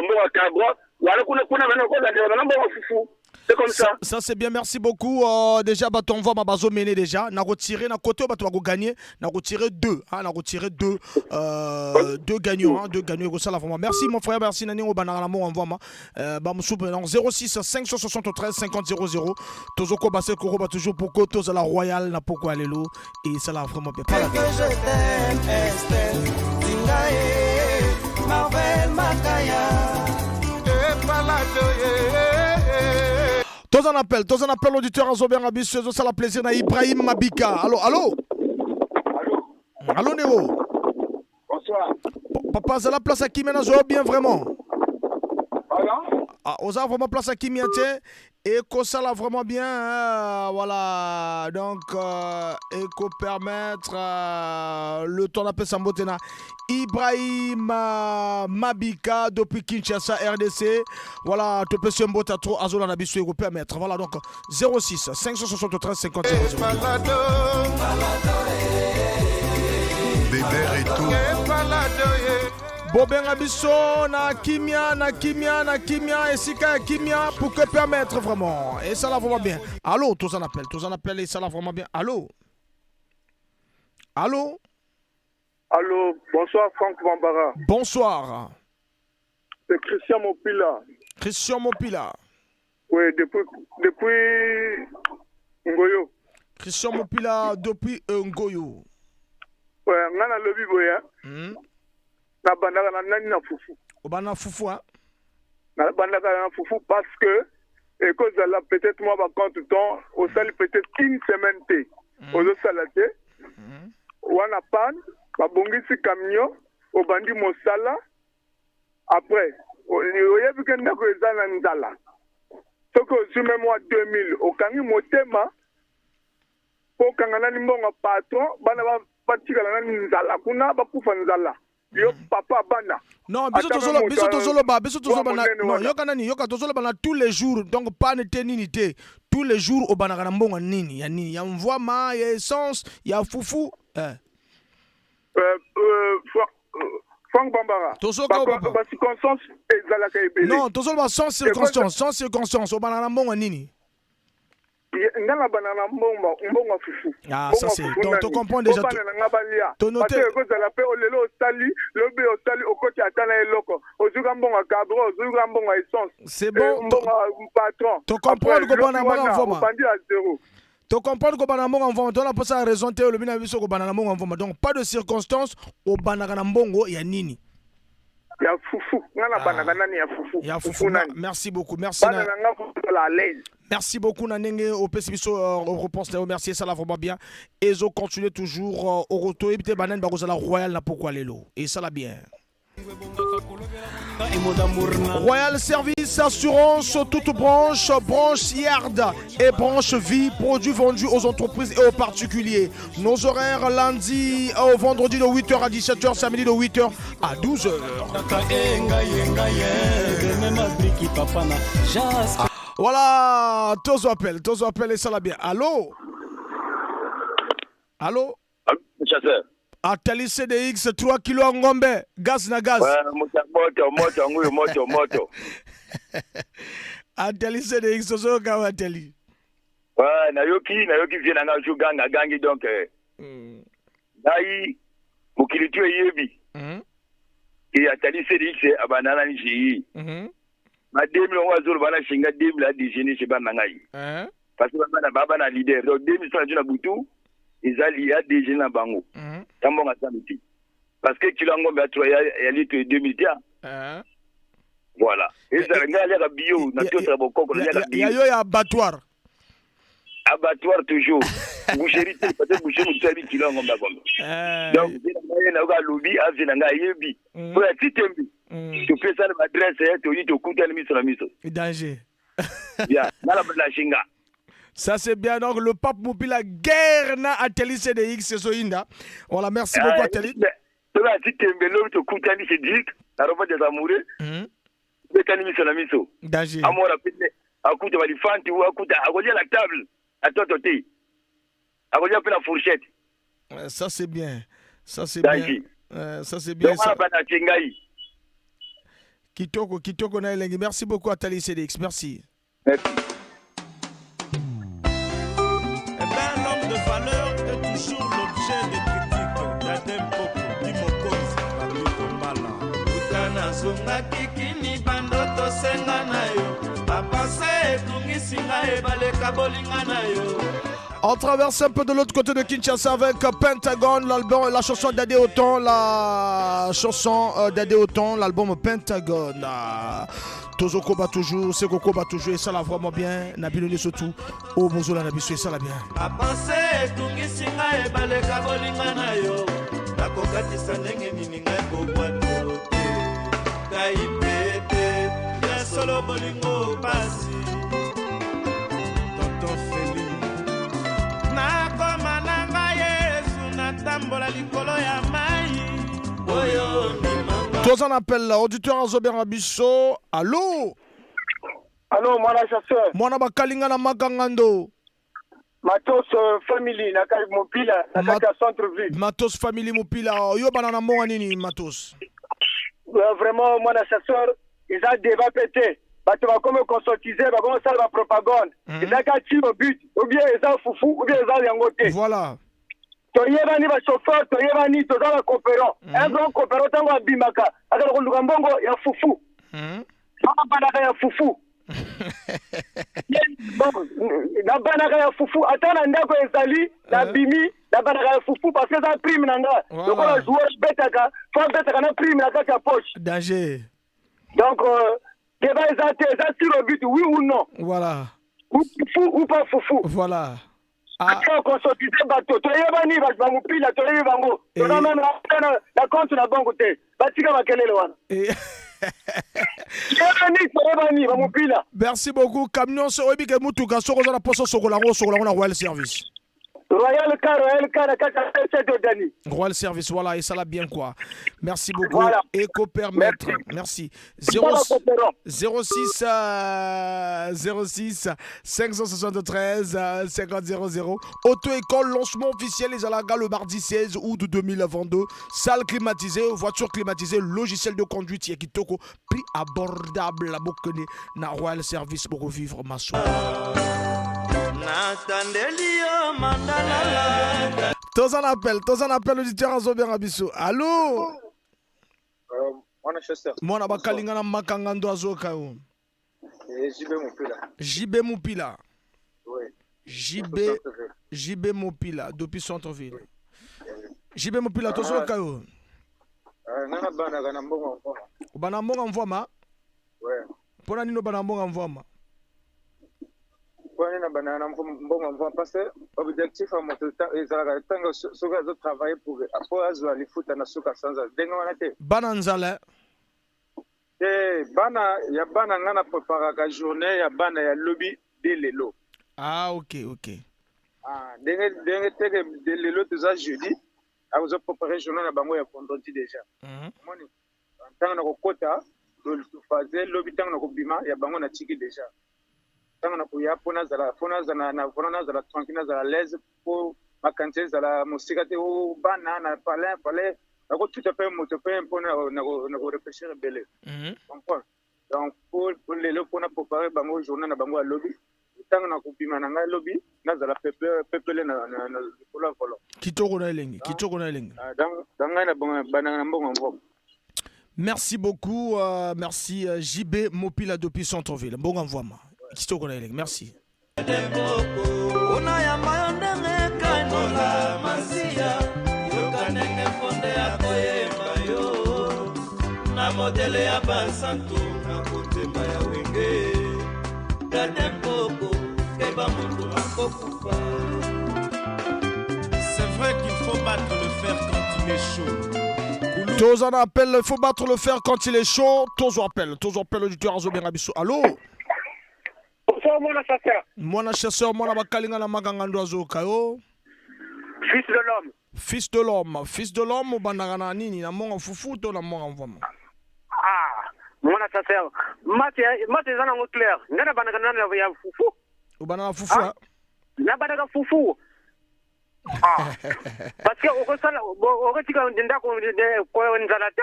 mbongo ya carburant wana kuna kuna, nakolandela na mbongo ya fufu. C'est comme ça. Ça, c'est bien, merci beaucoup. Déjà, bato mvwama bazo mener déjà. Na retiré, na côté, bato bako gagner. Na retiré deux. Hein, na retiré deux. Deux gagnants. Hein, deux gagnants. Ça, là, vraiment. Merci, mon frère. Merci, Nani. Obana, mbongo mvwama. Bah, donc 06 573 50 00. Tozoko, bah, c'est Koro, bah, toujours pour Toza la Royale, na pokwa lelo. Et ça, là, vraiment bien. Pas la Que je t'aime, Estelle, Dingae, Marvel Makaya. Toza un appel, toza un appel, auditeur azobenga biso, ezosala plaisir na Ibrahim Mabika. Allo, allo? Allo, Nero. Bonsoir. Papa, zala place ya kimia, nazo bien vraiment. Pardon? Ah, oza vraiment place ya kimia te, ekosala vraiment bien, hein, voilà. Donc eko permettre le temps napesa mbote na Ibrahim Mabika depuis Kinshasa, RDC. Voilà, topesi ye mbote trop, azolanda biso, eko permettre. Voilà, donc 06 573 50 00. Bébé Reto. Bobenga biso na kimia, na kimia, na kimia, esika ya kimia pour que permettre vraiment et ça là vraiment bien. Allo, toza na appel, toza na appel et ça là vraiment bien. Allo, allo? Allô, bonsoir Franck Bambara. Bonsoir. C'est Christian Mopila. Christian Mopila. Oui, depuis Ngoyo. Christian Mopila depuis Ngoyo. Ouais, nga nalobi boye. Nabandaka na nani, na fufu. Obanda fufu, hein? Nabandaka na fufu parce que Ekozala peut-être mwa bacompte temps, osali peut-être une semaine te, ozosala te. Wana panne, babongisi camion, obandi mosala. Après oyebi ke ndako eza na nzala. Soki ozwi meme mwa 2000, okangi motema mpo okanga nani mbongo patron, bana batikala nani nzala kuna, bakufa nzala, yo papa bana. Non, biso tozolo, biso tozoloba, biso tozoloba na, non, yoka nani, yoka, tozoloba na tous les jours. Donc panne te, nini te, tous les jours obanaka na mbongo nini, ya nini, ya mvwama, ya essence, ya fufu, eh. Frank Bambara, bacirconstance ezalaka ebele. Non, tozoloba sans circonstance, sans circonstance, obanaka na mbongo nini? Nga na bana na mbongo, mbongo ya fufu. Ah, ça c'est donc tu comprends déjà. Bana na nga balia. Parce que ekozala mpe olelo osali, lobi osali, okoti ata na eloko, ozwika mbongo ya carburant, ozwika mbongo ya essence. C'est bon. Mbongo ya patron. To comprendre ko bana mbongo mvoma. Obandi ya zéro. To comprendre ko bana mbongo mvoma, tona posa raison te, olobi na biso ko bana na mbongo mvoma. Donc pas de circonstance, obanaka na mbongo ya nini? Ya fufu. Nga na banaka nani ya fufu. Ya fufu nani. Merci beaucoup, merci. Bana na nga kozala à l'aise. Merci beaucoup na ndenge opesi biso réponse na yo. Merci, esala vraiment bien. Ezo continuer toujours oroto ebite banani bakozala royal na pokwa lelo. Esala bien. Royal Service Assurance, toute branche, branche Yard et branche Vie, produits vendus aux entreprises et aux particuliers. Nos horaires: lundi au vendredi de 8h à 17h, samedi de 8h à 12h. Voilà, tous appels, tous appels et ça la bien. Allô? Allô? Chasseur. Atali CDX, 3 kilos ngombe, gaz na gaz. Ouais, moto, moto, nguyu, moto, moto. Atali CDX, ozoyoka wa Atali. Ouais, nayoki vie na nga ju ganga gangi donc ngai mokili tu eyebi. E Atali CDX abanda na GI. Ba 2000 ngo azoloba na shinga 2000 a déjeuner chez bana ngai. Parce que bana baba na leader. Donc 2000 sana na butu ezali ya déjeuner na bango. Tambonga samedi. Parce que kilo ngombe ya 3 ya litre 2000 tia. Voilà. Ezala ngai aliaka bio na tota bokoko aliaka bio. Ya yo ya abattoir. Abattoir toujours. Boucherie te, parce que boucherie moto ayebi kilo ngombe ya ngombe. Donc vie na ngai nayoka alobi avie na ngai ayebi. Po ya titembi. Topesana ba adresse, toyi tokutani miso na miso. Danger. Bien, nala la shinga. Ça c'est bien. Donc le pape Mopila guerre na Ateli CDX c'est Soinda. Voilà, merci beaucoup Ateli. Tola titembe lobi tokutani chez Dick, na roba des amoureux. Betani miso na miso. Danger. Amora pene akuta balifanti ou akuta akolia la table à toto te. Akolia pe la fourchette. Ça c'est bien. Ça c'est bien. Ça c'est bien. Donc, ça. Kitoko, kitoko na elengi. Merci beaucoup Atali CDX. Merci. Merci. Eh ben, l'homme de valeur est toujours l'objet de critiques. Dadem Koko, Dimokonzi, Papi Kombala. Utana zongaki kini bando tosenga na yo. Bapense etungisi ngai ebaleka bolinga na yo. On traverse un peu de l'autre côté de Kinshasa avec Pentagone, l'album, la chanson d'Adé Autant, la chanson d'Adé Autant, l'album Pentagone. Tozokoba toujours, Sekokoba toujours, et ça l'a vraiment bien. Nabiloni surtout, au Bozola Nabiso, et ça l'a bien. Bapense etungisi ngai ebaleka bolinga na yo. Nakokatisa ndenge nini ngai kobwato te. Ngai pete, ya solo bolingo pasi. Tonton Feli. Nakoma na ngai Yesu, natambola likolo ya mai. Oyo ndimanga. Toza na appel, auditeur azobenga biso. Allô? Allô, mwana chasseur. Mwana bakalinga na makangando. Matos family na kati Mopila, na kati ya centre ville. Matos family Mopila, yo bana na mbongo nini Matos? Vraiment mwana chasseur, eza débat pété. Bato bakomi conscientiser, bakomi kosala ba propagande. Eza ka tir au but, ou bien eza fufu, ou bien eza yango te. Voilà. Toyebani ba chauffeur, toyebani toza ba coopérant. Un grand coopérant tango abimaka, akala koluka mbongo ya fufu. Babanaka ya fufu. Bon, nabanaka ya fufu ata na ndako ezali nabimi nabanaka ya fufu parce que eza prime na nga. Lokola joueur betaka, faut betaka na prime na kati ya poche. Danger. Donc Débat eza te, eza sur le but, oui ou non. Voilà. Ou fufu ou pas fufu. Voilà. Ah. Conscientiser bato, toyebani bato ba mopila, toyebi bango. Toza meme na compte na bango te. Batika makelele wana. Toyebani, toyebani ba mopila. Merci beaucoup. Camion so oyebi ke mutuka soko oza na poso osokola yango osokola yango na Royal Service. Royal Car, Royal Car, na kati ya Dodani. Royal Service, voilà, et ça l'a bien quoi. Merci beaucoup. Voilà. Eco permettre. Merci. 06 06 573 50 00. Auto-école, lancement officiel les Alaga le mardi 16 août 2022. Salle climatisée, voiture climatisée, logiciel de conduite, Yekitoko, prix abordable. Bokene na Royal Service pour vivre ma Natandeli yo mandalala. Toza na appel, toza na appel auditeur azobenga biso. Allo? Mwana chasseur. Mwana bakalinga na makanga ndo azoka yo. JB Mopila. JB Mopila. Oui. JB Mopila depuis centre-ville. JB Mopila tozoka yo. Nga nabanaka na mbongo mvwama. Obana mbongo mvwama? Ouais. Mpona nini obana mbongo mvwama? Mpona nini nabandaka na mbongo mvwama? Parce que objectif ya moto ezalaka ntango soki azotravaille pour po azwa lifuta na suka sanza ndenge wana te. Bana nzala. Te, bana ya bana, nga na préparaka journée ya bana ya lobi de lelo. Ah, ok. Ah, ndenge teke de lelo toza jeudi, akozo préparer journée na bango ya vendredi déjà. Omoni ntango na kokota faze lobi, ntango na kobima ya bango na tiki déjà, ntango na koya mpo nazala mpo nazala na volant, nazala tranquille, nazala à l'aise, mpo makanisi ezala mosika te. O bana na palin palin nakotuta mpe moto mpe mpo na korefléchir ebele, comprendre. Donc po lelo mpona préparer bango journée na bango ya lobi, ntango na kobima na ngai lobi, nazala pepele na likolo ya volant. Kitoko na elengi, kitoko na elengi. Donc ngai na bandaka na mbongo mvoma. Merci beaucoup, merci JB Mopila depuis Centre-Ville. Mbongo mvwama. Kitoko na elengi. Merci. Una yamba yo ndenge kaniola masiya, yoka ndenge fonde ya koyemba yo na modele ya basantu na kotemba ya wenge gade mpoko keba moto akokufa. C'est vrai qu'il faut battre le fer quand il est chaud. Toza na appel, il faut battre le fer quand il est chaud. Tozo appel, tozo appel auditeur azobenga biso. Allô? Bonsoir, mwana chasseur. Mwana chasseur, mwana bakalinga na makanga ndo azoka yo. Fils de l'homme. Fils de l'homme, fils de l'homme, obandaka na nini? Na mbongo fufu to na mbongo mvwama? Ah, mwana chasseur. Mate mate eza nango clair. Ngai nabandaka nano ya fufu. Obanda na fufu? Ah? Nabandaka fufu. Ah. Parce que okosala okotika ndako nzala te.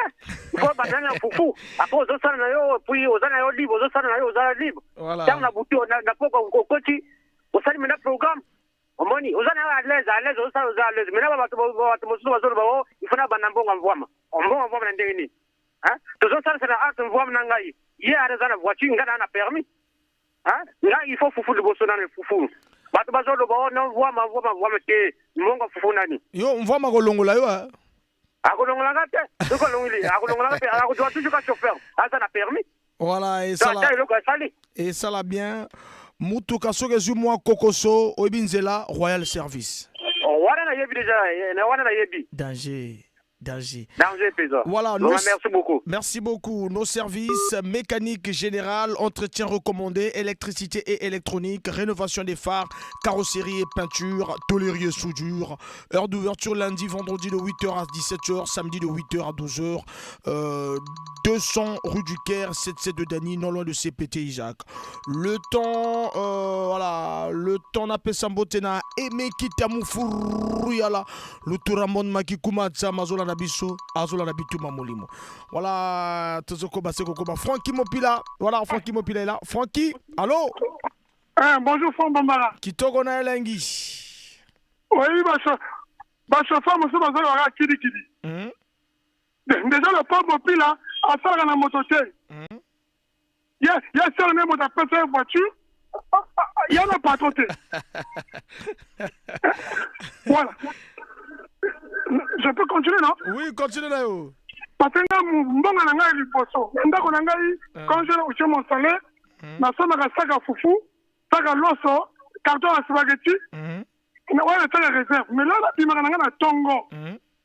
Faut banda na fufu. Après ozosala na yo, puis oza na yo libre, ozosala na yo, oza libre. Voilà. Ntango na butu na poko okoti osali mena programme. Omoni oza na yo à l'aise, à l'aise, ozosala, oza à l'aise. Maintenant bato mosusu bazoloba o il faut na banda mbongo mvwama. Mbongo mvwama na ndenge nini? Hein? Tozosalisa na arte mvwama na ngai. Ye aza na voiture, ngai na permis. Hein? Ngai il faut fufu liboso nani fufu. Bato bazoloba o no mvwama mvwama mvwama te, mbongo fufu nani? Yo mvwama kolongola yo, ah? Akolongolanga te, soki alongoli akolongolanga te, akozwa toujours ka chauffeur aza na permis. Voilà, et Donc, ça ata eloko asali. Et ça la bien. Mutuka soki ezwi mwa kokoso, oyebi nzela Royal Service. Wana nayebi déjà, na wana nayebi. Danger, danger. Danger mpenza. Voilà, Vraiment, merci beaucoup. Merci beaucoup. Nos services: mécanique générale, entretien recommandé, électricité et électronique, rénovation des phares, carrosserie et peinture, tôlerie et soudure. Heure d'ouverture lundi, vendredi de 8h à 17h, samedi de 8h à 12h. 200 rue du Caire, 77 de Dany, non loin de CPT Isaac. Le temps, voilà, le temps napesa mbote na Aimé Kitamu Furuyala, le Touramon Makikuma Tsa Mazola na biso, azola na bituma molimo. Voilà, tozokoba se kokoba. Francky Mopila, voilà, Francky Mopila est là. Francky, allô? Ah, bonjour Franck Bambara. Kitoko na elengi. Oyebi bachauffeur mosusu bazolobaka kilikili. Déjà le pauvre Mopila asalaka na moto te. Ye sala nde moto apesa ye voiture, ya na patron te. Voilà. Je peux continuer, non? Oui, continue na yo. Parce que nga mbongo na ngai liboso na ndako na ngai, quand j'ai reçu mon salaire, nasombaka sac ya fufu, sac ya loso, carton ya spaghetti, na oyo nasala réserve. Mais là nabimaka na ngai na tongo,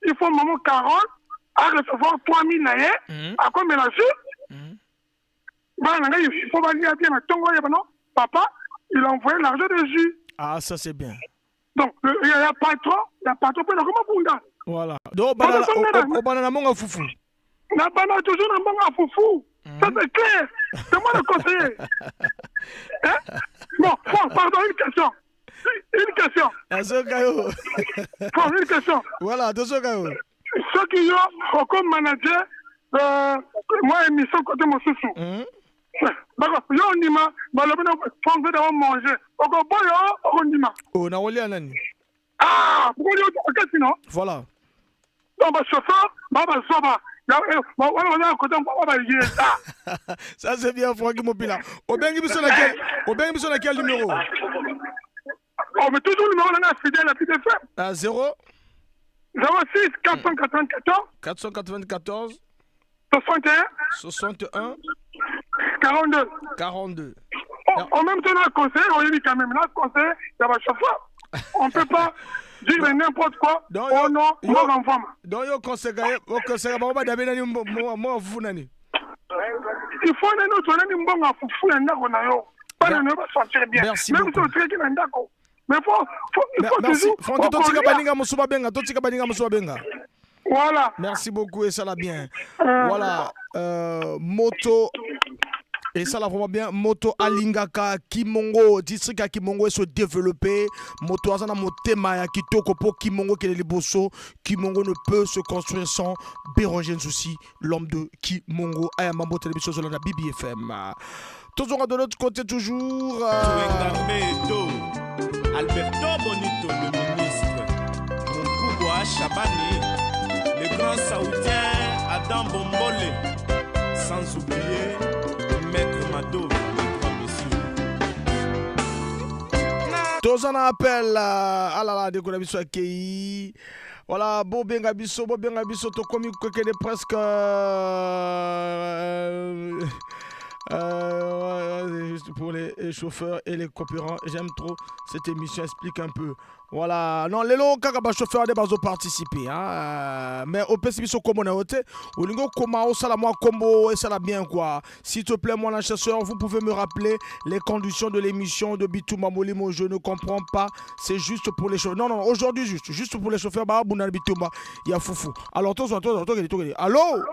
il faut maman Carole a recevoir 3000 na ye, akomela jus. Bana na ngai, il faut balia bien na tongo, oyeba non, papa il a envoyé l'argent de jus. Ah, ça c'est bien. Donc il y a patron, il y a patron mpe nakoma bunda. Voilà. Donc obana na mbongo ya fufu. Na bana toujours na mbongo ya fufu. Ça c'est clair. C'est moi le conseiller. Hein? Bon, bon, pardon, une question. Une question. Nazoka yo. Bon, une question. Voilà, tozoka yo. Soki yo oko manager moi émission côté mosusu. Bako yo ondima balobi na fonce d'abord manger. Okoboya okondima. Oh, nakolia nani? Ah, pourquoi yo okasi non? Voilà. Donc ba chauffeur ba ba zoba. Wana baza na côté ba ba yeza. Ça c'est bien, Francky Mopila. Obengi biso na quel obengi biso na quel numéro? Oh, mais toujours numéro na fidèle à PDF. Ah, 0 06 494 494 61 61 42 42. Oh, en même temps, on a conseil, on dit quand même, là, conseil, il y a un chauffeur. On ne peut pas dire n'importe quoi. Donc, oh non, yo, on renvoie. Donc, yo conseil, yo conseil, ba ba nani mo fufu nani. Il faut nani oto nani mbongo ya fufu ya ndako na yo. Bana na yo ba sentir bien. Merci Même beaucoup. si otikaki na ndako. Mais il faut Merci. toujours. Francky, totika okolia. baninga mosusu babenga, totika baninga mosusu babenga. Voilà. Merci beaucoup et ça l'a bien. Voilà. Moto et ça l'a vraiment bien. Moto alingaka Kimongo, district ya Kimongo se développer. Moto azana motema ya kitoko po Kimongo kele liboso. Kimongo ne peut se construire sans Béranger Nzousi, l'homme de Kimongo. Aya Mambo Télévision sur la BBFM. Toujours de l'autre côté toujours. Tuengambeto, Alberto Bonito, le ministre, Mukubwa Chabani, le grand saoudien Adam Bombole, sans oublier Maître Mado, le grand monsieur. Tozana appel ah là là, ndeko na biso akei. Voilà, bobenga biso, bobenga biso, tokomi kokende presque juste pour les chauffeurs et les coopérants. J'aime trop cette émission, explique un peu. Voilà, non, lelo kaka ba chauffeur de bazo participer hein. Mais opesi biso kombo na yo te, olingo koma osala mwa kombo esala bien quoi. S'il te plaît, mon chasseur, vous pouvez me rappeler les conditions de l'émission de Bitumba Molimo, je ne comprends pas, c'est juste pour les chauffeurs. Non non, aujourd'hui juste pour les chauffeurs ba buna Bitumba ya fufu. Alors toi toi toi toi toi. Allô?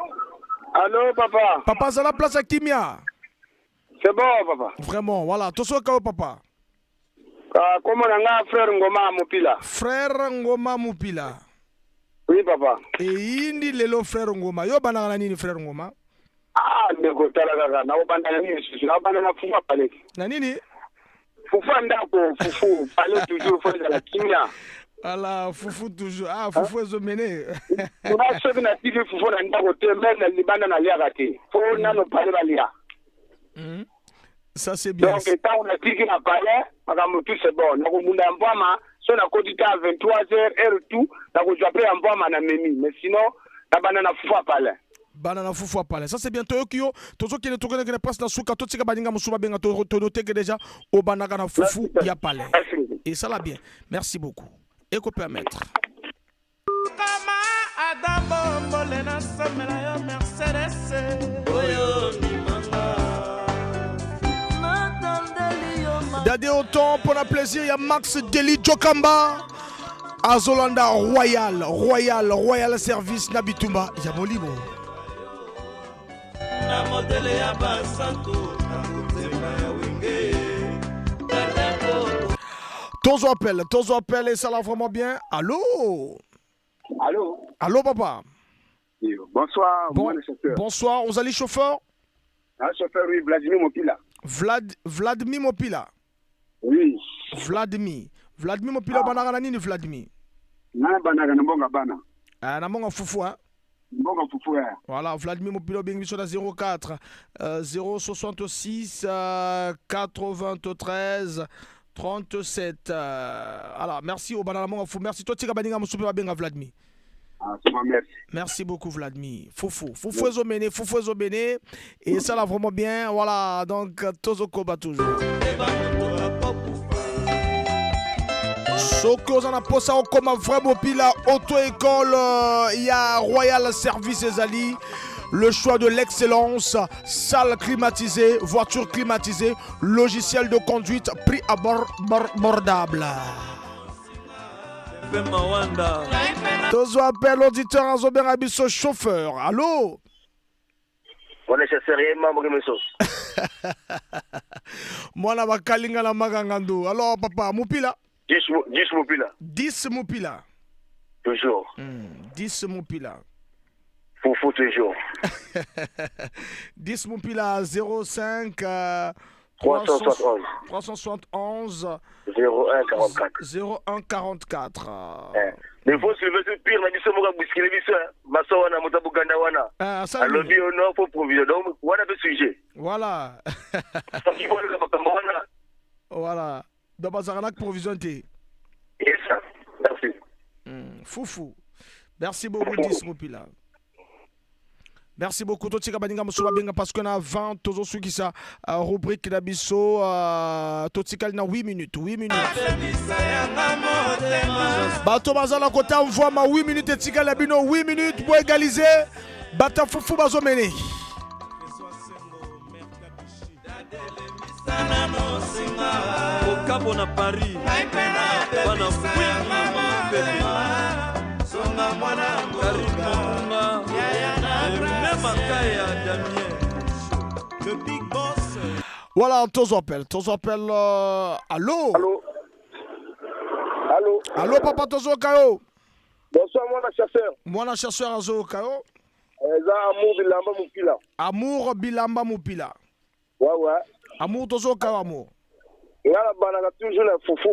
Allô papa. Papa za la place à Kimia. C'est bon papa. Vraiment, voilà, toso ka papa. Ah, comment on a frère Ngoma Mupila? Frère Ngoma Mupila. Oui papa. Et indi lelo frère Ngoma. Yo banaka na nini frère Ngoma? Ah, ndeko tala kaka na obanda na nini susu na obanda na fufu pale. Na nini? Fufu ndako fufu pale toujours faut la kimia. Voilà, fufu toujours. Ah, fufu ezo mene. Kuna soki na tiki fufu na ndako te même na libanda na liaka te. Faut nano pale balia. Ça c'est bien. Donc tant on a tiki na palais, makambo tout c'est bon. Na komunda mbwama, so na koti ta 23h heure tout, na kozwa pe ya mbwama na memi. Mais sinon na bana na fufu palais. Bana na fufu palais. Ça c'est bien toyoki yo. Tozo kene tokene kene place na suka totika baninga mosusu babenga to to noter que déjà obanaka na fufu ya palais. Et ça là bien. Merci beaucoup. Et ko permettre. Kama Adam Bombole nasomela yo Mercedes oyo ndimanga natandeli yo. Dade autant pour la plaisir, il y a Max Deli Jokamba. Azolanda Royal, Royal, Royal Service na Bitumba. Ya molimo. Na modele ya basantu na motema ya wenge. Tozo appel et ça l'a vraiment bien. Allô? Allô? Allô papa? Oui, bonsoir, Bon, moi le chauffeur. Bonsoir, on ali chauffeur? Un chauffeur, oui, Vladimir Mopila. Vladimir Mopila. Oui. Vladimir. Vladimir Mopila, banaka na nini Vladimir? Na banaka na mbonga bana. Ah, na mbonga fufu hein. Mbonga fufu hein. Voilà, Vladimir Mopila bengi biso na 04 066 93 37. Alors, merci au banana mbonga fufu. Merci toi tika baninga mosusu pe babenga Vladimir. Ah, c'est bon, merci. Merci beaucoup Vladimir. Foufou. Foufou ezomene, foufou ezomene. Et ça là vraiment bien. Voilà, donc tozokoba toujours. Soki oza na posa okoma vrai mopila auto école ya Royal Service ezali le choix de l'excellence, salle climatisée, voiture climatisée, logiciel de conduite, prix abordable. Tozwa appel auditeur azobenga biso chauffeur. Allô? Mwana chasseur ye mambo ke meso. Mwana bakalinga na makangandu. Alors papa, mupila? 10 mupila. 10 mupila. Toujours. 10 mupila. Fufu toujours. 10 mupila 05 371 371 01 44. 01 44. Eh. Mais faut suivre ce pire na biso moko bousculer biso hein. Maso wana moto Buganda wana. Ah, ça Alobi yo non faut provision. Donc wana pe sujet. Voilà. Soki boleka makambo wana. Voilà. Donc bazalaka na provision te. Et ça. Merci. Fufu. Merci beaucoup 10 mupila. Merci beaucoup totika baninga mosusu babenga parce que na 20 tozosukisa rubrique na biso totikali na 8 minutes 8 minutes bato bazala kota mvwama 8 minutes etikali ya bino 8 minutes bo égaliser bata fufu bazomene. Okabo na Paris bana Karine Mamunga Makaya Damien le big boss. Voilà, tozo appel, tozo appel. Allô? Allô? Allô? Allô, papa tozo kayo. Bonsoir, mwana chasseur. Mwana chasseur azo kayo. Eza Amour Bilamba Mupila. Amour Bilamba Mupila. Ouais. Amour tozo kayo amour. Nga na banaka toujours na fufu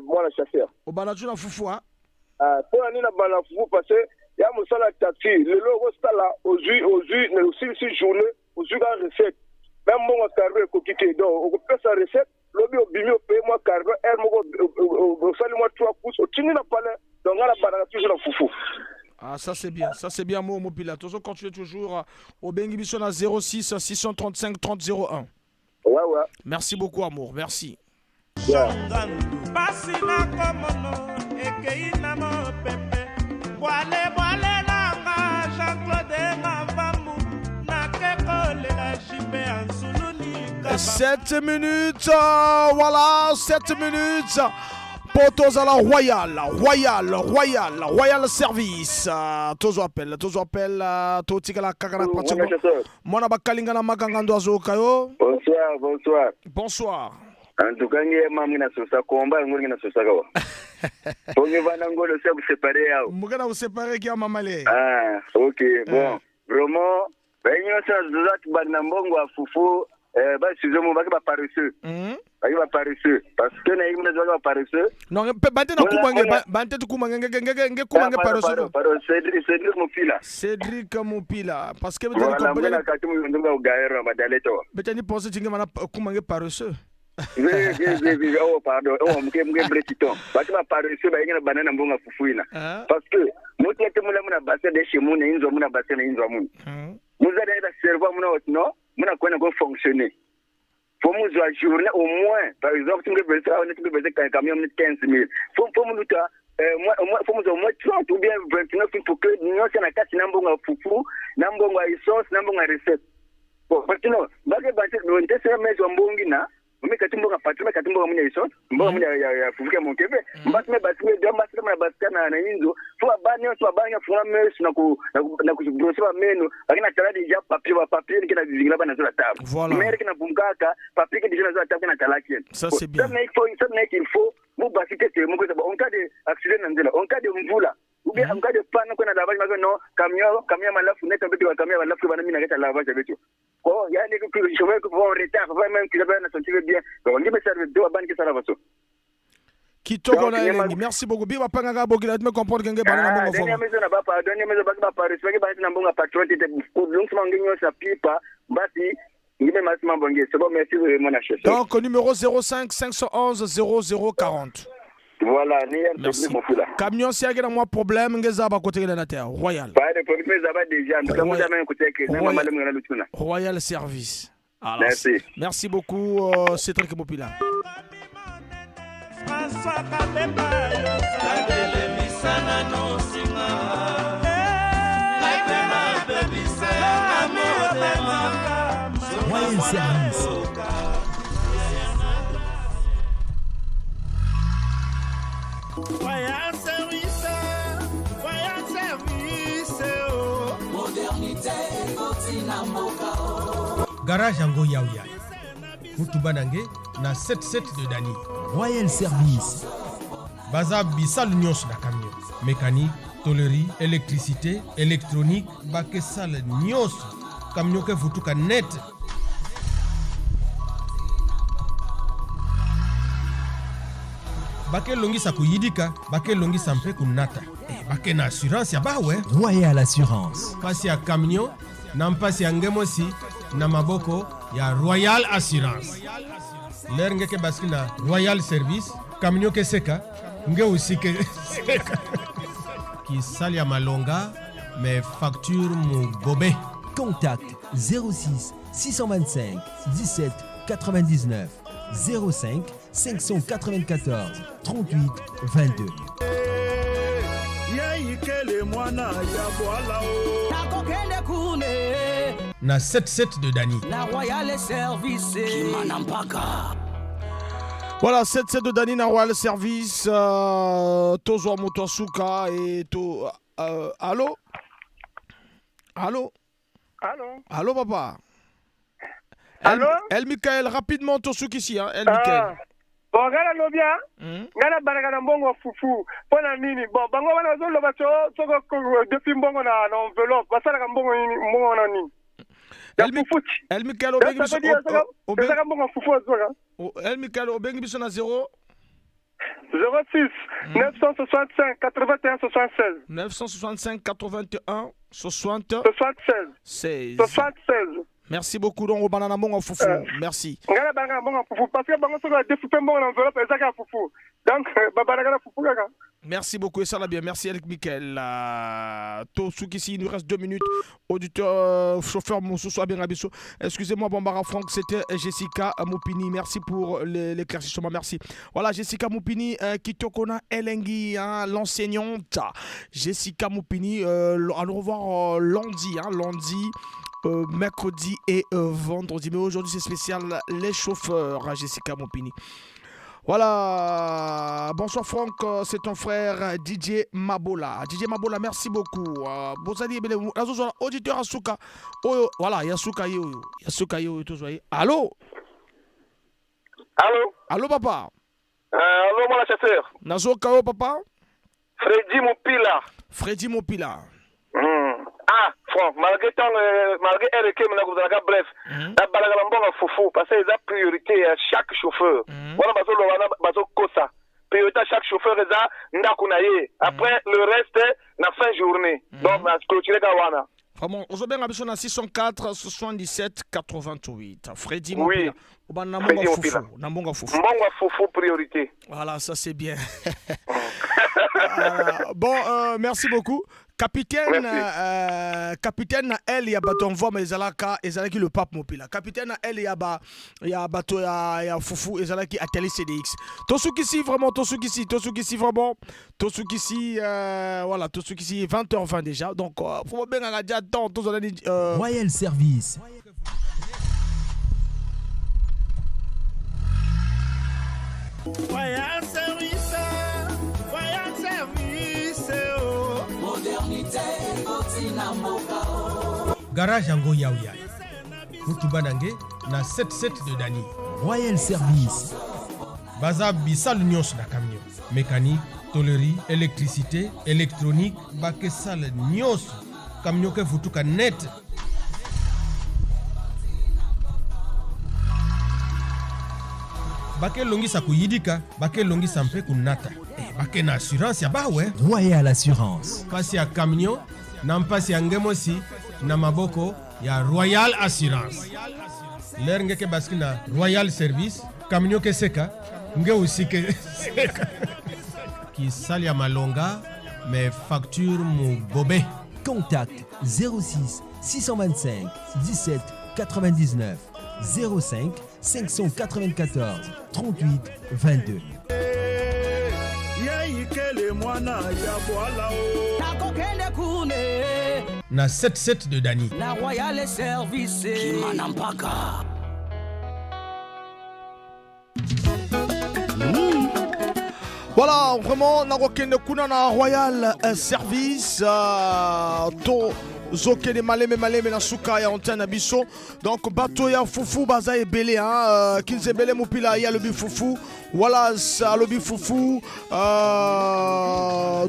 mwana chasseur. Obana toujours na fufu hein? Mpo na nini na bana fufu? Parce que ya mosala taxi lelo okosala ozwi ozwi na osilisi journée ozwi kaka recette même mbongo ya carburant ekoki te, donc okopesa recette lobi obimi opeye mwa carburant heure moko osali mwa trois courses otindi na palais, donc nga na banaka toujours na fufu. Ah, ça c'est bien, ça c'est bien, Amour Mopila. Toujours continuer toujours au Bengi biso na 06 635 30 01. Ouais. Merci beaucoup, Amour, merci. Pasi nakomono ekei na mopepe bwale bwale nanga Jean-Claude Mavambu nake kolela jipe ya nsuluni. 7 minutes, voilà, 7 minutes. Potos à la Royal, Royal, Royal, Royal Service. Tozo appel, tozo appel, totika la kakana pratiquement. Mwana bakalinga na makanga ndo azoka yo. Bonsoir, bonsoir. Bonsoir. En tout cas, ngiye mama ngina sosa komba ngori ngina sosa kawa. Ponge bana ngolo sia kuséparer yao. Mukana kuséparer kia mama le. Ah, OK, bon. Vraiment, benyo sa zat bana mbongo ya fufu ba sujet mo baki ba paresseux. Baki ba paresseux parce que na yimna baki ba paresseux. Non, pe bante na kumange bante tu kumange nge nge nge kumange paresseux. Pardon, Cédric Cédric Mupila. Cédric Mupila parce que voilà, mbona kati mu ndonga ugaero badaleto. Betani pense tinge mana kumange paresseux. Oui, oui, oui, oui. Oh, pardon. Oh, mke mke bretiton. Baki ba paresseux ba yengena banana mbonga fufu ina. Parce que mutu ete mula muna bassin de chez muna inzo muna bassin na inzo muna. Muza da cerveau muna no muna kwenda ko fonctionner. Faut nous journée au moins par exemple tu me veux ça on tu me veux camion 15 000. Faut nous ta moi faut nous au moins 30 ou bien 29 pour que nous na kati na mbongo fufu na mbongo essence na mbongo recette. Bon, maintenant bake bate ntese mezo mbongi na me kati mbongo patron me kati mbongo munya essence mbongo munya ya fufu ya monkebe mbati me basi me mbati me basi na inzo faut abani so abani funga meso na ku brosser ba meno akina tala déjà papier ba papier ki na zingila bana zo la table. Voilà. Mere ki na bungaka papier ki déjà na zo la table na talaki. Ça c'est bien. Ça mais il faut ça mais il faut mu basi te mu ko en cas de accident na nzela, en cas de mvula ou bien en cas de panne ko na lavage ma non camion camion malafu neta betu camion malafu bana mina kata lavage betu. Bon, il y a des chauffeurs qui vont en retard, parfois même qui avaient senti bien. Donc, on dit, mais ça deux bandes qui ça va ça. Kitoko na elengi. Merci beaucoup. Bi bapanga ka bokila me comprendre kenge bana na mbongo Dernière foma. maison na ba pardon, dernière maison ba ba paresseux, ba na mbongo patron tete donc mangi nyonso pipa basi ngibe masi mambonge. C'est bon, merci mon acheteur. Donc numéro 05 511 00 40. Voilà, ni ya Merci. Mopila. Camion si na mwa problème ngeza ba kotekela na terre. Royal. Pas de problème, ça va déjà. En tout cas, Royal. moi, jamais écouté que Royal. maman le lutuna. Royal Service. Alors, Merci. Merci beaucoup euh, Cédric Mopila. François Kabemba natelemisa nano nsima ngai mpe nabebisa yanga motema Royal Service. Royal Service, Royal Service, oh. Modernité ekoti na mboka o Garage yango yauya. Mutuba na nge na 77 de Dani. Royal Service. Baza bisalu nyonso na camion. Mécanique, tôlerie, électricité, électronique, bakesala nyonso. Camion ke vutuka net. Bakelongisa kuyidika, bakelongisa mpe kunata. Eh, bake na assurance ya bawe. Royal Assurance. Pasi ya camion na mpasi ya ngemosi na maboko ya Royal Assurance. Lere ngeke basiki na Royal Service, camion ke seka, nge osi ke seka. Kisali ya malonga, mais facture mugobe. Contact 06 625 17 99 05 594 38 22. yeikele mwana ya bwala o nakokende kune Na 77 de Dani. na royal service kimana mpaka Voilà, 7-7 de Dani na Royal Service. Euh, Tozwa moto asuka et to euh, allô Allô Allô Allô papa Allô El, El Michael, rapidement Tosuki ici hein, El Michael. Ah. Bon, ngai nalobi a ngai nabalaka na mbongo ya fufu mpo na nini bon bango wana bazoloba soko defi mbongo na na enveloppe basalaka mbongo nini mbongo wana nini ya fufu ti El Michael obengi biso ezaka mbongo ya fufu azwaka El Michael obengi biso na 0 06 965 81 76 965 81 60 76 16 76 Merci beaucoup donc obana na mbongo ya fufu. Merci. ngai nabalaka na mbongo ya fufu parce que bango soki badefi mpe mbongo na enveloppe ezaka ya fufu donc babalaka na fufu kaka Merci beaucoup et ça va bien. Merci Eric Michael. Euh, Tosuki ici, il nous reste deux minutes. Auditeur, euh, chauffeur Moussou, bien Rabisso. Excusez-moi, Bambara Franck, c'était Jessica Moupini. Merci pour l'éclaircissement. Merci. Voilà, Jessica Moupini, euh, Kitokona Elengi, hein, l'enseignante. Jessica Moupini, euh, à nous revoir euh, lundi, hein, lundi. euh, mercredi et euh, vendredi. Mais aujourd'hui, c'est spécial les chauffeurs, hein, Jessica Moupini. Voilà. Bonsoir Franck, euh, c'est ton frère euh, DJ Mabola. DJ Mabola, merci beaucoup. Euh, Bozali ebele, nazo auditeur Asuka. Oyo, voilà, Yasuka yo. Yasuka yo tozo ye. Allô? Allô? Allô papa. Euh, allô, mon chasseur. Nazo kao papa. Freddy Mopila. Freddy Mopila. Hmm. Ah, Franck, malgré tant, euh, malgré RK, mais bref, nabalaka na mbongo ya fufu parce que eza priorité ya chaque chauffeur. Wana bazoloba wana bazokosa. Priorité ya chaque chauffeur eza ndako na ye. Après le reste na fin journée. Donc na clôturer ka wana. Vraiment, ozobenga biso na 604 77 88. Freddy Oui. Mopila. Oba na Freddy mbongo Mopila. fufu, na mbongo fufu. Mbongo ya fufu priorité. Voilà, ça c'est bien. Voilà. Bon, euh, merci beaucoup. Capitaine, euh, capitaine El ya bato envoi mais ezalaka ezalaki le pape Mopila. Capitaine El ya ba ya bato ya ya fufu ezalaki atelier CDX. Tosukisi vraiment tosukisi tosukisi vraiment tosukisi euh, voilà tosukisi 20h20 déjà. Donc euh, faut bien déjà temps tozalani euh, Royal Service. Royal Service, Royal Service, oh. Modernité ekoti na mboka o Garage yango yauya. Mutuba na nge na 77 de Dani. Royal Service. Baza bisalu nyonso na camion. Mécanique, tôlerie, électricité, électronique, bakesala nyonso. Camion ke vutuka net. Bakelongisa kuyidika, bakelongisa mpe kunata. Eh, bake na assurance ya bawe. Royal Assurance. Pasi ya camion na mpasi ya ngemosi na maboko ya Royal Assurance. Lere ngeke basiki na Royal Service, camion ke seka, nge osi ke seka. Kisali ya malonga mais facture mobobe. Contact 06 625 17 99 05 594 38 22. Yeikele mwana ya bwala o Nakokende kune. Na 77 de Dani. Na Royal Service. Kimana mpaka. Voilà, vraiment, nakokende kuna na Royal Service to zokende maleme maleme na suka ya antenne na biso. Donc bato ya fufu baza ebele, hein, Kinzembele Mupila ya lobi fufu, Wallace alobi fufu,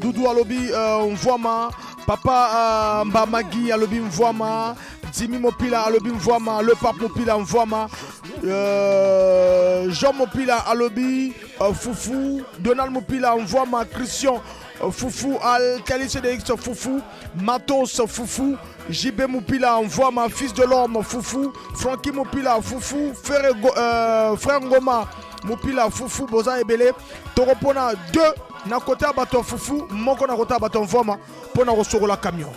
Doudou alobi Mvwama, Papa Mbamagi alobi Mvwama, Jimmy Mopila alobi Mvwama, le Pape Mopila Mvwama, Jean Mopila alobi Fufu, Donald Mopila Mvwama, Christian Fufu, Alcali CDX Fufu, Matos Fufu, JB Mopila Mvwama, fils de l'homme Fufu, Francky Mopila Fufu, Frère Ngoma Mopila Fufu, Boza Ebele, Toropona 2 na kota bato Fufu, moko na kota bato Mvwama pona kosokola camion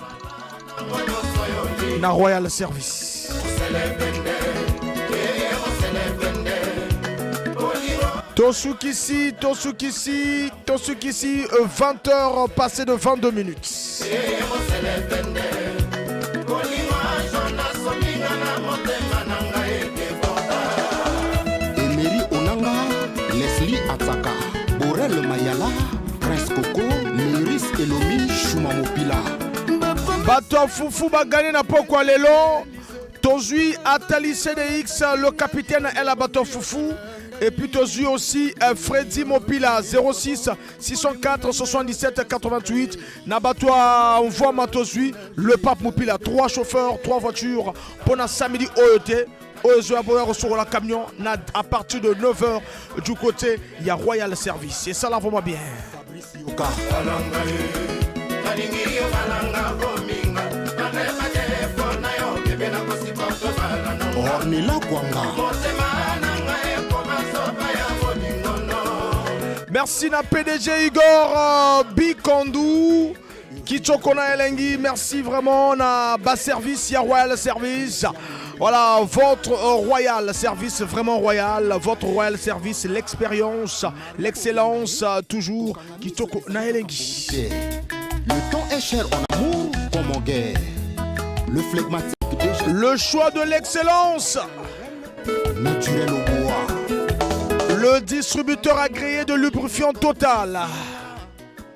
na Royal Service. Tosukisi, Tosukisi, Tosukisi, 20h passées de 22 minutes. Emery Onanga, Leslie Atsaka, Borel Mayala, Prince Coco, Meris Elomi, Chouma Mopila. Bato fufu bagane na pokwa lelo. Tozui Atali CDX, le capitaine El Bato Fufu. Et puis tozui aussi Freddy Mopila 06 604 77 88. Nabatwa Mvwama tozui le Pape Mopila. 3 chauffeurs, 3 voitures pour na samedi OET. Oyo ya recevoir la camion na, à partir de 9h du côté il y a Royal Service. Et ça là vraiment bien. Ornella Kwanga. Merci na PDG Igor Bikandou. Kichokona Elengi, merci vraiment na bas service, ya Royal Service. Voilà, votre Royal Service, vraiment royal. Votre Royal Service, l'expérience, l'excellence, toujours. Kitoko na Elengi. Le temps est cher en amour comme en guerre. Le flegmatique déjà. Le choix de l'excellence. Naturel au bois. Le distributeur agréé de lubrifiant Total.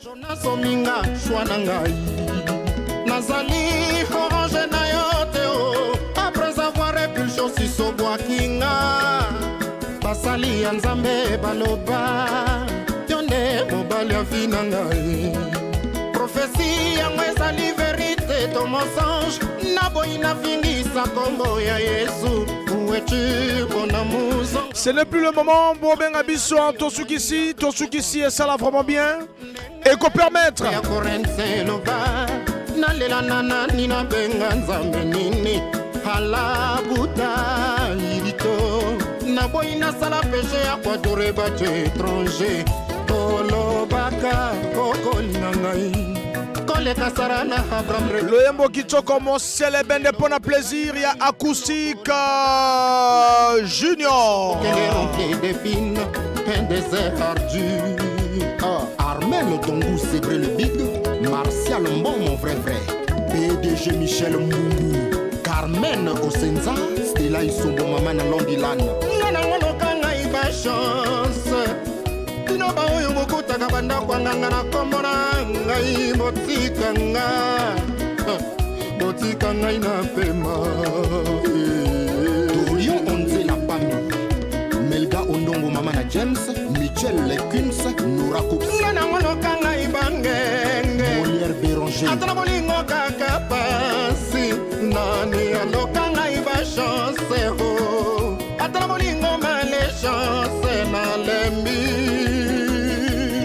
Jonas Ominga, choix na ngai. Nazali orange na yo te o. Après avoir répulsion si sobwakinga. Basali ya Nzambe baloba. Yo nde mobali ya vie na ngai. Prophétie yango ezali vérité to mensonge. Naboyi nafingisa kombo ya Yesu. Où es-tu, mon amour? Ce n'est plus le moment, Bobenga biso, Tosukisi, Tosukisi, et ça l'a vraiment bien. Et qu'on permettre. Ya Korinthe loba, nalela na nani nabenga Nzambe nini? Halabuta ilito. Naboyi nasala péché ya koadore bato étranger. Tolobaka okoli na ngai. Koleka Sara na Abraham. Loyembo kitoko moselebende mpona plaisir ya acoustique junior. Quel rempli d'épines, un désert ardu. Ah, Armel Dongou Zébré le Big, Martial Mbon mon vrai vrai, PDG Michel Mungu, Carmen Osenza, Stella Isombo Mama na Londilan. Nga na ngoloka ngai ba chance. Bino ba oyo bokutaka bandako ya nganga na kombo na ngai, botika nga. Botika ngai na pema. Dorion Onzela Pami, Melga Ondongo Mama na James, Michel Lekuns, Nora Koups. Nga na ngoloka ngai bangenge. Molière Béranger. Ata na bolingo kaka pasi. Nani aloka ngai ba chance ho. Ata na bolingo malchance nalembi.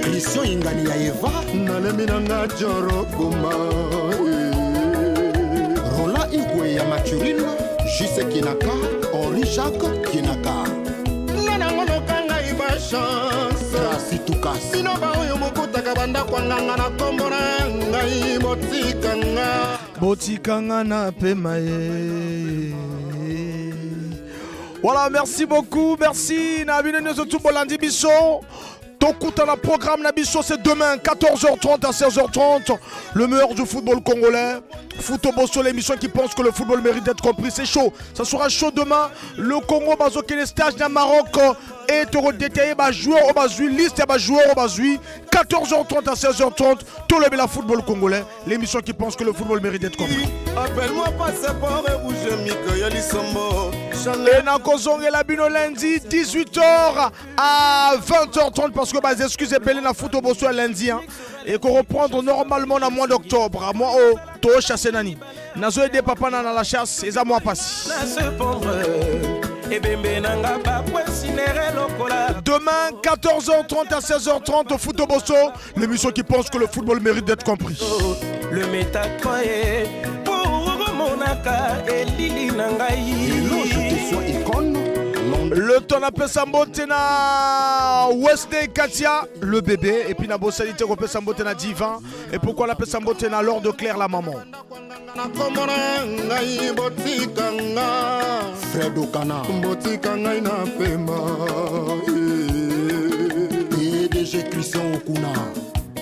Christian Ingani ya Eva. Nalembi na nga Joro Boma. Roland Igwe ya Maturine, Juse Kinaka, Henri Jacques Kinaka. Nga na ngoloka ngai ba chance. Tracy Toukas. Bino ba oyo bokutaka Botongaka bandako ya nganga na nkombo na ngai botikanga. Botikanga na pema ye. Voilà, merci beaucoup, merci na bino nyonso tu bolandi biso. Tokutana programme na biso c'est demain 14h30 à 16h30, le meilleur du football congolais. Foot Bosso, l'émission qui pense que le football mérite d'être compris, c'est chaud. Ça sera chaud demain. Le Congo bazokende stage na Maroc et te redétailler ba joueur au bazui, liste ya ba joueur au bazui. 14h30 à 16h30, tout le la football congolais, l'émission qui pense que le football mérite d'être compris. Appelle-moi passeport rouge Mikoyo Lisombo. Et nakozongela bino lundi 18h à 20h30 parce que bah excuses ebele na foot bosso lundi hein, et qu'on reprendre normalement na mois d'octobre. Moi oh to chasser nani. Nazo aider papa na la chasse eza moi pasi. Demain 14h30 à 16h30 au foot bosso, l'émission qui pense que le football mérite d'être compris. Le métatron pour monaka elili na ngai. Le temps napesa mbote na Wesley Katia, le bébé, et puis na bosali te kopesa mbote na Divin, et pourquoi napesa mbote na Lord Claire la maman. Nakombo na ngai botikanga. Fred Okana. Botika ngai na pema. PDG Christian Okuna.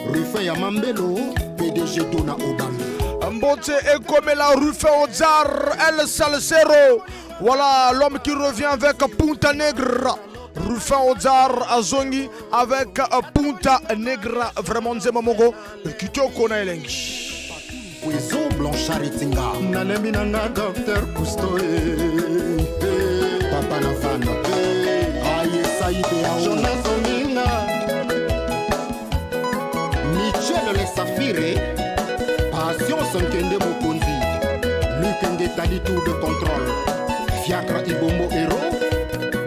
Rufin ya Mambelo, PDG Dona Obambi. Mbote ekomela Rufin Ozar El Salsero. Voilà l'homme qui revient avec Punta Negra. Rufin Ozar Azongi avec Punta Negra. Vraiment nzembo moko kitoko na elengi. Kwezo Blanchard Etinga. Nalembi nanga Docteur Cousteau. Papa na fan. Aye Saïd Ao. Jonas Ominga. Michel Le Safire. Patience Nkende Mokonzi. Luc Ngetali tour de contrôle. Fiacre Ibombo Hero.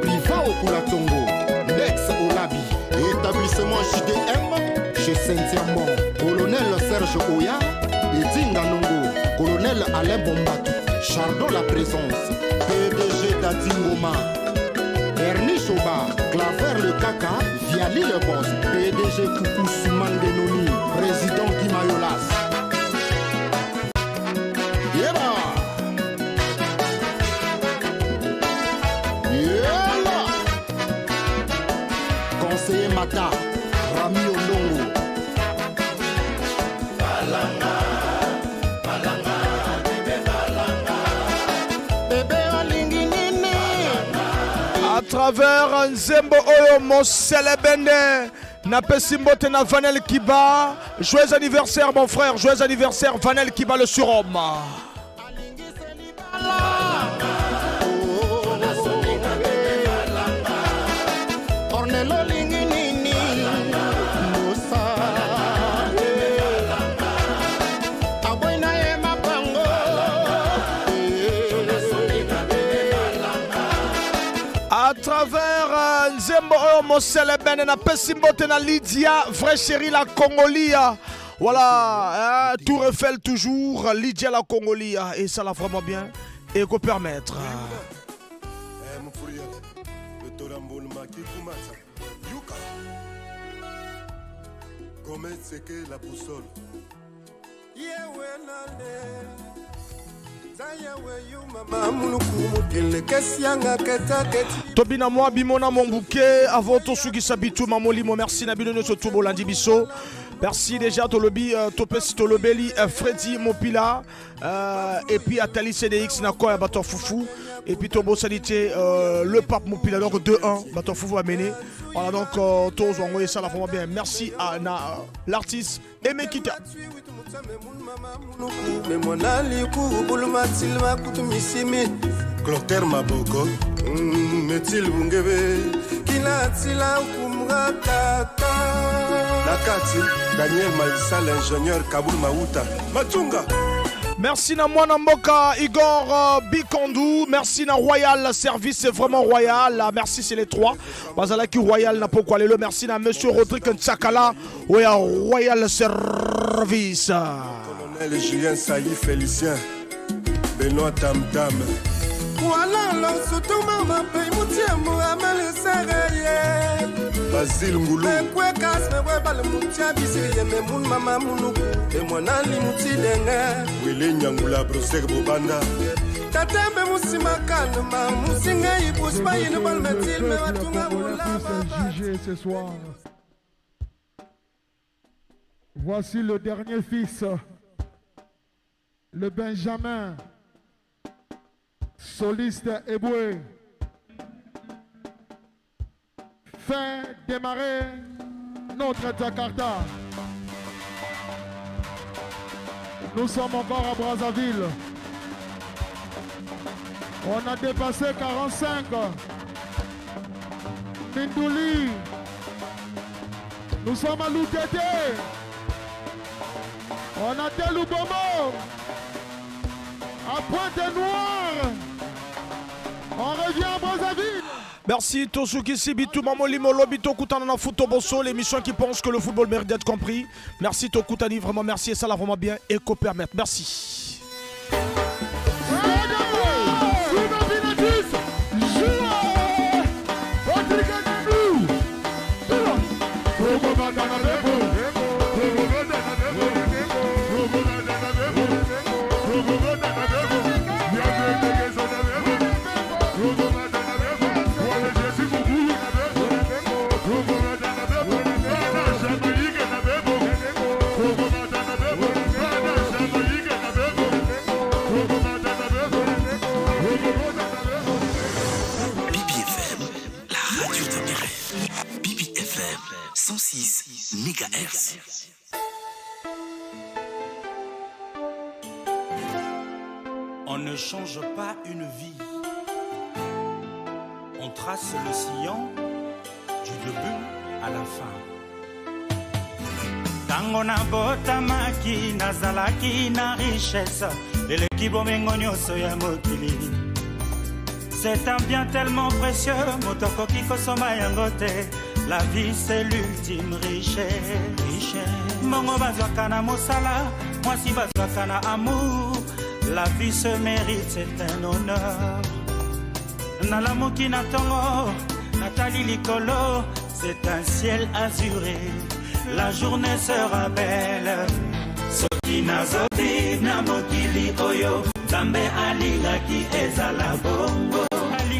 Priva Okula Tongo. Lex Olabi. Établissement JDM. Chez Saint-Amand. Colonel Serge Oya. Edinga Nongo. Colonel Alain Bombatu. Chardon la présence. PDG Dadi Ngoma. Ernie Choba, Claver le Kaka, Viali le Boss, PDG Koukou Soumangenoni, Président Guy Mayolas. Yeba! Yeba! Conseiller Mata, Rami Olongo. Balanga, balanga, bébé balanga. Bébé olingi nini? À travers nzembo oyo moselebende napesi mbote na Vanel Kiba. Joyeux anniversaire mon frère, joyeux anniversaire Vanel Kiba le surhomme. Ornel olingi nini? Musa. Aboyi na ye mapango. À travers nzembo oyo moselebene napesi mbote na Lydia, vraie chérie la Congolia. Voilà, hein, Tour Eiffel toujours, Lydia la Congolia. Et ça l'a vraiment bien. Et qu'on permettre. Eh, Mufuriat, le Kikumata, Yuka. Gomez Seke la boussole. Yewe nande. Zayewe yu mama muluku mukile kesianga keta keti. Tobina moi bimona mon bouquet avant tosukisa bituma molimo merci na bino nyonso tu bolandi biso. Merci déjà tolobi topesi tolobeli Freddy Mopila et puis Atali CDX na koya bato fufu et puis tobosani te le pape Mopila donc 2-1 bato fufu a mené. Voilà donc tozwango et ça la vraiment bien. Merci à na l'artiste Aimé Kita. Clotaire Maboko, Metil Bungebe, Kila Kumratata. Nakati, Daniel Maïssa, l'ingénieur Kaboul Maouta, Matunga. Merci na mwana mboka Igor Bikandu, merci na Royal Service, c'est vraiment royal. Merci, c'est les trois. Bazalaki Royal na pokwa lelo. Merci na monsieur Rodrigue Ntsakala, oya Royal Service. Colonel Julien Saï Félicien, Benoît Tam Tam. Voilà, alors, surtout, maman, paye mon tiers, moi, à me le serrer. Basile Ngulu. Mekwekas mewebale mutia bisiri yeme mun mama munuku emwana limuti lenge. Wile Nyangula Brosek Bobanda. Tatembe musima kalma musinga ibus bayinu balmetil me batunga mulaba. Jugé ce soir. Voici le dernier fils, le Benjamin, soliste Eboué. Fait démarrer notre Jakarta. Nous sommes encore à Brazzaville. On a dépassé 45. Mindouli. Nous sommes à Loutété. On a Teloubomo. À Pointe-Noire. On revient à Brazzaville. Merci Tosuki Sibitou Mamoli Molo Tokutana na Foot Bosso, l'émission qui pense que le football mérite d'être compris. Merci Tokutani, vraiment merci et ça l'a vraiment bien et permettre. Merci. BBFM, la radio de mes rêves. BBFM 106 MHz. On ne change pas une vie. On trace le sillon du début à la fin. Ntango nabotamaki nazalaki na richesse eleki bomengo nyonso ya mokili. C'est un bien tellement précieux, moto akoki kosomba yango te. La vie, c'est l'ultime richesse. Mbongo bazwaka na mosala, mwasi bazwaka na amour. La vie se mérite, c'est un honneur. Nalamuki na ntongo, natali likolo, c'est un ciel azuré. La journée sera belle. Soki nazovive na mokili oyo, Nzambe alingaki ezala bongo.